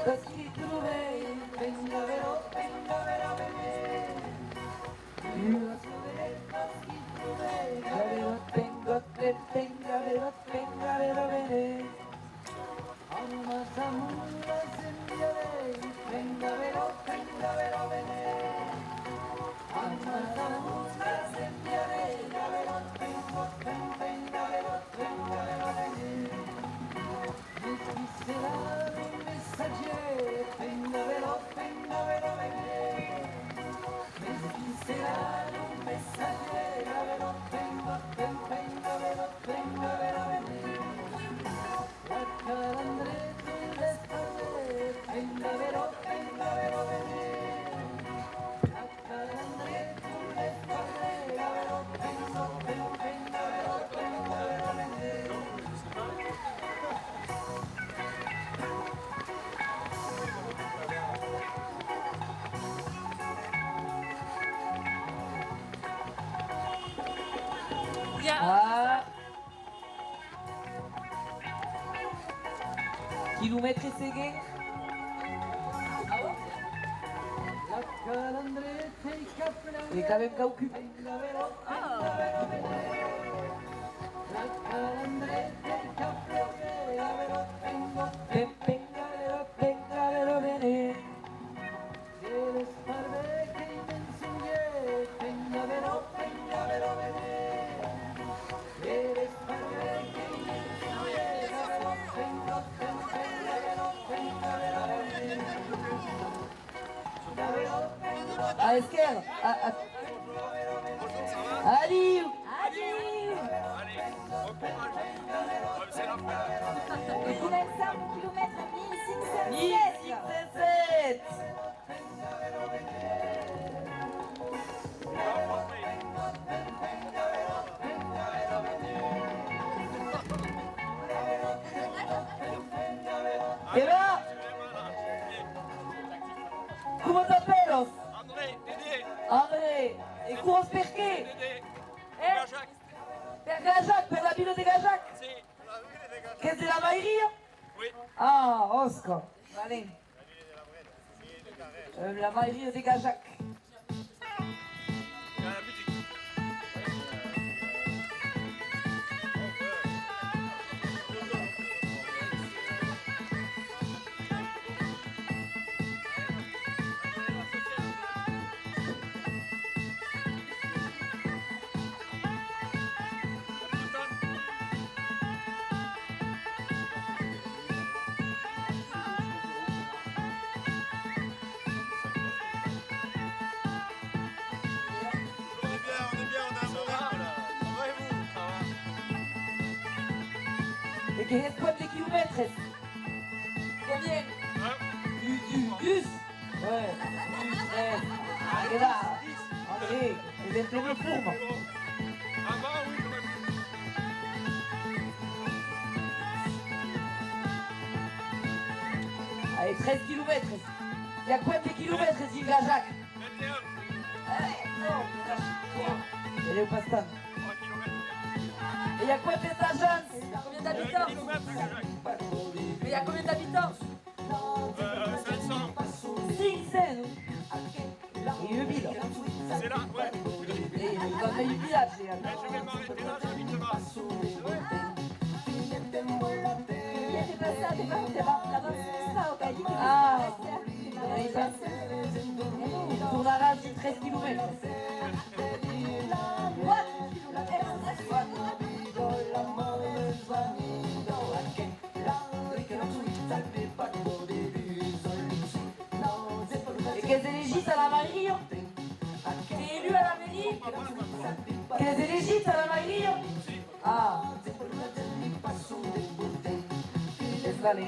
Pas qui trobèi, pengavero, pengavero, bebè. Pas qui Ah. Quilomètre seguent. E qu'avem quauqu'un. A esquèrra. A, a... Adiu! Adiu! E començam lo quilomètre mil cinc cents sèt. Mil cinc cents sèt. E va! Coma t'apèlas? André, Dédé. André, e corres per qué? Dédé. Eh? Gajac. Per Gajac, per la vila de Gajac? Sí. Qu'ès de la mairia? Oui. Ah, òsca. Vale. Euh, la mairia de Gajac. On est bien, on est bien, on est à mon rythme là. Ça va et vous? Ça va. E que hès quate quilomètres? Combien? Hein? Du, du, dus? Ouais. Dus, tres. Allez là. André, es en plena forma. Ah bah oui, j'aurais pu. Allez, tres quilomètres. I a quate quilomètres dins Gajac? Vingt et un. Eh, non. E lèu pas tant. Trois kilomètres. E i a quantes agents? Combien d'habitants? Vingt kilomètres, Gajac. Mais il y a combien d'habitants? Euh, cinq cents. Cinc cents. E ua vila. C'est là, ouais. E, donc, un village, eh. Eh, je vais m'arrêter là, j'habite là. Ah. Tornaràs dins tres quilomètres. E qu'ès elegit a la mairia? Qu'es elegit a la mairia? Qu'es elegit a la mairia? Ah. Vale.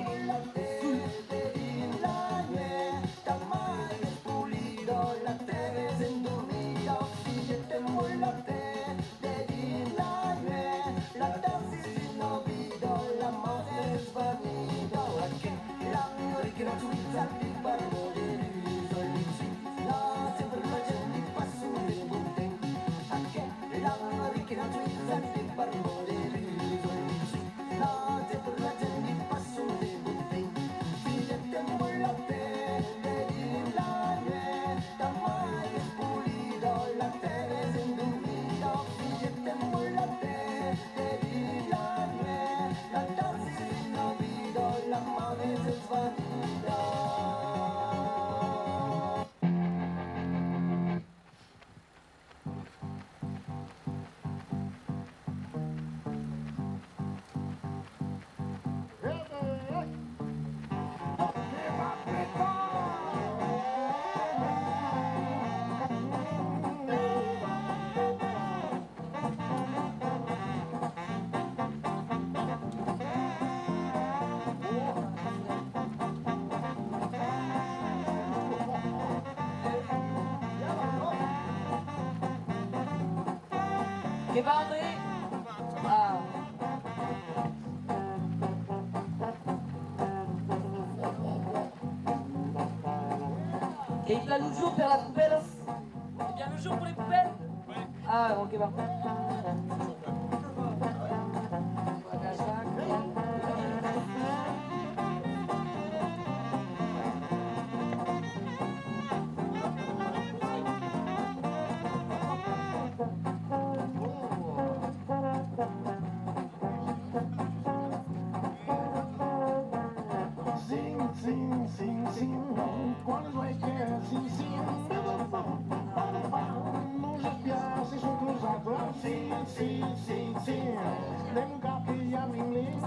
Que va, André? Ah. Qu'ei plan lo jorn per las copèlas? Qu'ei plan lo jorn per las copèlas? Ah, bon, que va. Sin, sin, sin, sin, quan es uèi que sin, sin, nos espias se son crosats. Sin, sin, sin, sin, de mon cap i a mil lin.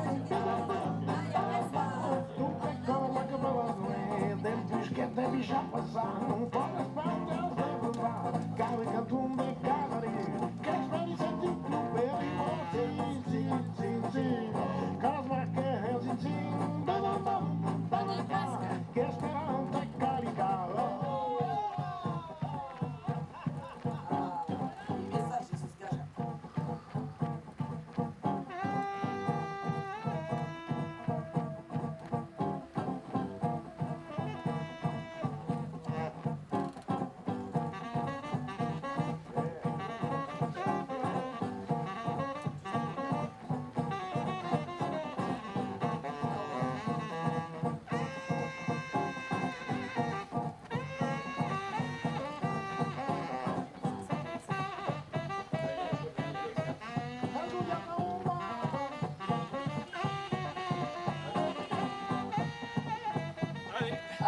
Tu que coma que pelas nuèit, dempús que te vei ja passar, non pòdes pas te desvoltar, cada canton de cada riu. Qu'esperi sentir lo perigo, sí, sí, sí, sí. Caras maques, sí, sí, bam, bam, bam, bam, bam, bam. Qu'esperan te calicar.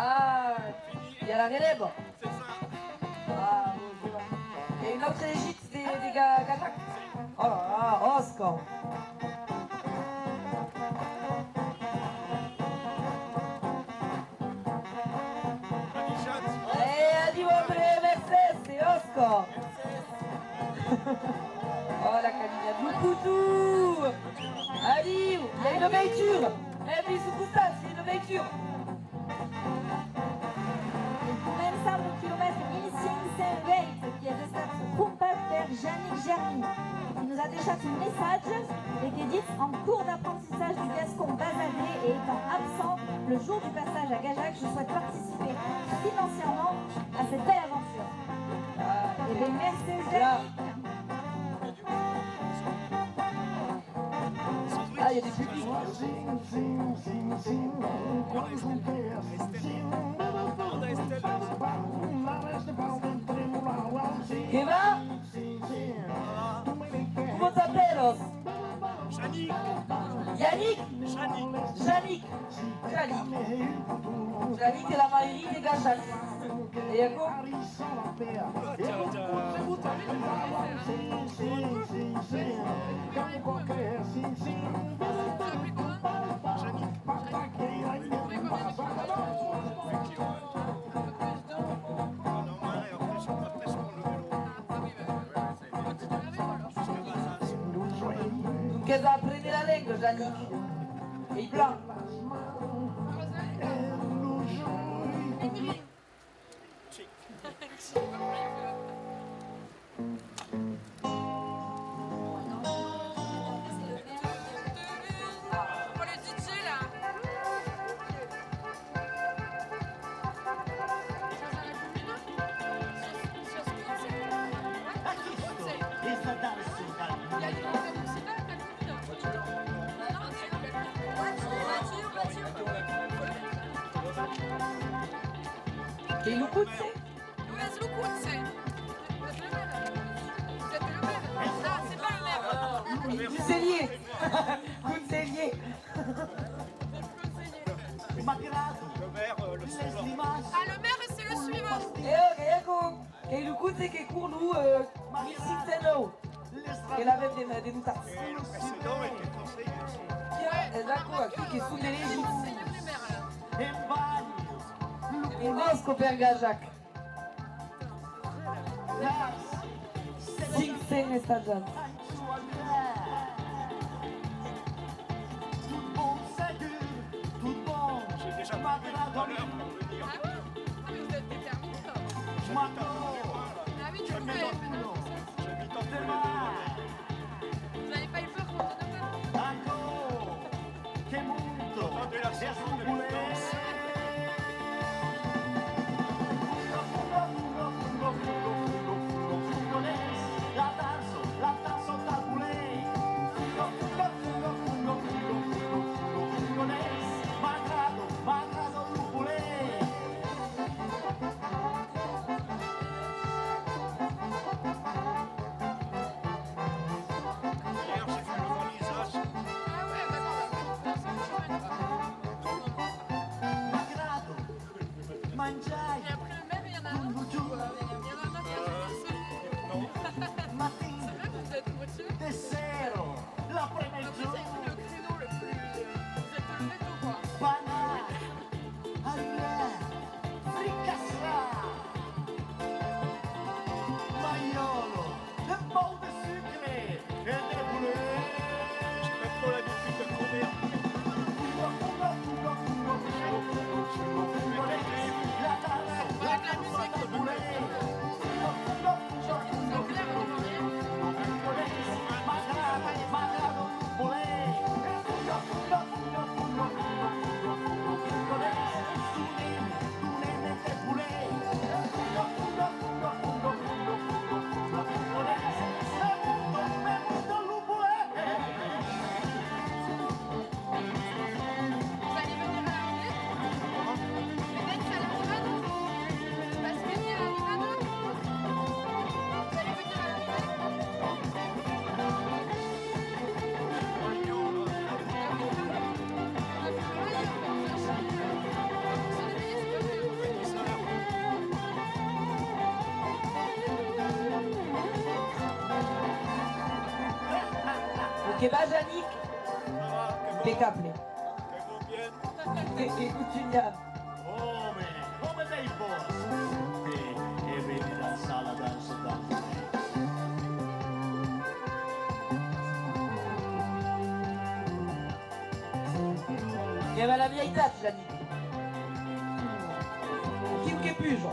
Ah, i a la relèva. Ah, bon, je vois. E un autre legit de, de ga-, Gajac. Oh là là, Òsca. E adiu, André, Mercés e Òsca. Oh, la Camilla, lo poton. Adiu, i a una veitura. Èm sus costat, i a una veitura. Començam lo quilomètre mil cinc cents uèit, qui es estat crompat per Jannic Germi, qui nos a deishat un messatge e que ditz: « En cours d'apprentissage du gascon basadais et étant absent le jour du passage à Gajac, je souhaite participer financièrement à cette belle aventure. » Eh bien, merci, Jannic. Ah, il y a du public. Que va? Comment t'appelles? Yannick? Yannick. Yannick. Yannick. Yannick de la mairie de Gajac. E aquò? Donc, qu'as a aprene la lenga, Yannick. Qu'ei plan. Pour le D J, là. Sur, sur Scoot, c'est... Aquí sto, es la dança dal... Il y a des gens comme ça, t'as le... Voiture, voiture, voiture. Qu'ei lo cotse? Lo es lo cotse? Vous êtes le maire? Vous êtes le maire? Ah, c'est pas le maire. Conselhièr. Conselhièr. M'agrada. Le maire, euh, le suivant. Ah, le maire, c'est le suivant. E ok, e ok. Qu'ei lo cotse que cor lo, euh, mil cinc cents nòu. Que l'avèm de, de notar. Et le précédent était conseiller aussi. Es aquò aquí que son de legits. Conseiller, le maire, là. E Òsca per Gajac. Cinc cents estatjants. Tot bon, segur, tot bon. J'ai déjà pris tout à l'heure pour venir. Ah oui? Ah, mais vous êtes déterminés, quoi. J'habite à Maton. Ah oui, du coup, vous avez fait la course. J'habite en... Deman. Que va, Janic? Impecable. Que, que contunham. Òme, òme dei bòscs! E, e veni dançar la dança del Bolet. E va la meitat, Janic. Aquiu que puja.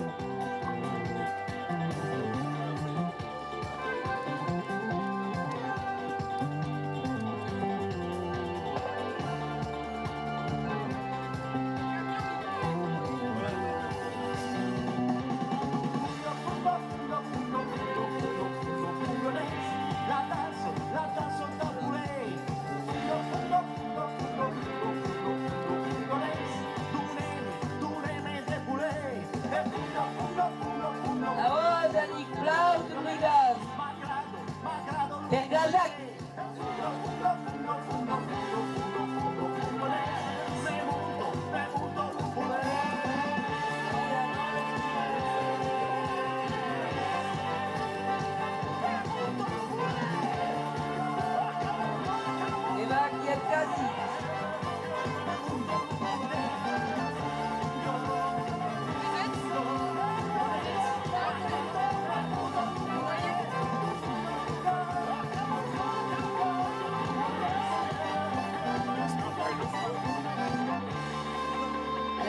Bravo, Janic, bravo, tu brigas. Per Gajac. E va, qui es quasi.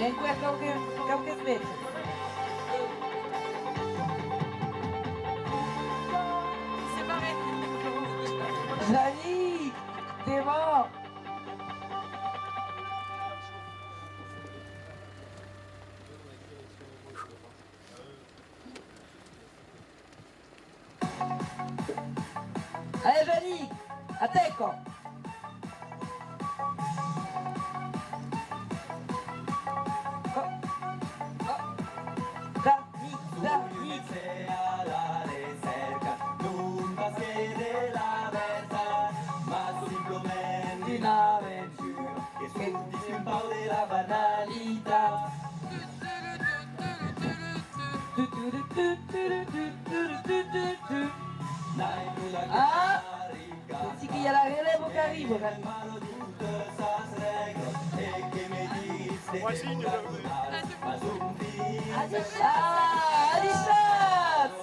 Enqüèra quauques, quauques mètres. Janic, devant. Allez, Janic, ataca! Oh, oh. Janic, Janic. A la recèrca, non pas que de la vertat, mas simplament d'una aventura que sortís un pauc de la banalitat. Ah! Pensi que i a la relèva qu'arriba, Rani. Voisine, je veux. Ah, adishatz!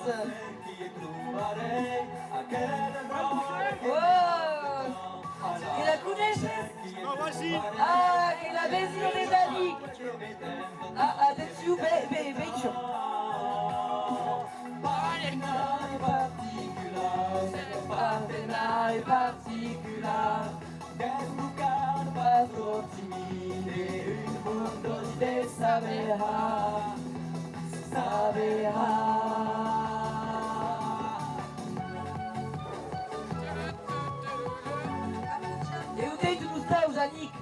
Oh! Que la coneisses? Ma voisine. Ah, que la vesina de Janic! Ah, atencion, be-, be-, veish. Partenari particular, partenari particular, desblocat pas tròp timide, un bon dòtz de saber har, saber har. E ont ei ton ostau, Janic?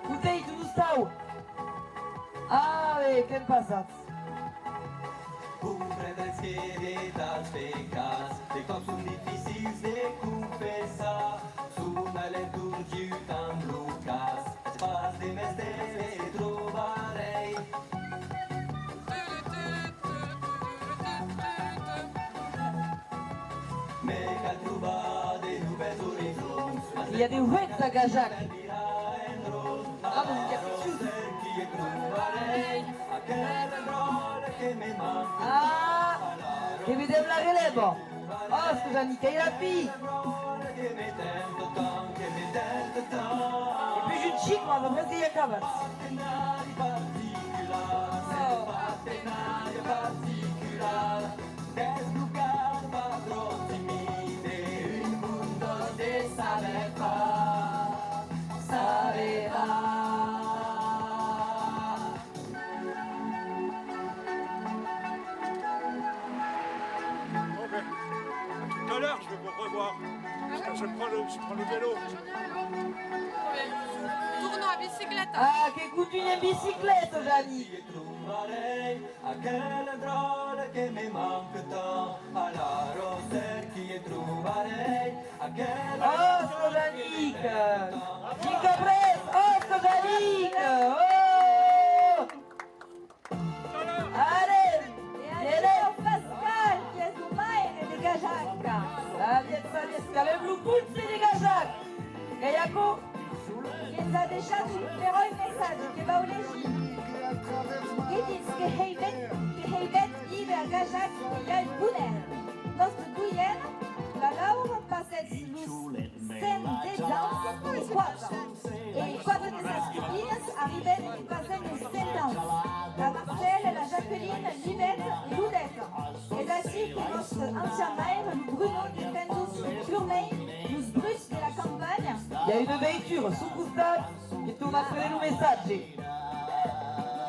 Ont ei ton ostau? Ah, e qu'èm passats. Comprendretz que de tals pecats de còps son dificils de confessar. Son a l'entorn jutjant lo cas, es pas de mès de les trobarèi. Me cal trobar de novèls orizonts. I a de huets a Gajac. Ah, bon, i a quicòm. Ah, que vedem la relèva. Òsca, Janic, qu'ei la fin. E puish un chic, mas après qu'ei acabat. Oh. Desblocat pas tròp timide, un bon dòtz de saber har, saber har. Bon, ben, tout à l'heure, je vais vous revoir. Parce que je prends le, je prends le vélo. Torna a bicicleta. Ah, que contunha en bicicleta, Janic. Aquel dròlle que me manque tant, alara cerqui e trobarèi aquel dròlle que me manque tant. Òsca, Janic! Cinc après! Òsca, Janic! Oh! Allez! E aquiu Pascal, qui es lo maire de Gajac. Aviatz, aviatz, qu'avem lo ponche de Gajac! Que'ns a deishat un beròi messatge que vau legir. Que ditz que hèi bèth, que hèi bèth díver Gajac que i a un poder. Nòste doyèra, la Laura, passèt los cent dètz ans e quate. E quate de sas copinas arribèt e passèt los cent ans. La Marcèla, la Jacqueline, Livette e Ludette. Es ací que nòste ancian maire, lo Bruno, defendó sus purmèir los bruts de la campanha. I a una veitura sul costat que torna prene lo messatge.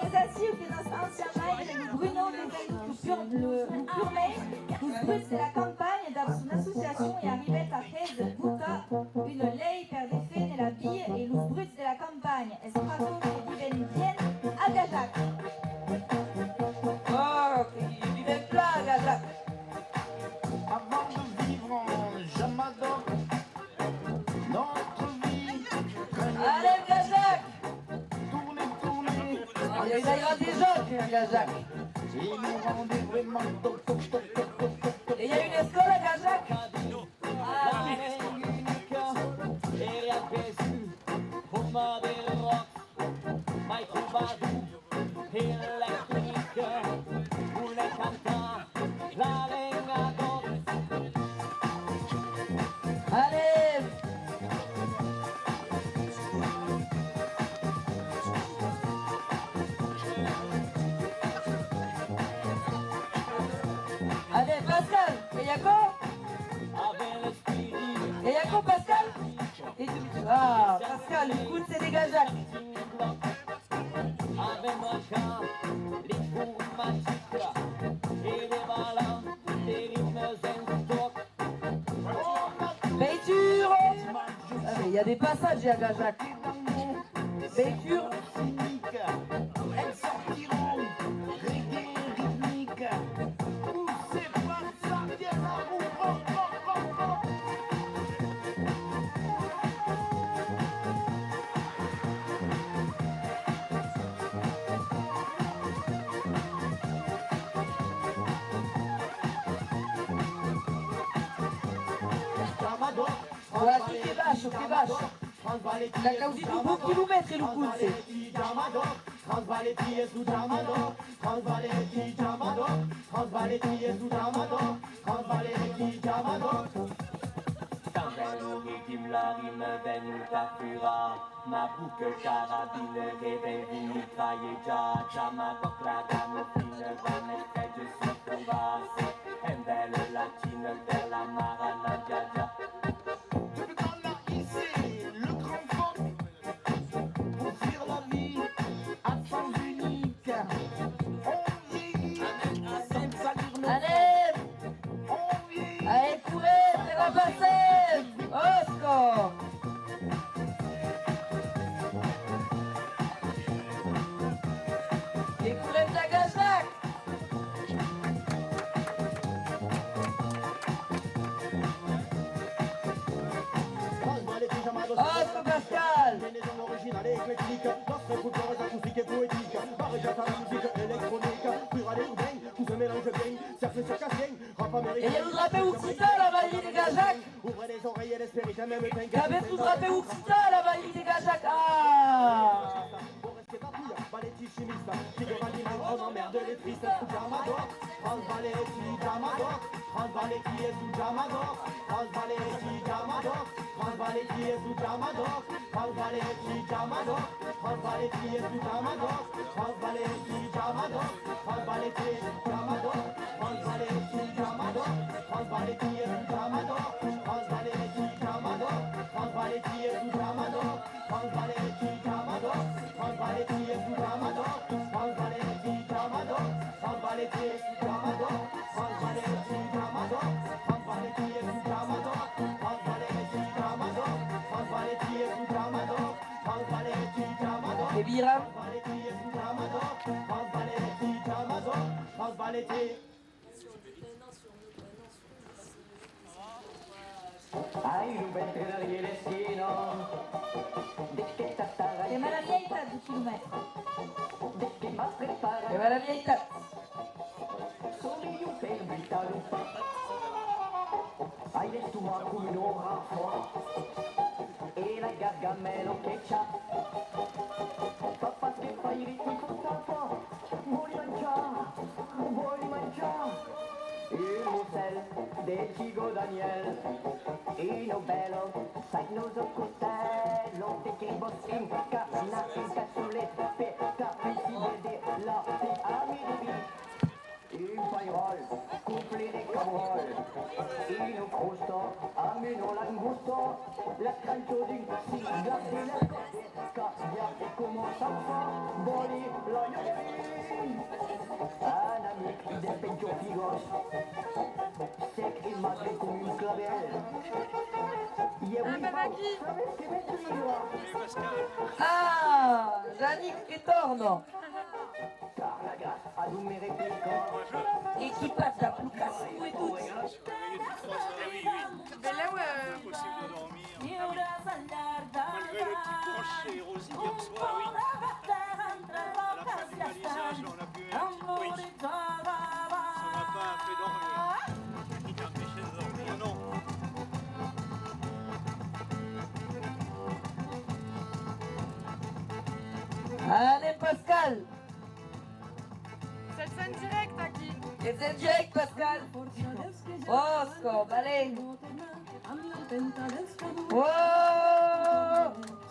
Es ací que nòste ancian maire, lo Bruno, defendó lo pur-, lo, lo purmèir los bruts de la campanha dab son associacion e arribèt a hèr votar una lei per deféner la via e los bruts de la campanha. Es pr'aquò que vivèm bien a Gajac. Oh, que vivèm plan a Gajac. Avant de vivre en Jamadòc, notre vie traîne. Allez, Gajac! Tourner, tourner. Ah, il y a des gens, Gajac. Et nous rendait vraiment top, top, top, top, top, top, top. Et il y a une école à Gajac. Ah. Era apesu, home de rock, mai trobador, electronic, vole cantar la lenga d'òc. Allez! Allez, Pascal, qu'ei aquò? Qu'ei aquò, Pascal? E tu, ah, Pascal, lo conse de Gajac. Avèm mancat l'informatica e de balar de ritmes en tòc. Veitura! Ah, mais il y a des passages, il y a Gajac. Veitura. Voilà, que baisha, que baisha. L'a causut un bon quilomètre, lo conse. Tanben lo ritim, la rima ven nos tafurar. Ma boca carabina, revengo mitralhejar. Jamadòc, la gama fina, va mestratge sul corbàs. En bèla latina, per la mara Nadja. Depuis qu'on a hissé le grand fort pour fuir la vie à sens unique, on vieillit sans salir nos... Allez! Allez, courez, faites la passer! Osco! E courez a Gajac! Osco, Pascal! Combinaison originale et éclectique, notre culture est acoustique et poétique, barrejat a la musique électronique, rural et urbain, tout se mélange bien, cercle circassien, rap américain. E i a lo drapèu occitan a la Vall de Gajac! Ouvrez les oreilles et l'esprit en même temps. Qu'avètz lo drapèu occitan a la Vall de Gajac! Ah! Baleti chimista, figure animal, on emmerde les tristes sous Jamadòc. France Baleti Jamadòc, France Baleti es sous Jamadòc, France Baleti Jamadòc, France Baleti es sous Jamadòc, France Baleti Jamadòc, France Baleti es sous Jamadòc, France Baleti Jamadòc, France Baleti Jamadòc, France Baleti Jamadòc, France Baleti es sous Jamadòc, France Baleti Jamadòc, France Baleti es sous Jamadòc. France Baleti Jamadòc, France Baleti es sous Jamadòc, France Baleti Jamadòc, France Baleti es sous Jamadòc, France Baleti Jamadòc, France Baleti es sous Jamadòc, France Baleti Jamadòc, France Baleti es sous Jamadòc, France Baleti Jamadòc, e viram. France Baleti es sous Jamadòc, France Baleti Jamadòc, France Baleti. Ai, lo ventre darrièr l'esquina. De qué t'atarà? Que malavieitat de quilomètre. De qué m'as preparat? Que malavieitat. Soi un per buitar lo pap. Ai l'estomac coma una rafla. E la Gamèla o ketchup. Pas, pas que pairi, tot, tot, tot. Vòli manjar, vòli manjar. Un mocèl de Gigot Daniel. Una bèla, saic nos au costel. Lo te que vos un carnat, un caçolet, per capir si vede la fi a midi. Un pairòl, couple de cabròl, una crosta amb una langosta, la trancha d'un cigar de la còsta, que ja comença a far vòlir la llum. Un amic de Pencho Figos, sec e magre com un clavel. I avui, Pau, sabes que me cridava? Ah, Janik que torna! Equipat d'aplocacion e tot. Belèu, eh, malgré le petit crochet rosé hier soir, oui. À la fin du balisage, on a pu être, oui. Ça n'a pas fait dormir. Qui t'a empêché de dormir ? Non. Anem, Pascal! Sètz en dirècte aquí. Ets en dirècte, Pascal. Òsca, balèu. Oh!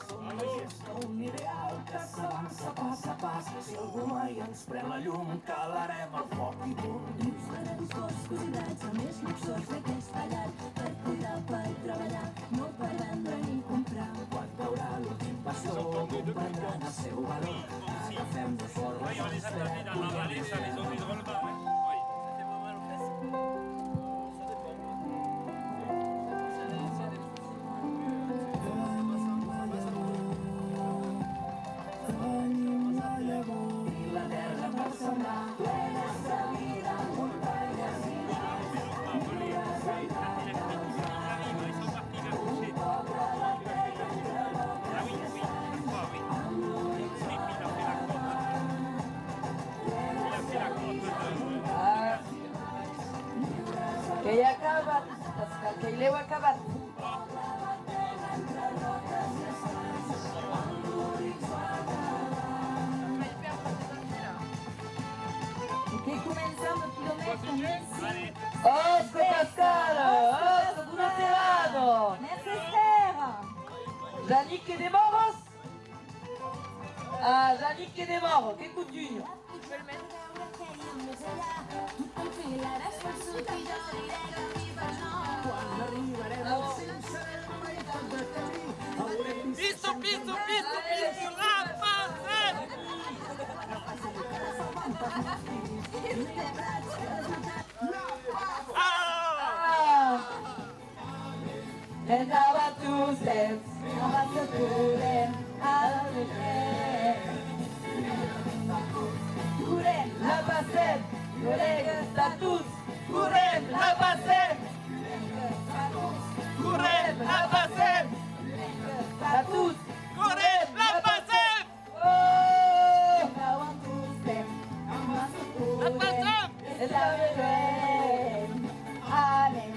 Son la gent d'un ideal que s'avança pas a pas. Si algú mai ens pren la llum, calarem el foc i punt. Dins la de discurs, cosinats amb els luxós d'aquesta llar, per cuidar, per treballar, no per vendre ni comprar. Quan caurà l'últim pastor, comprendran el seu valor. Agafem de fort les mans per acollir. Ah, qu'ei acabat, Pascal, qu'ei lèu acabat. E que començam lo quilomètre mil cinc. Òsca, Pascal! Òsca, bona serada! Mercés, Esther! Janik, que demòras? Ah, Janik, que demòra, que contunha. Pista, pista, pista, pista, la Passem! Ah! Endavant tostemps, amassa podem, anem. Correm, la Passem, colegas, a tots, correm, la Passem. Correm, la Passem, a tots, correm, la Passem. Oh! Endavant tostemps, amassa podem, la Passem! Endavant! Anem,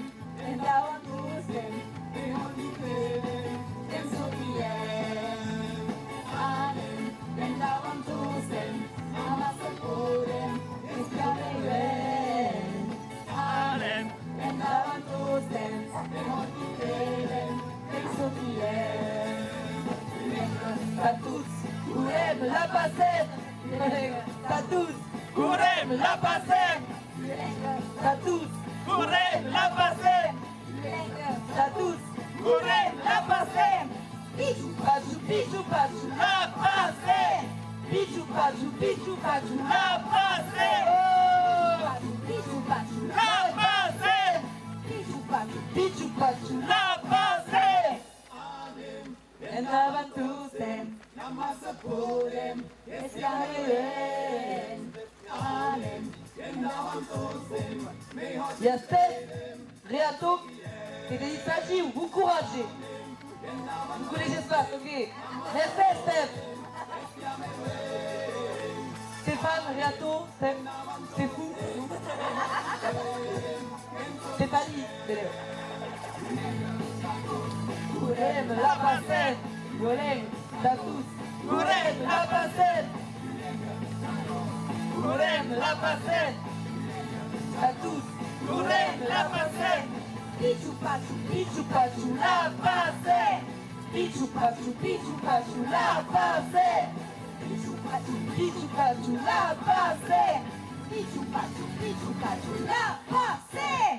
endavant tostemps, que hòrt que credem, te'n sortirem. Anem, endavant tostemps, amassa podem, que hòrt que credem. Anem, endavant tostemps, que hòrt que credem, te'n sortirem. A tots, correm, la Passem! A tots, correm, la Passem! A tots, correm, la Passem! A tots, correm, la Passem! Pichu pachu, pichu pachu, la Passem! Pichu pachu, pichu pachu, la Passem! Oh! Pichu pachu, la Passem! Pichu pachu, pichu pachu, la Passem! Endavant tostemps, amassa podem, qu'ei hòrt que credem. Anem, endavant tostemps, mei hòrt. I a Steph Reato que te ditz adiu, bon coratge. Lo coneisses pas, ok. Mercés, Steph. Stéphane Reato, Steph, Stefou. Stéphanie, belèu. Correm, la Passem! Violèn, tà tots, correm, la Passem! Correm, la Passem! Tà tots, correm, la Passem! Pichu pachu, pichu pachu, la Passem! Pichu pachu, pichu pachu, la Passem! Pichu pachu, pichu pachu, la Passem! Pichu pachu, pichu pachu, la Passem!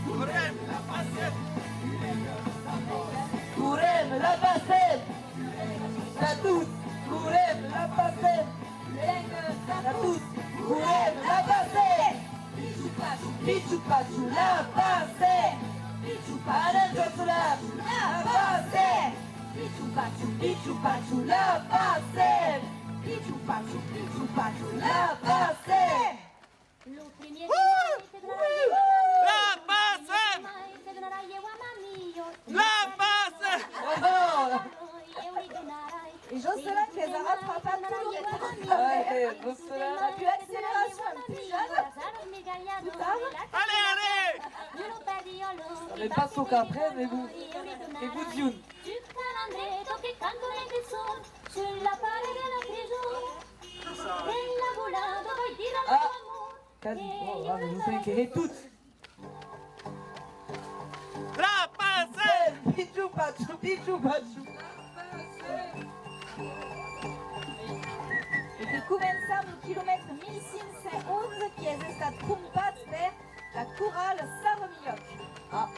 Correm, la Passem! Correm, la Passem! Tà tots, correm, la Passem! Tà tots, correm, la Passem! Pichu pachu, pichu pachu, la Passem! Pichu pachu, pichu pachu, la Passem! Pichu pachu, pichu pachu, la Passem! Pichu pachu, pichu pachu, la Passem! La Passem! La Passem! Et Jocelyn qui les a rattrapés tout le temps. Ouais, Jocelyn. Et puis accélération, plus jeune. Plus tard. Allez, allez! On n'est pas sûr qu'après, mais vous, et vous, Dune. Ah, quasi. Oh, ah, mais vous savez que toutes. La Passem! Pichu pachu, pichu pachu. E que començam lo quilomètre mil cinc cents onze, qui es estat crompat per la corala Saramilhòc. Ah.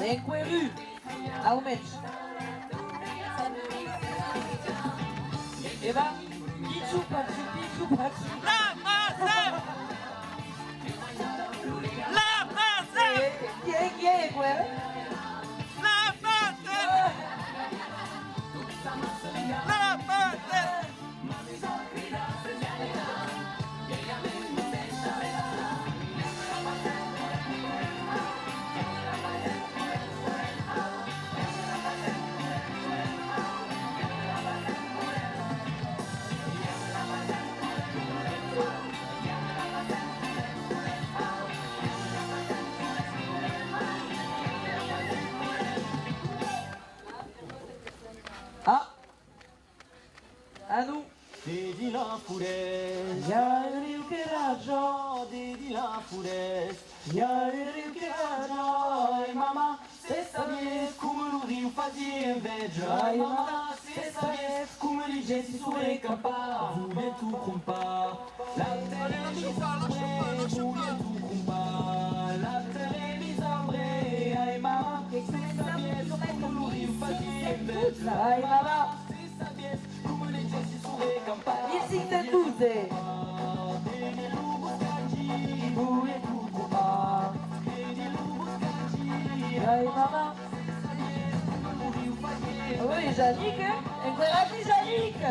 Enqüèra un. Au mens. E ben, pichu pachu, pichu pachu. La Passem! La Passem! E, e, e, e, quoi? La Passem! La Passem! Ah! A non. Dedins la forèst, i a un riu que raja. Dedins la forèst, i a un riu que raja. Ai, mamà, se sabies coma lo riu fasiá enveja. Ai, mamà, se sabies coma li gents si son recampats. Volián tot crompar. La televisora, volián tot crompar. La televisora, ai, mamà, se sabies coma lo riu fasiá enveja. Ai, mamà. Mil cinc cents dotze. Ai, mamà. Oui, Yannick, hein? Encara aquí, Yannick!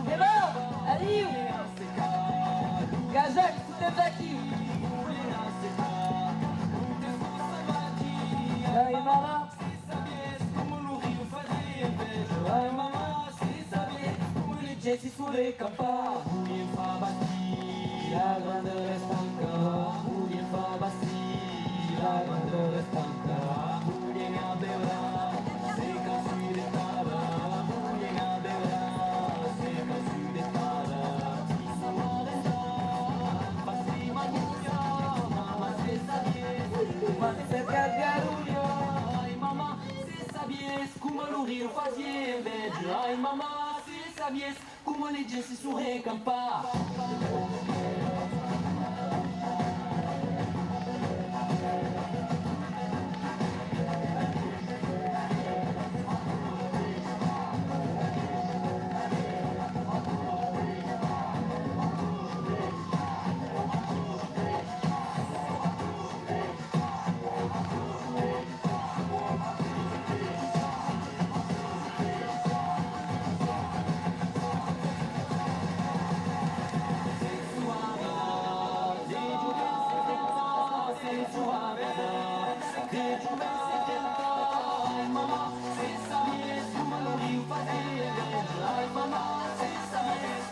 E bon, adiu! Gajac, fotem aquí! Ai, mamà. Ai, mamà, se sabies coma li gents si son recampats. Volián far bastir la granda estanca, volián far bastir la granda estanca, volián aberar se can sud de tada, volián aberar se can sud de tada. Si son arrestats, fasián magonha, mamà, se sabies, coma cercar garolha. Ai, mamà, se sabies coma lo riu fasiá enveja. Ai, mamà, se sabies coma li gents si son recampats.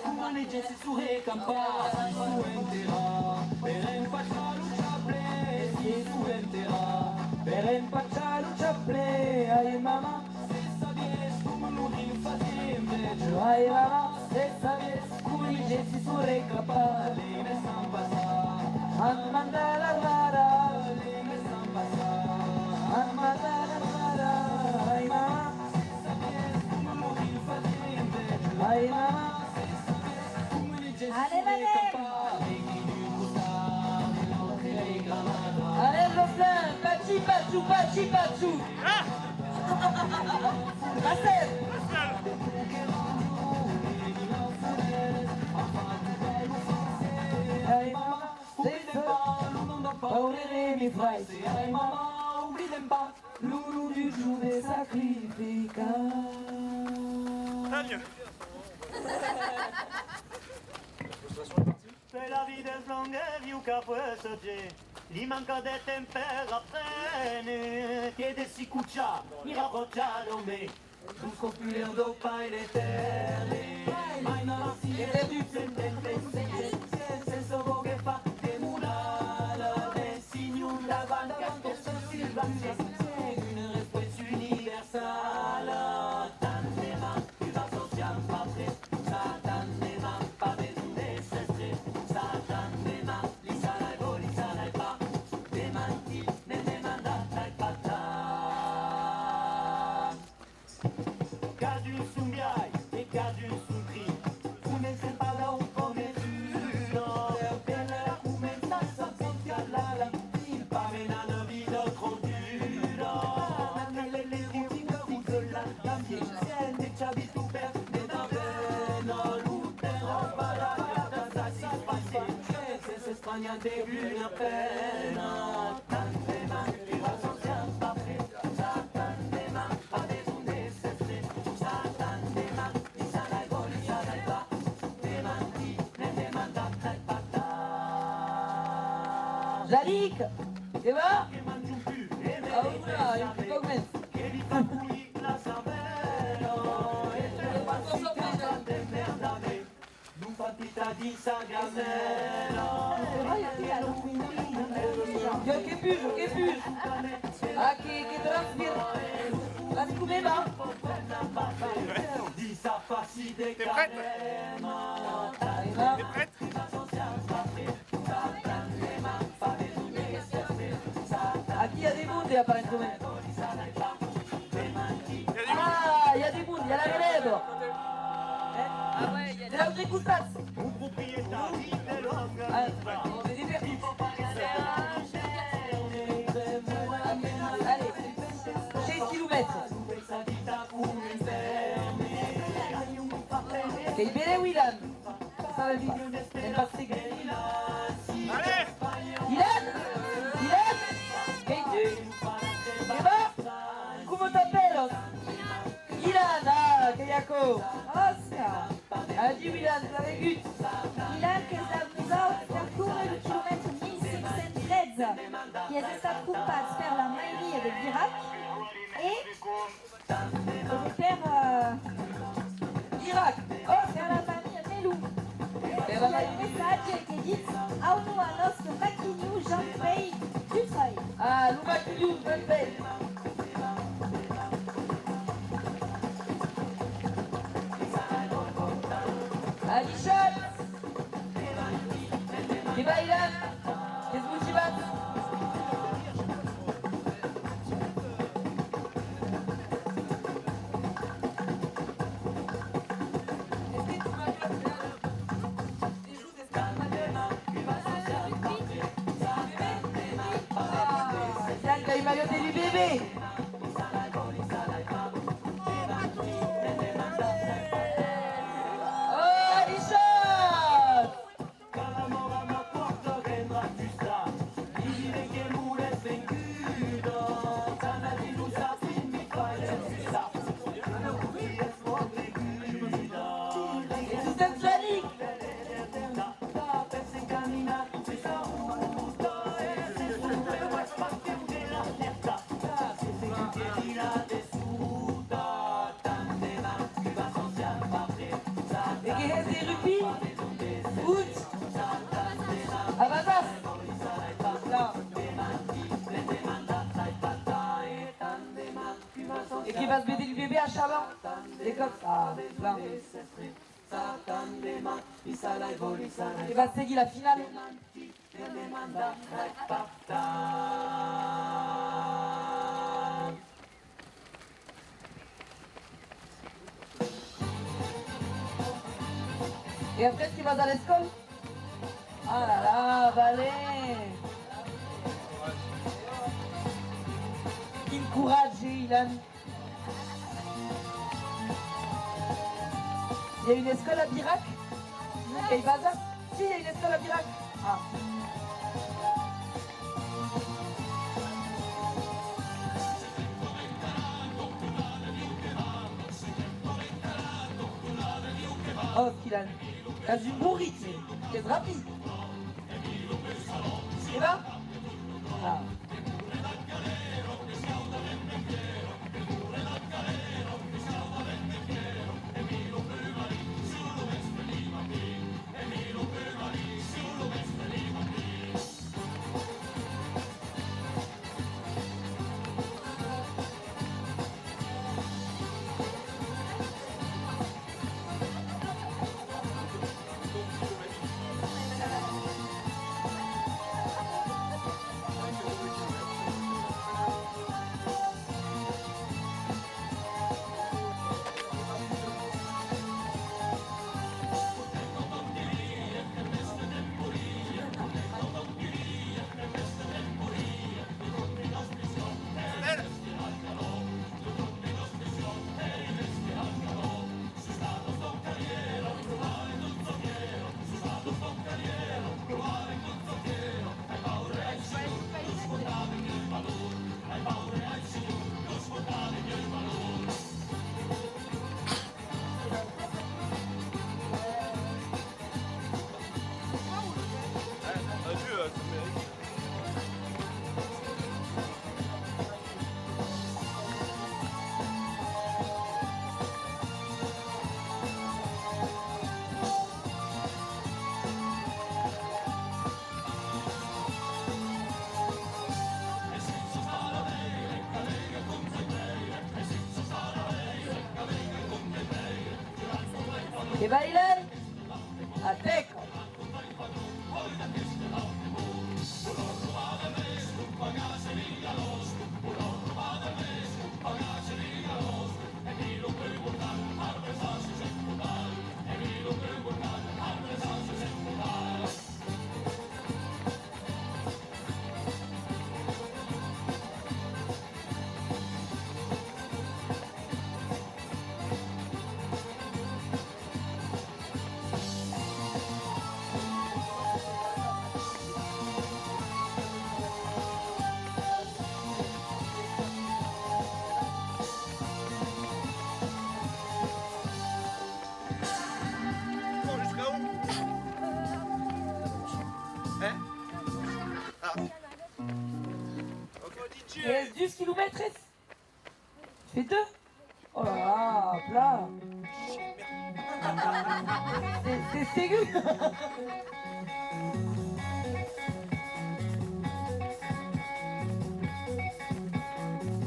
Coma li gents si son recampats, si son enterrats per empachar lo chapelet, si son enterrats per empachar lo chapelet. Ai, mamà, se sabies coma lo riu fasiá enveja. Ai, mamà, se sabies coma li gents si son recampats. L'aimes an passat, an mandat l'armada. L'aimes an passat, an mandat l'armada. Ai, mamà. Ai, mamà. Anem, anem! Anem, Jocelyn! Pachi, pachu, pachi, pachu! Ah! Pastel! Pastel! Ai, mamà, se sa, paure de mi fraire. Ai, mamà, oblidem pas. Lo nom du jorn de sacrificat. Tant mieux. Frustration est partie. Per la vida es longa, viu qu'a fuèça de, li manca de temps per aprene, que de si cochar, ni rabochar lo me. Los copulers dau Paire Etèrne. Mai nada si de tu sententes, sense voguer far de modala, de Sinhon davant, tot se silvance, una resposta universala. Tant de mal, tu vas au siam pas pres, sa tant de mal, pas besonh de s'estre, sa tant de mal, li salai bo, li salai pas, demanti, ne demandat ai pas tant. Cadun son biais e cadun son crit. Comencem pas dau pròme dur, per la començar sa podcast la, la, il pas menar una vida tròp dura. Janic, que va? Ah, oula, un pauc mens. Jo que pujo, que pujo. Ah, que, que transpira. Vas comer, va. T'es prête? T'es prête? Aquí i a de monde, aparentament. Ah, i a de monde, i a la relèva. Eh? De l'autre costat. Ah, on est déperdu. Allez, seis quilomètres. Qu'ei ben, Ilan. Ilan! Ilan! Qu'ei tu? Eva? Coma t'apèlas? Ilan, ah, qu'ei aquò! Òsca! Adiu, Ilan, t'as vengut! Ilan qu'es dab nosauts per córrer lo quilomètre mil cinc cents tretze, qui es estat crompat per la mairia de Virac e per, eh, Virac, oh, per la familha Melou. Per la familha. Messatge que ditz: au nom a nòstre maquilhon Jean-Pèi Dufay. Ah, lo maquilhon Jean-Pèi. Adishatz! Que bailan! Qu'es motivats! Qu'ei malhòt de l'U B B! Oh, adishatz! E que hès de rugbi? Foot? Abasàs? Non. E que vas véder l'U B B a Chaban? De còps? Ah, plan. Que vas seguir la finala? E après, que vas a l'escòla? Ah là là, valent! Quin coratge, Ilan! I a una escòla a Virac? Non, qu'ei basat? Si, i a una escòla a Virac. Ah. Oh, Ilan, qu'as un bon ritme, qu'es rapid. E va? Ah. Que bailan a tec. Bon, jusqu'à où? Hein? Ah. Ok. Es dus quilomètres? Fais deux. Oh là là, plat. C'est, c'est ségur.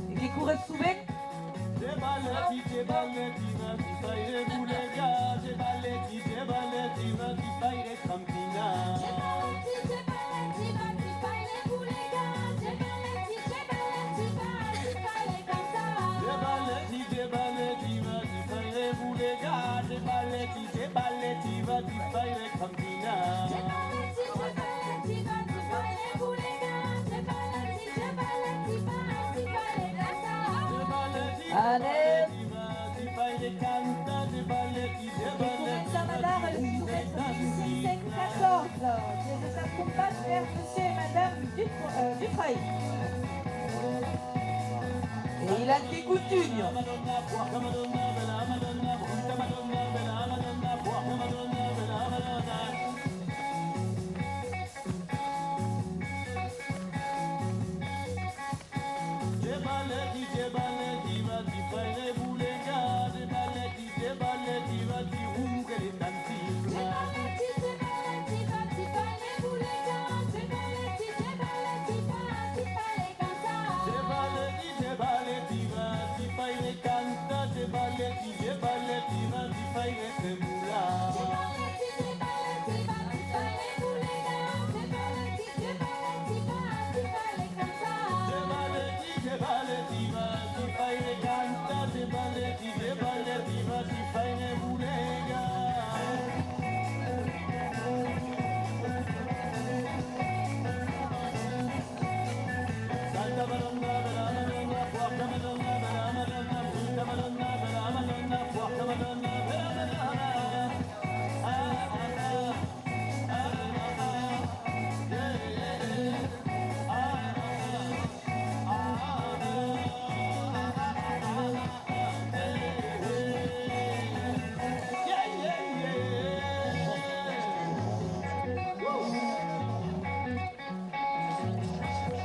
E que corres sovent? Anem! Que comença a matar el quilomètre mil cinc cents catorze, que es estat crompat per Monsieur e Madame Dut-, euh, Dufray. E i a que contunha.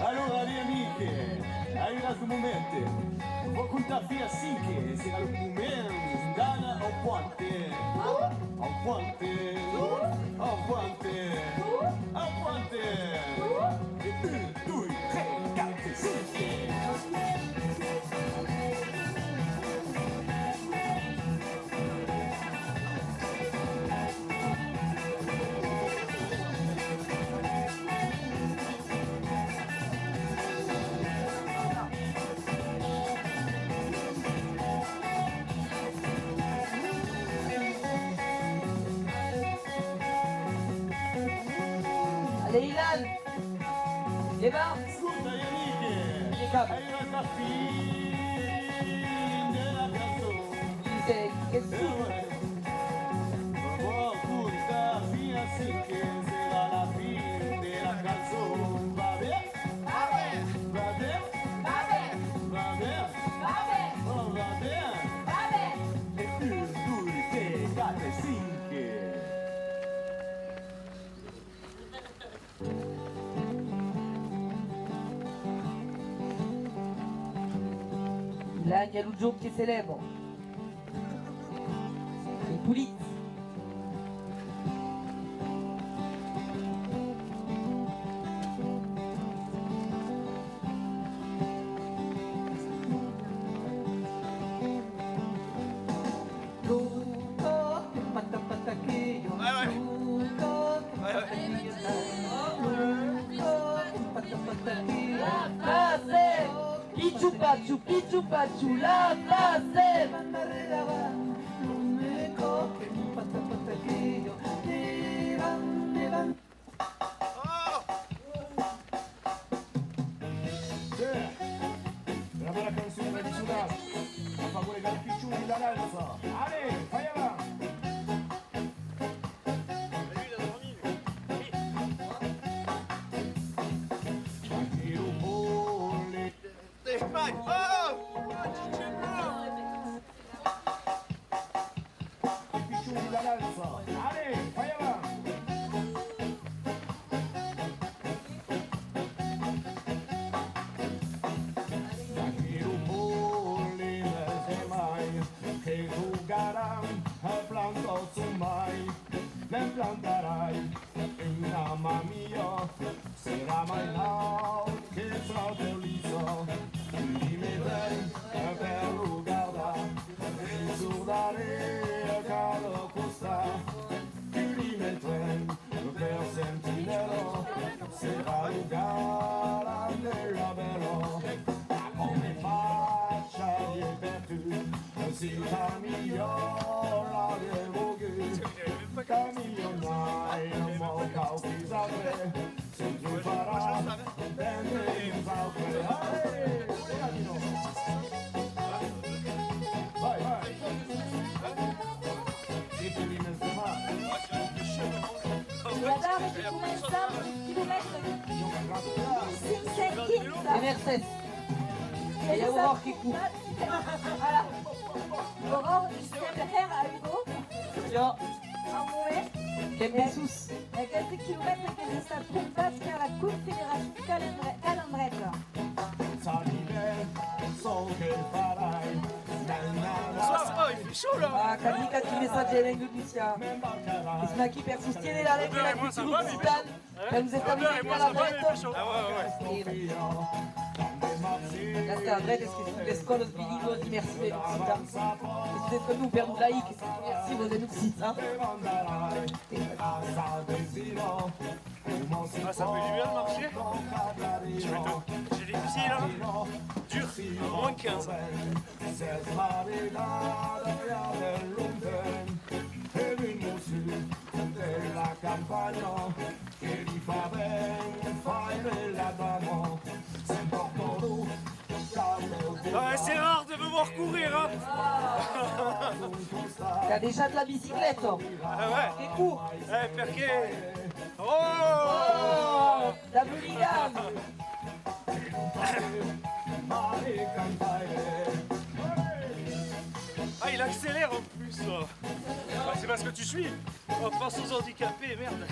Alora, mei amics, arribatz lo moment. Vau comptar fin a cinc, serà lo moment d'anar au pointe. Au pointe. Au pointe. Au pointe. E un, doi, tres, quatre, cinc. Allez, Ilan! Deba! Escota, Yannick! Impeccable! Arribat a la fin de la cançon. Dise que... Eh ouais. Bon, escota, fin a cinc, serà la fin de la cançon. Va ben? Va ben. Va ben? Va ben. Va ben. Va ben. Oh, va ben. Va ben. E un, doi, tres, quatre, cinc. Là, il y a lo jorn que se lèva. Es polit. Chupi chupa chula, plasem! Una bèla cançon tradicionala a favor de cada pichon dins la dança. Allez, fai aval! Pichon dins la dança. Allez, fai aval! Aquí lo poli mes de mai que jogaram a plantar son mai, me'n plantarai una mamia. Serà mai naut que Frater Lisa, li metrem per lo gardar, ensordaré a cada costat, que li metrem per sentinèla, serà lo galant de la bèla. Aquò me fa chalier per tu, si ta milhora de vogut, ta milhora mai, amor, cau pisar. E ara que començam un quilomètre cinc cents quinze. E Mercés. E i a Aurore qui cour. Voilà. Aurore, tu sais le faire à Hugo. Jo. Qu'en bessons. Aqueste quilomètre qu'es estat crompat per la Confederacion Calandre-, Calandreta. Bonsoir. Oh, il fait chaud là. Ah, qu'ac dise, quin messatge de lenga occitana. Que son aquí per sostiéner la lenga e la cultura occitana. Per nos establir a la dreta. Ah ouais, ouais, ouais. Ja està, dreta, es que son d'escòlas bilingüas immersives en occitan. Que son d'escòlas, non, perdon, laïques, immersives en occitan. Ah, ça fait du bien de marcher. Tu m'étonnes. J'ai les pieds là, durs, moins quinze. Ah, c'est rare de me voir courir, hein. Qu'a deishat la bicicleta. Ah ouais. Que cour. Eh, perqué? Oh! Oh! Dab lo ligam! Ah, il accélère en plus. Ah, c'est parce que tu suis. Oh, pense aux handicapés, merde.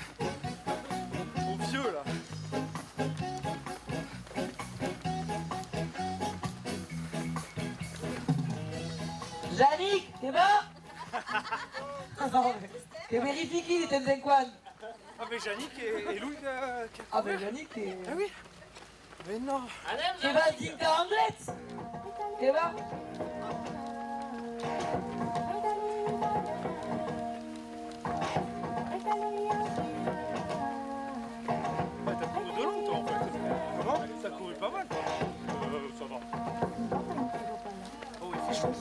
Aux vieux, là. Yannick, que va? Que verifiqui de temps en quand. Ah, mais Yannick et, et Louis, euh, qui a... Ah, mais Yannick est... Ah oui. Mais non. Que vas dintar anglés? Que va? Bah, t'as couru de long, toi, en fait. Comment? T'as couru pas mal. Euh, ça va. Oh, il fait chaud.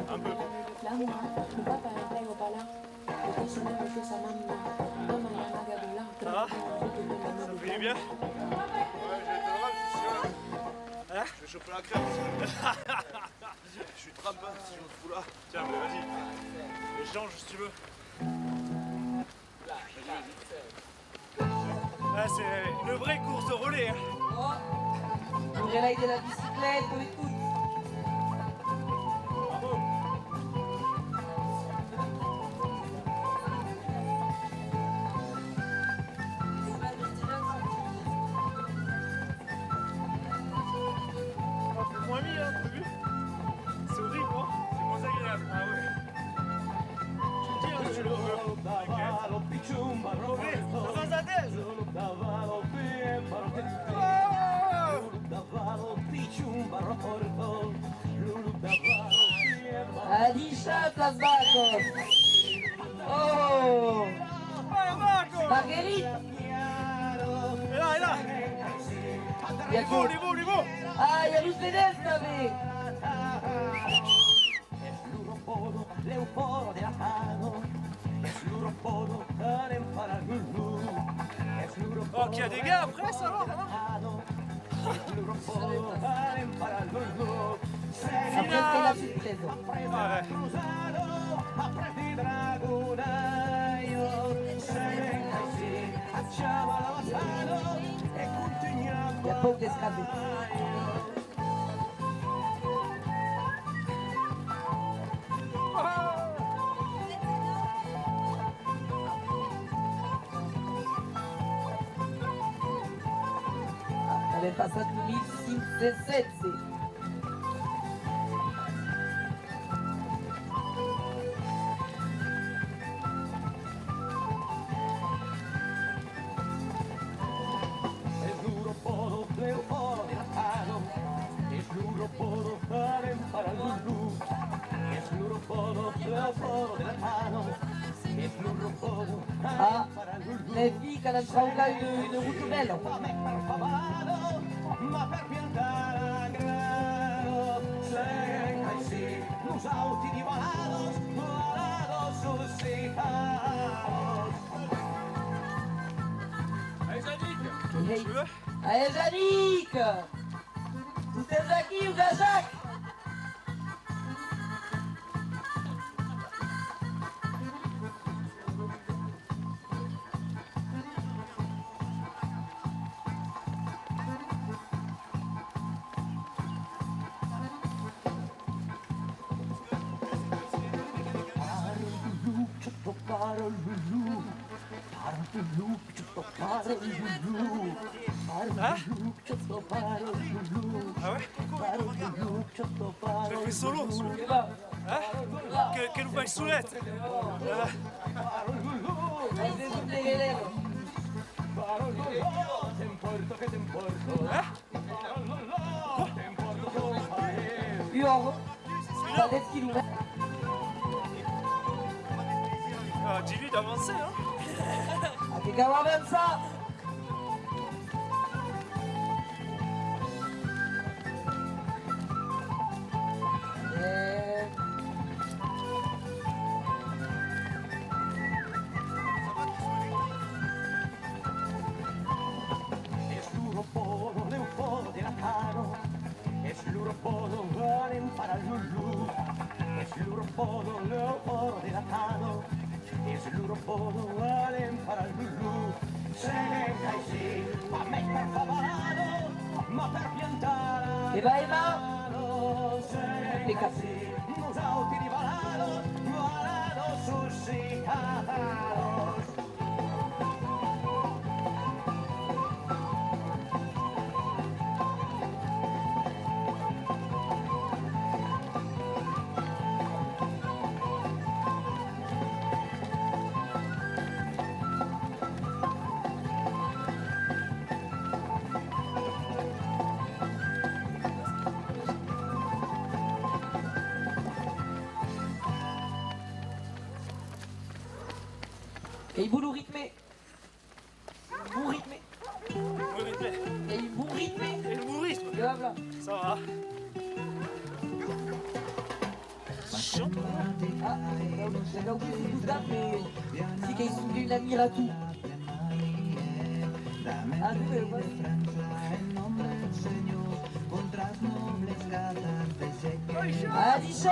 Un peu. Ça va? Ça fait du bien? Ouais, j'ai été loin, c'est sûr. Hein? Je vais choper la crème. Je suis trempé, si je me fous là. Tiens, mais vas-y. Échange si tu veux. Là, c'est une vraie course de relais, hein. Oh. Le relais de la bicyclette, on écoute. Bravo. C'est moins mille, hein, t'as vu? C'est horrible, non? C'est moins agréable. Ah ouais. Tu le dis, hein, si tu le veux. T'inquiète. Mauvais, ça va, Zadez. Oh! Adishatz las vacas! Oh! Marguerite! E là, e là! Li vau, li vau, li vau! Ah, i a los vedèls tanben! Es lo ropodo, leu fòro de la tano. Es lo ropodo, anem para Lulu. Es lo ropodo, oh, qu'il y a des gars après, ça va, hein? Es lo ropodo, anem para Lulu. Après, c'est la surprise. Ah ouais. Il y a pas d'escapade. Avèm passat lo mil cinc cents setze. Es lo ropodo, leu fòro de la tano. Es lo ropodo, anem para Lulu. Es lo ropodo, leu fòro de la tano. Es lo ropodo, anem para Lulu. Ah, les filles qu'an entraucat una, una rotonèla. Hey, hey. Allez, Yannick! Totes aquí, o Gajac! Hein? Ah ouais? Je fais solo, solo. Hein? Que, que nous baille soulette. Ah. Hein? Ua òra, fa dètz quilomètres. Ah, dis-lui d'avancer, hein. Ah, que cau avançar! Eh. Es lo ropodo, leu fòro de la tano. Es lo ropodo, anem para Lulu. Es lo ropodo, leu fòro de la tano. Es lo ropodo, anem para Lulu. Seguem aicí, pas mei per favado, ma per piantar. E va, Emma. Seguem aicí, nosauti de balados, balados suscitados. Qu'ei bon lo ritme. Bon ritme. Bon ritme. Qu'ei bon ritme. Qu'ei bon ritme. Blabla. Ça va. Ah, la cau que se botar, mais si qu'ei un admirator. Ah, non, mais ouais. Adishatz!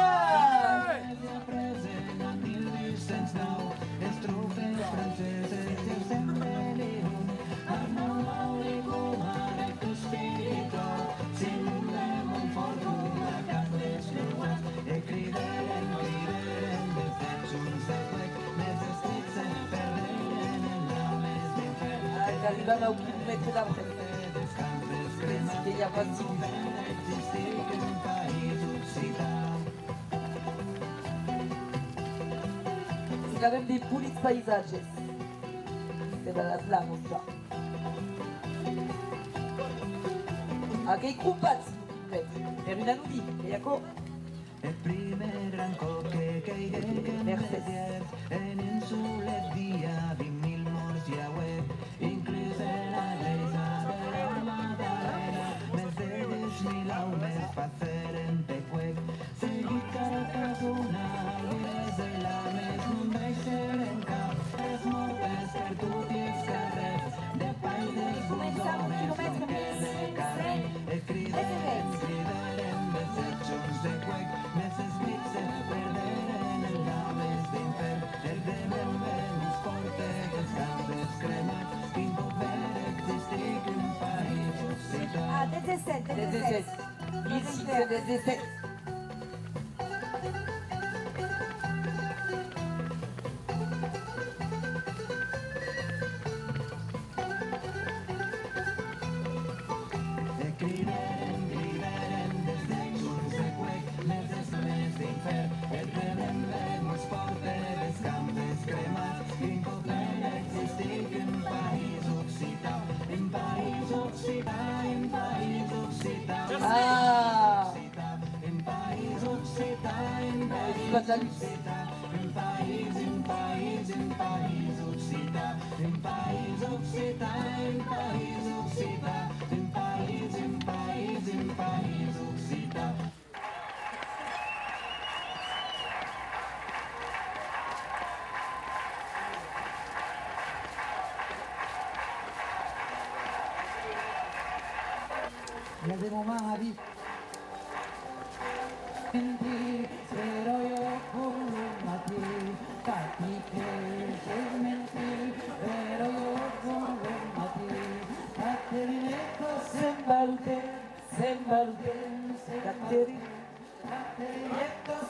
Ah, qu'arribam au quilomètre d'après. Pensi que i a pas de... Qu'avem de polits paisatges. Se va las lamas, ja. Aquei cropat, si non me trompi, per un anodin, qu'ei aquò? Eth prumèr gran còp que queiguec en Mercés. En un solet dia, vint mil mòrts i auec, inclús ena glèisa de la Madalena. Passèrem peth huec, seguit Carcasona, Alvires e Lames, non daissèrem cap, es mòrtes per toti es carrèrs, de paises, bons òmes, que de carrèr, e cridèrem, cridèrem de sèt jorns de huec, mès es grips se perderen en lames d'infèrn, el rebrembe mos pòrte des camps descremats, quin pòt vèr existir un país occitan. Ah, dètz-e-sèt, dètz-e-sèt. Dètz-e-sèt. E cridèrem, cridèrem des dessús de huec, mès es mes d'infèrn, eth rebrembe mos pòrte des camps descremats, quin pòt vèr existir un país occitan, un país occitan, un país occitan. Ah! Un país occitan, un país occitan, un país, un país, un país occitan, un país occitan, un país occitan, un país, un país, un país occitan. I a de moments a viure. Mentir, però jo com lo matin, t'aplique, es mentir, però jo com lo matin, Caterina, se'n va lo temps, se'n va lo temps, Caterina, Caterina,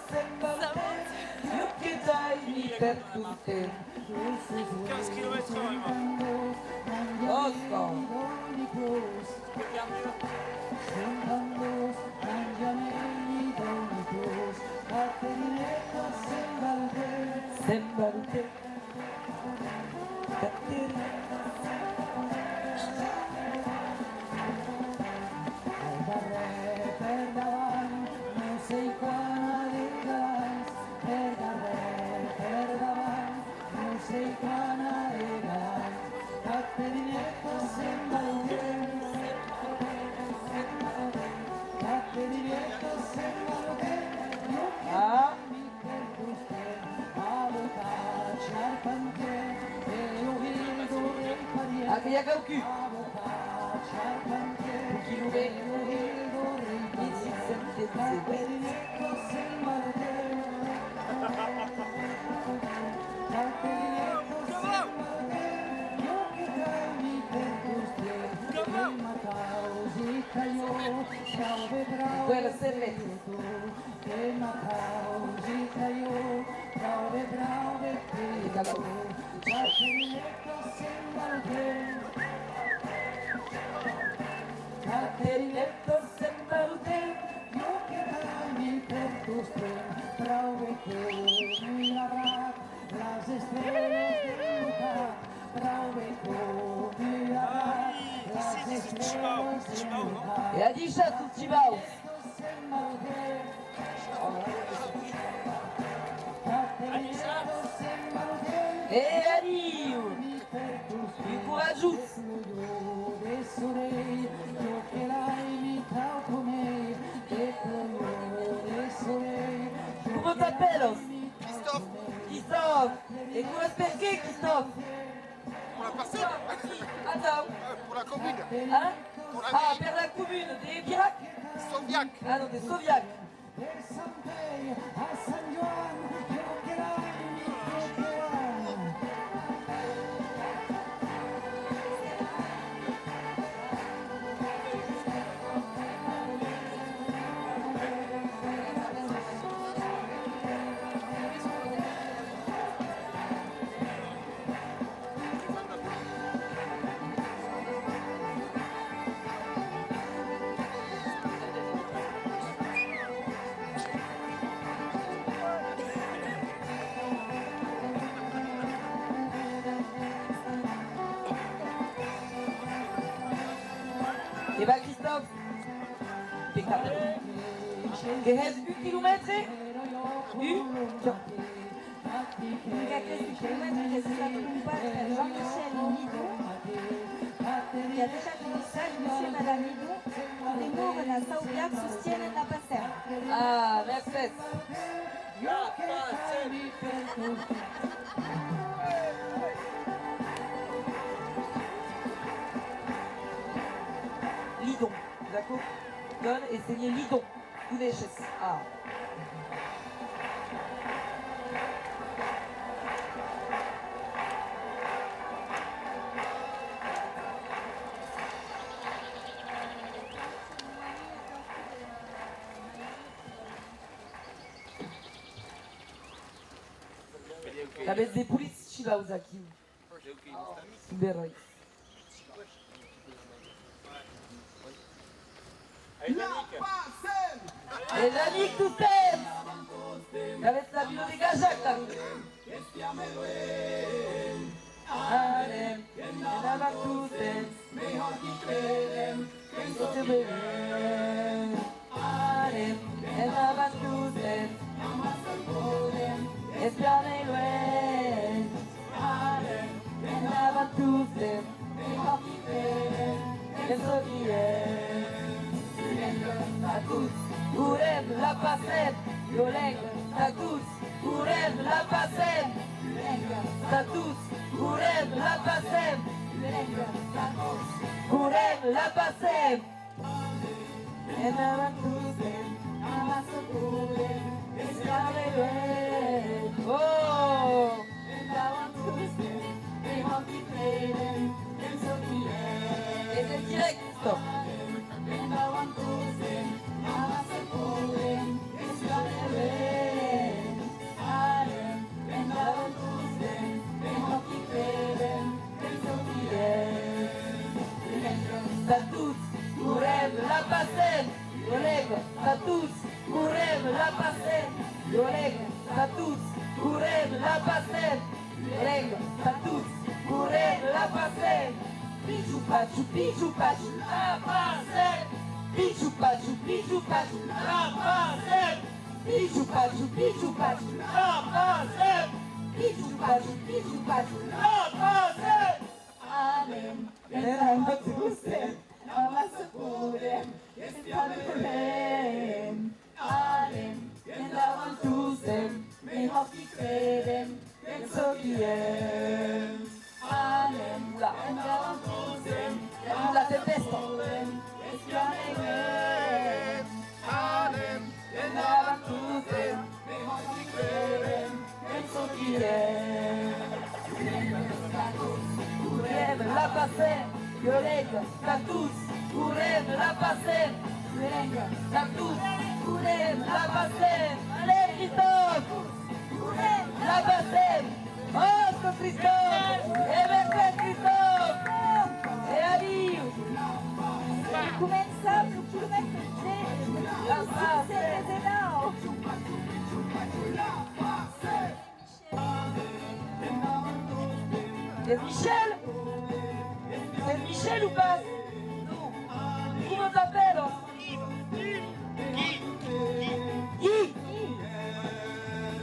se'n va lo temps, jo que t'aimi per tot temps. Quinze quilomètres quand même. Òsca! Se'n va lo temps. Per darrèr, per davant, non sei quant a de galants. Per darrèr, per davant, non sei quant a de galants. Caterina, se'n va lo temps. Caterina, se'n va lo temps. Ah. Ah, que i a quauqu'un. Quilomètre mil cinc cents dètz-e-uèit. Enqüèra cent mètres. E adishatz, Tibau! E adiu! Un coratjós! Coma t'apèlas? Christophe. Christophe! E colas perqué, Christophe? Pour la personne. Atau. Euh, pour la commune. Hein? Pour la ville. Ah, per la comuna de Virac? Sauviac. Ah non, de Sauviac. E va, Christophe. Impeccable. Que hès un quilomètre? Un? Donc, aqueste quilomètre qu'es estat ocupat per Jean-Michel Nidon, qui a deishat un messatge, Monsieur e Madame Nidon, De Morna, Sauviac sostienen la Passem. Ah, mercés. Lidon, d'accord? Don e Senier Lidon. Coneishes? Ah. Qu'avètz de polits chivaus aquiu. Berai. E l'amic tostemps! Qu'avètz la vila de Gajac, tanben. Anem, endavant tostemps, mejor qui credem, que en soti ben. Anem, endavant tostemps, amassa podem espiar mei luenh. Anem, endavant tostemps, mejor qui credem, que en soti ben. Lenga tà tots, correm, la Passem, ua lenga tà tots, correm, la Passem. Lenga tà tots, correm, la Passem. Lenga tà tots, correm, la Passem. Endavant tostemps, amassa podem espiar mei luenh. Oh! Endavant tostemps, mejor qui credem, que en soti ben. Es en dirècte. Endavant tostemps, amassa podem espiar mei luenh. Anem, endavant tostemps, mejor qui credem, que en soti ben. Lenga tà tots, correm, la Passem. Lenga tà tots, correm, la Passem. Lenga tà tots, correm, la Passem. Lenga tà tots, correm, la Passem. Pichu pachu, pichu pachu, la Passem. Pichu pachu, pichu pachu, la Passem. Pichu pachu, pichu pachu, la Passem. Pichu pachu, pichu pachu, la Passem. Anem, endavant tostemps, amassa podem espiar mei luenh. Anem, endavant tostemps, mejor qui credem, que en soti ben. Anem, endavant tostemps, la tempèsta. Espiar mei luenh. Anem, endavant tostemps, mejor qui credem, que en soti ben. Lenga tà tots, correm, la Passem. Lenga tà tots, correm, la Passem. Lenga tà tots, correm, la Passem. Allez, Christophe! Correm, la Passem! Òsca, Christophe! E ben fèt, Christophe! E adiu! Començam lo quilomètre dètz, la Passem. Es Michel? Es Michel o pas? Non. Comment t'appelles? Yves. Yves. Yves.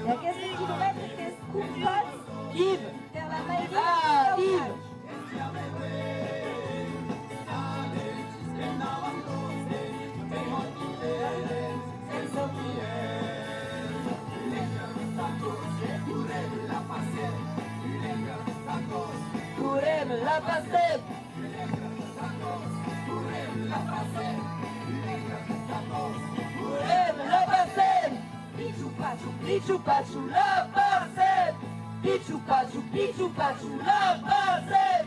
E aqueste quilomètre qu'es crompat per la mairie. Ah, Yves. Correm, la Passem! Correm, la Passem! Pichu pachu, pichu pachu, la Passem! Pichu pachu, pichu pachu, la Passem!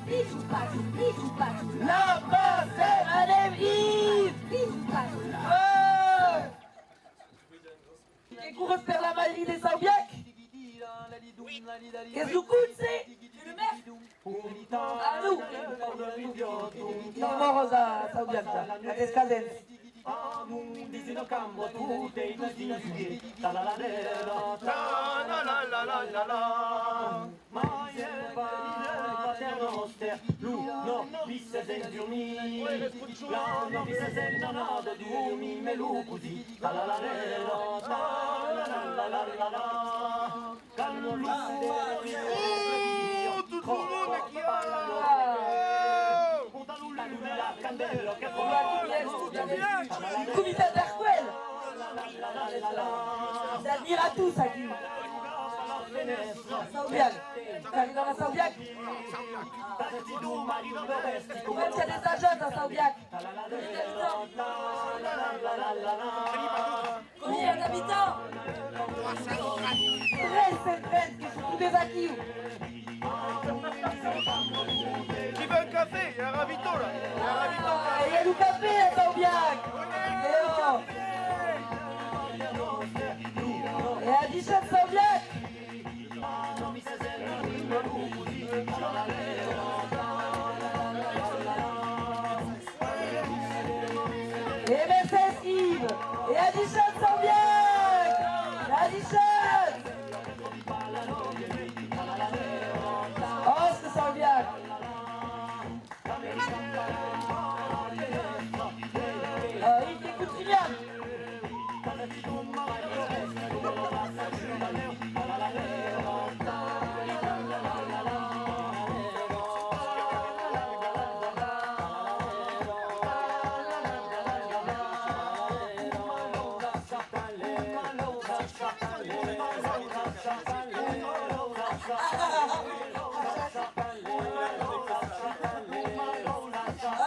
Pichu pachu, pichu pachu, la Passem! Anem, Yves! Pichu pachu, la... Oh! Que corres per la mairie de Sauviac? Qu'es lo conse? Le maire? Ah non! Son mòros a Sauviac, ja. Aqueles casens. Oh, tout le monde qui va là. Comitat d'Arcuel. S'admira tots aquí. Sauviac. Qu'arriban a Sauviac. Quantes ajats a Sauviac? Combien d'habitants? Tres cents trenta, que son totes aquiu. Qui veut un café? Il y a un ravito, là. Il y a un ravito, là. Ah, e i a lo cafè a Sauviac. E ò. E a Dichat Sauviac. E mercés Yves. E a Dichat Sauviac. E a Dichat. Òsca Sauviac. Ai, que continuam.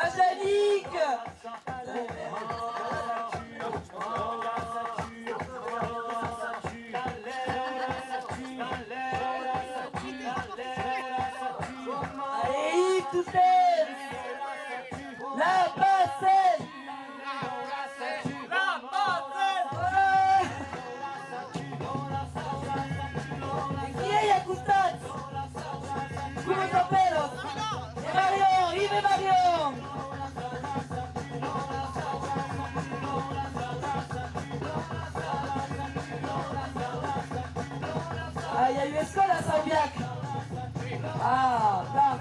Angélique. Allez, Yves, tout seul. La Passem. E qui ei a costat? Coma t'apèlas? E Marion, Yves e Marion! Ah, i a ua escòla a Sauviac. Ah, plan.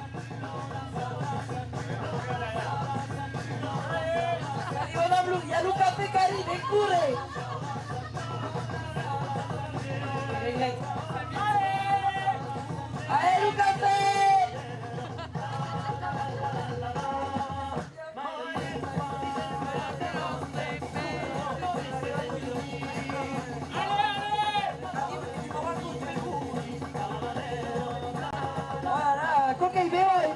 Qu'arriban amb lo, i a lo cafè qu'arriba, e corre! Ae, lo cafè! Voilà, aquò qu'ei ben, oi?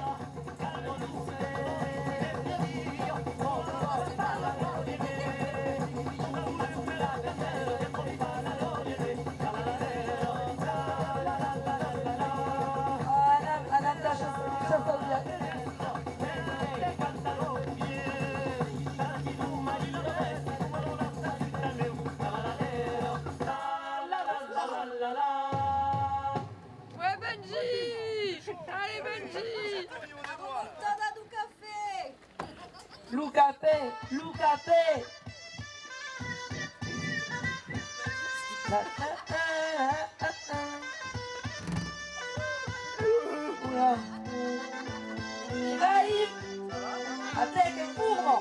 Ouais, Benji! Allez, Benji! Remontada do cafè! Lo cafè, lo cafè! Ola. Vai! Atec, en forma!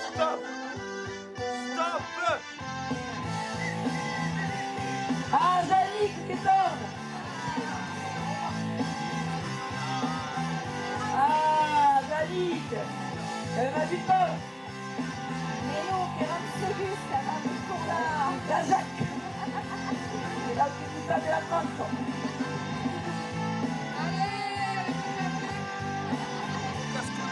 Stop! Stop! Ah, Yannick, que torna! Ah, Yannick! Eh, ma victoire! Mès non, qu'èram segurs qu'anam escotar Cajac! E l'autre costat de la França. Allez, avec le café.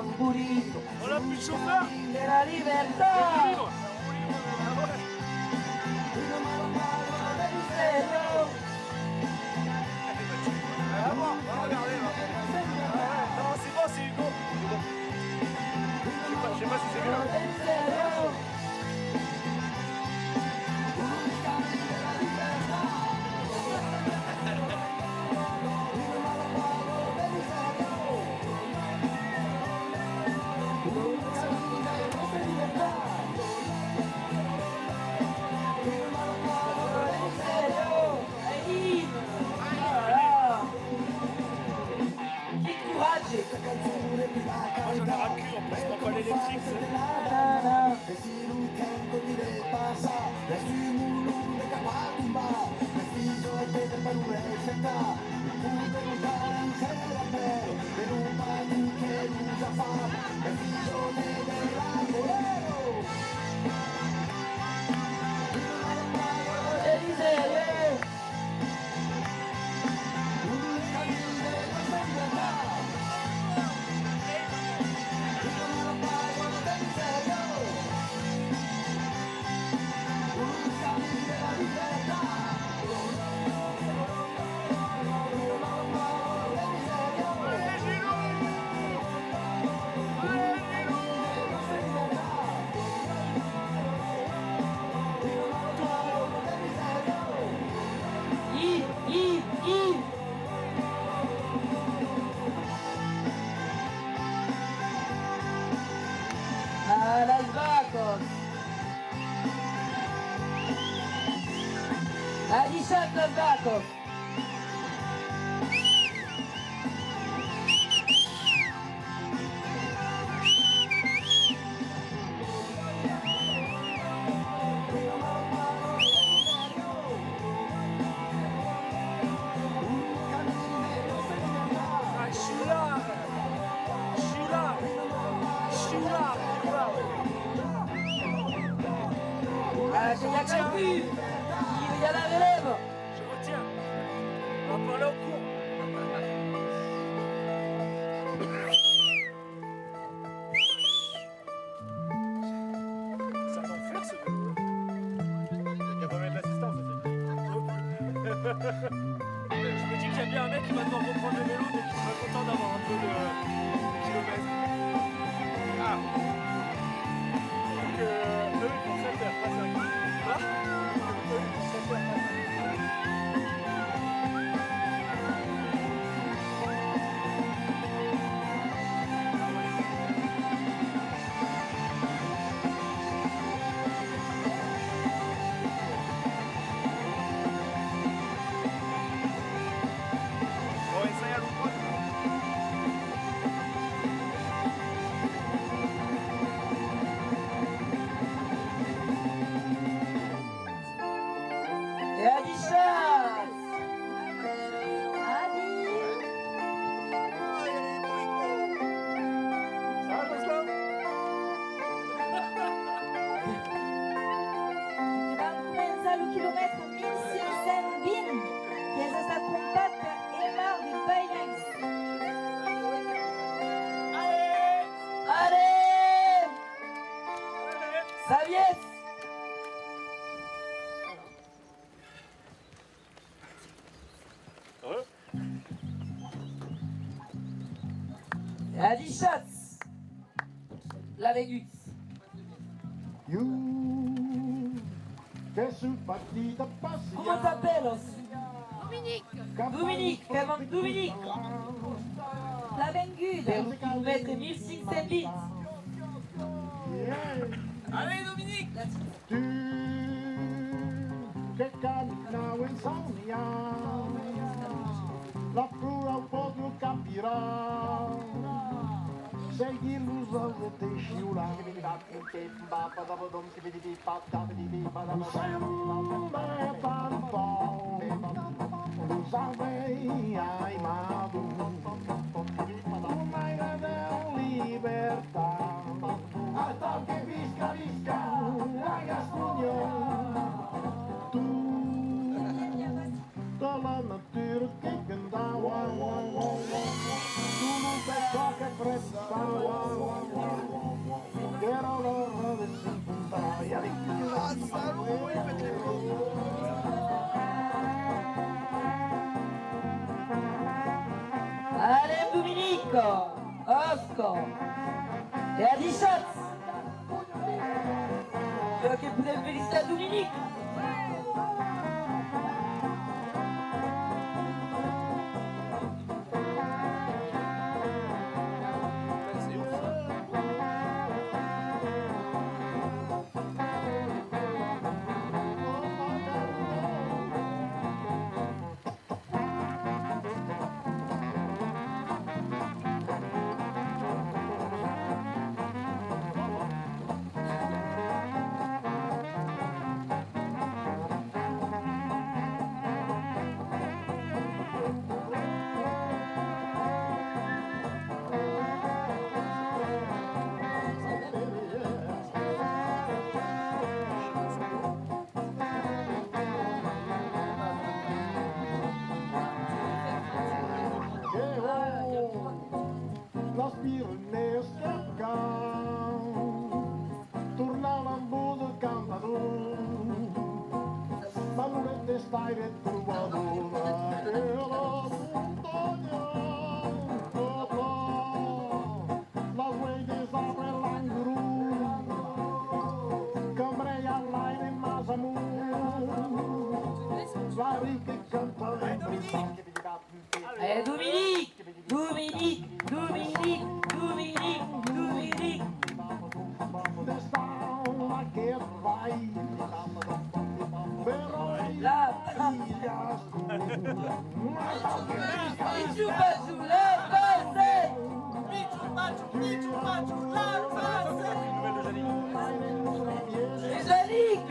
On n'a plus de chauffeur. Ah, bon, on va regarder, là. Ah ouais, non, c'est bon, c'est Hugo. C'est bon. Je sais pas, je sais pas si c'est bien. Quin coratge! Moi, j'en ai ras le cul, en plus, je prends pas l'électrique, c'est... A las vacas! Adishatz las vacas! Ah, que i a qualqu'un! Il y a la relève! Je retiens. On va parler au cours. Ça va faire, ce vélo. Il y a pas mal d'assistance, aussi. Je me dis qu'il y a bien un mec qui va devoir reprendre le vélo, donc je serais content d'avoir un peu de, de kilomètres. Ah. Donc, euh, eux, ils vont faire passer un... Hein ? Eux, ils vont faire passer un... E adishatz! Adi! Vam començar lo quilomètre mil cinc cents vint, qu'es estat crompat per Emar de Bailens. Allez! Sabiètz! Adishatz! Lavenguts! Ieu que soi partit a passejar. Coma t'apèlas? Dominic. Dominic, qu'èm amb Dominic. Lavenguda. Per lo quilomètre mil cinc cents vint. Allez, Dominic! Tu que caminava en sauniá, la flor au pòt lo capirà, seguir los aus de te xiular. Lo sembla tan fòrt, los avèi aimado, un aire de libertat. Atau que visca, visca la Gasconha! Tota la natura que cantava, tot lo bèstia que prestava, Òsca! Òsca! E adishatz! Ua que podem felicitar Dominic! Las Pirenèas que cau tornar l'ambó de cantador, la Loret d'Estaire trobadora e la montanha, papa, las oelhas d'abre l'angurú, cambreja l'aire mas amor, la riu que canta en bressau. Eh, Dominic! Dominic! Dominic! Dominic! Dominic! La Pichu Pachu, la Passette! Pichu Pachu, Pichu Pachu, la Passette! Les Alix!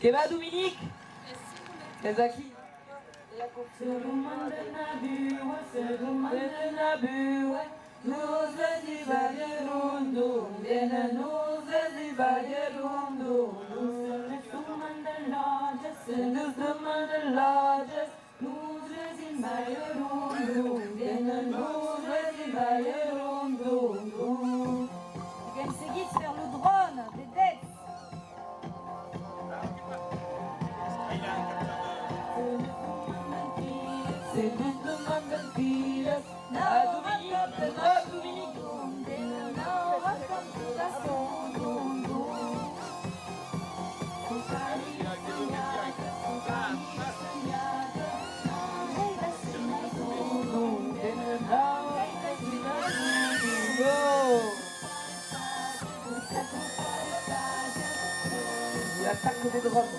Que va, Dominic? Qu'es aquí. Se demanda una bua, se demanda una bua, nos les i balharam donc, dena nos les i balharam donc. Se demanda lòtges, se nos demanda lòtges, nos les i balharam donc, dena nos les i balharam donc. Qu'èm seguits per lo dròne de Dètz. Se nos demandan filhas, a Dominic, a Dominic. L'attaque des drums.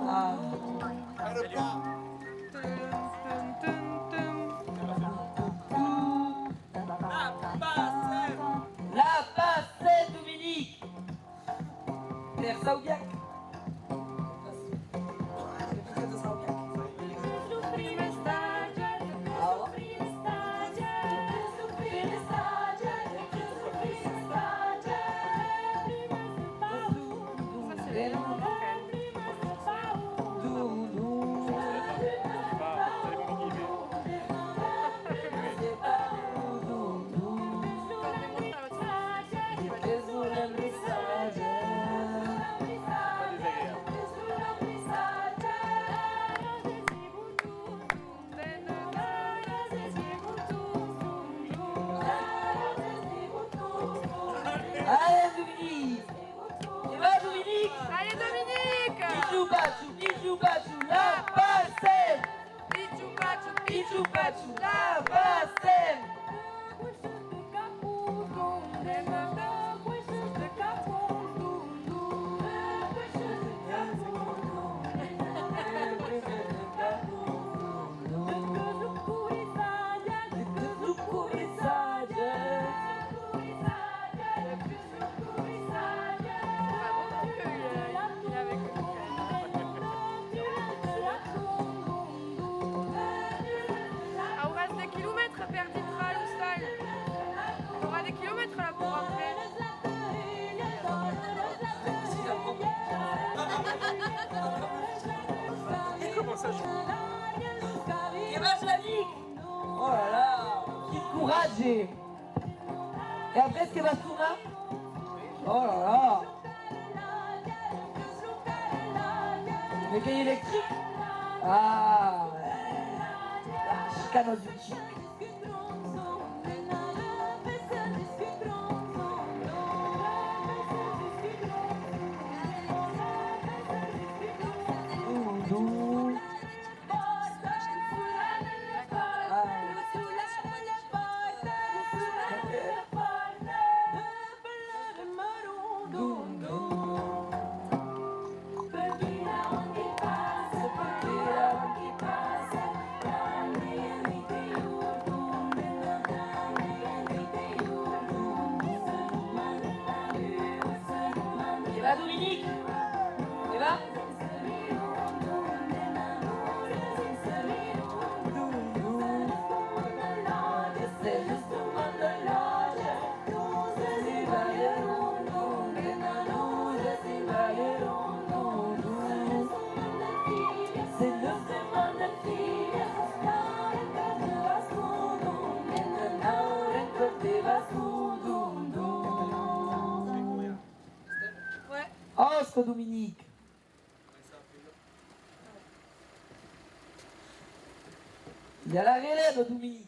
Ah. La Passette, Dominic. Per Sauviac. Que vas la dir? Oh là là, quin coratge! E après que vas tornar? Oh là là! Mais qu'ei electric! Ah! La chicana du chic. E va, Dominique? E va? Òsca, Dominique! I a la relèva, Dominique!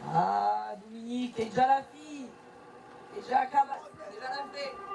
Ah, Dominique, es ja la fin! Es ja acabat! Es ja la fin!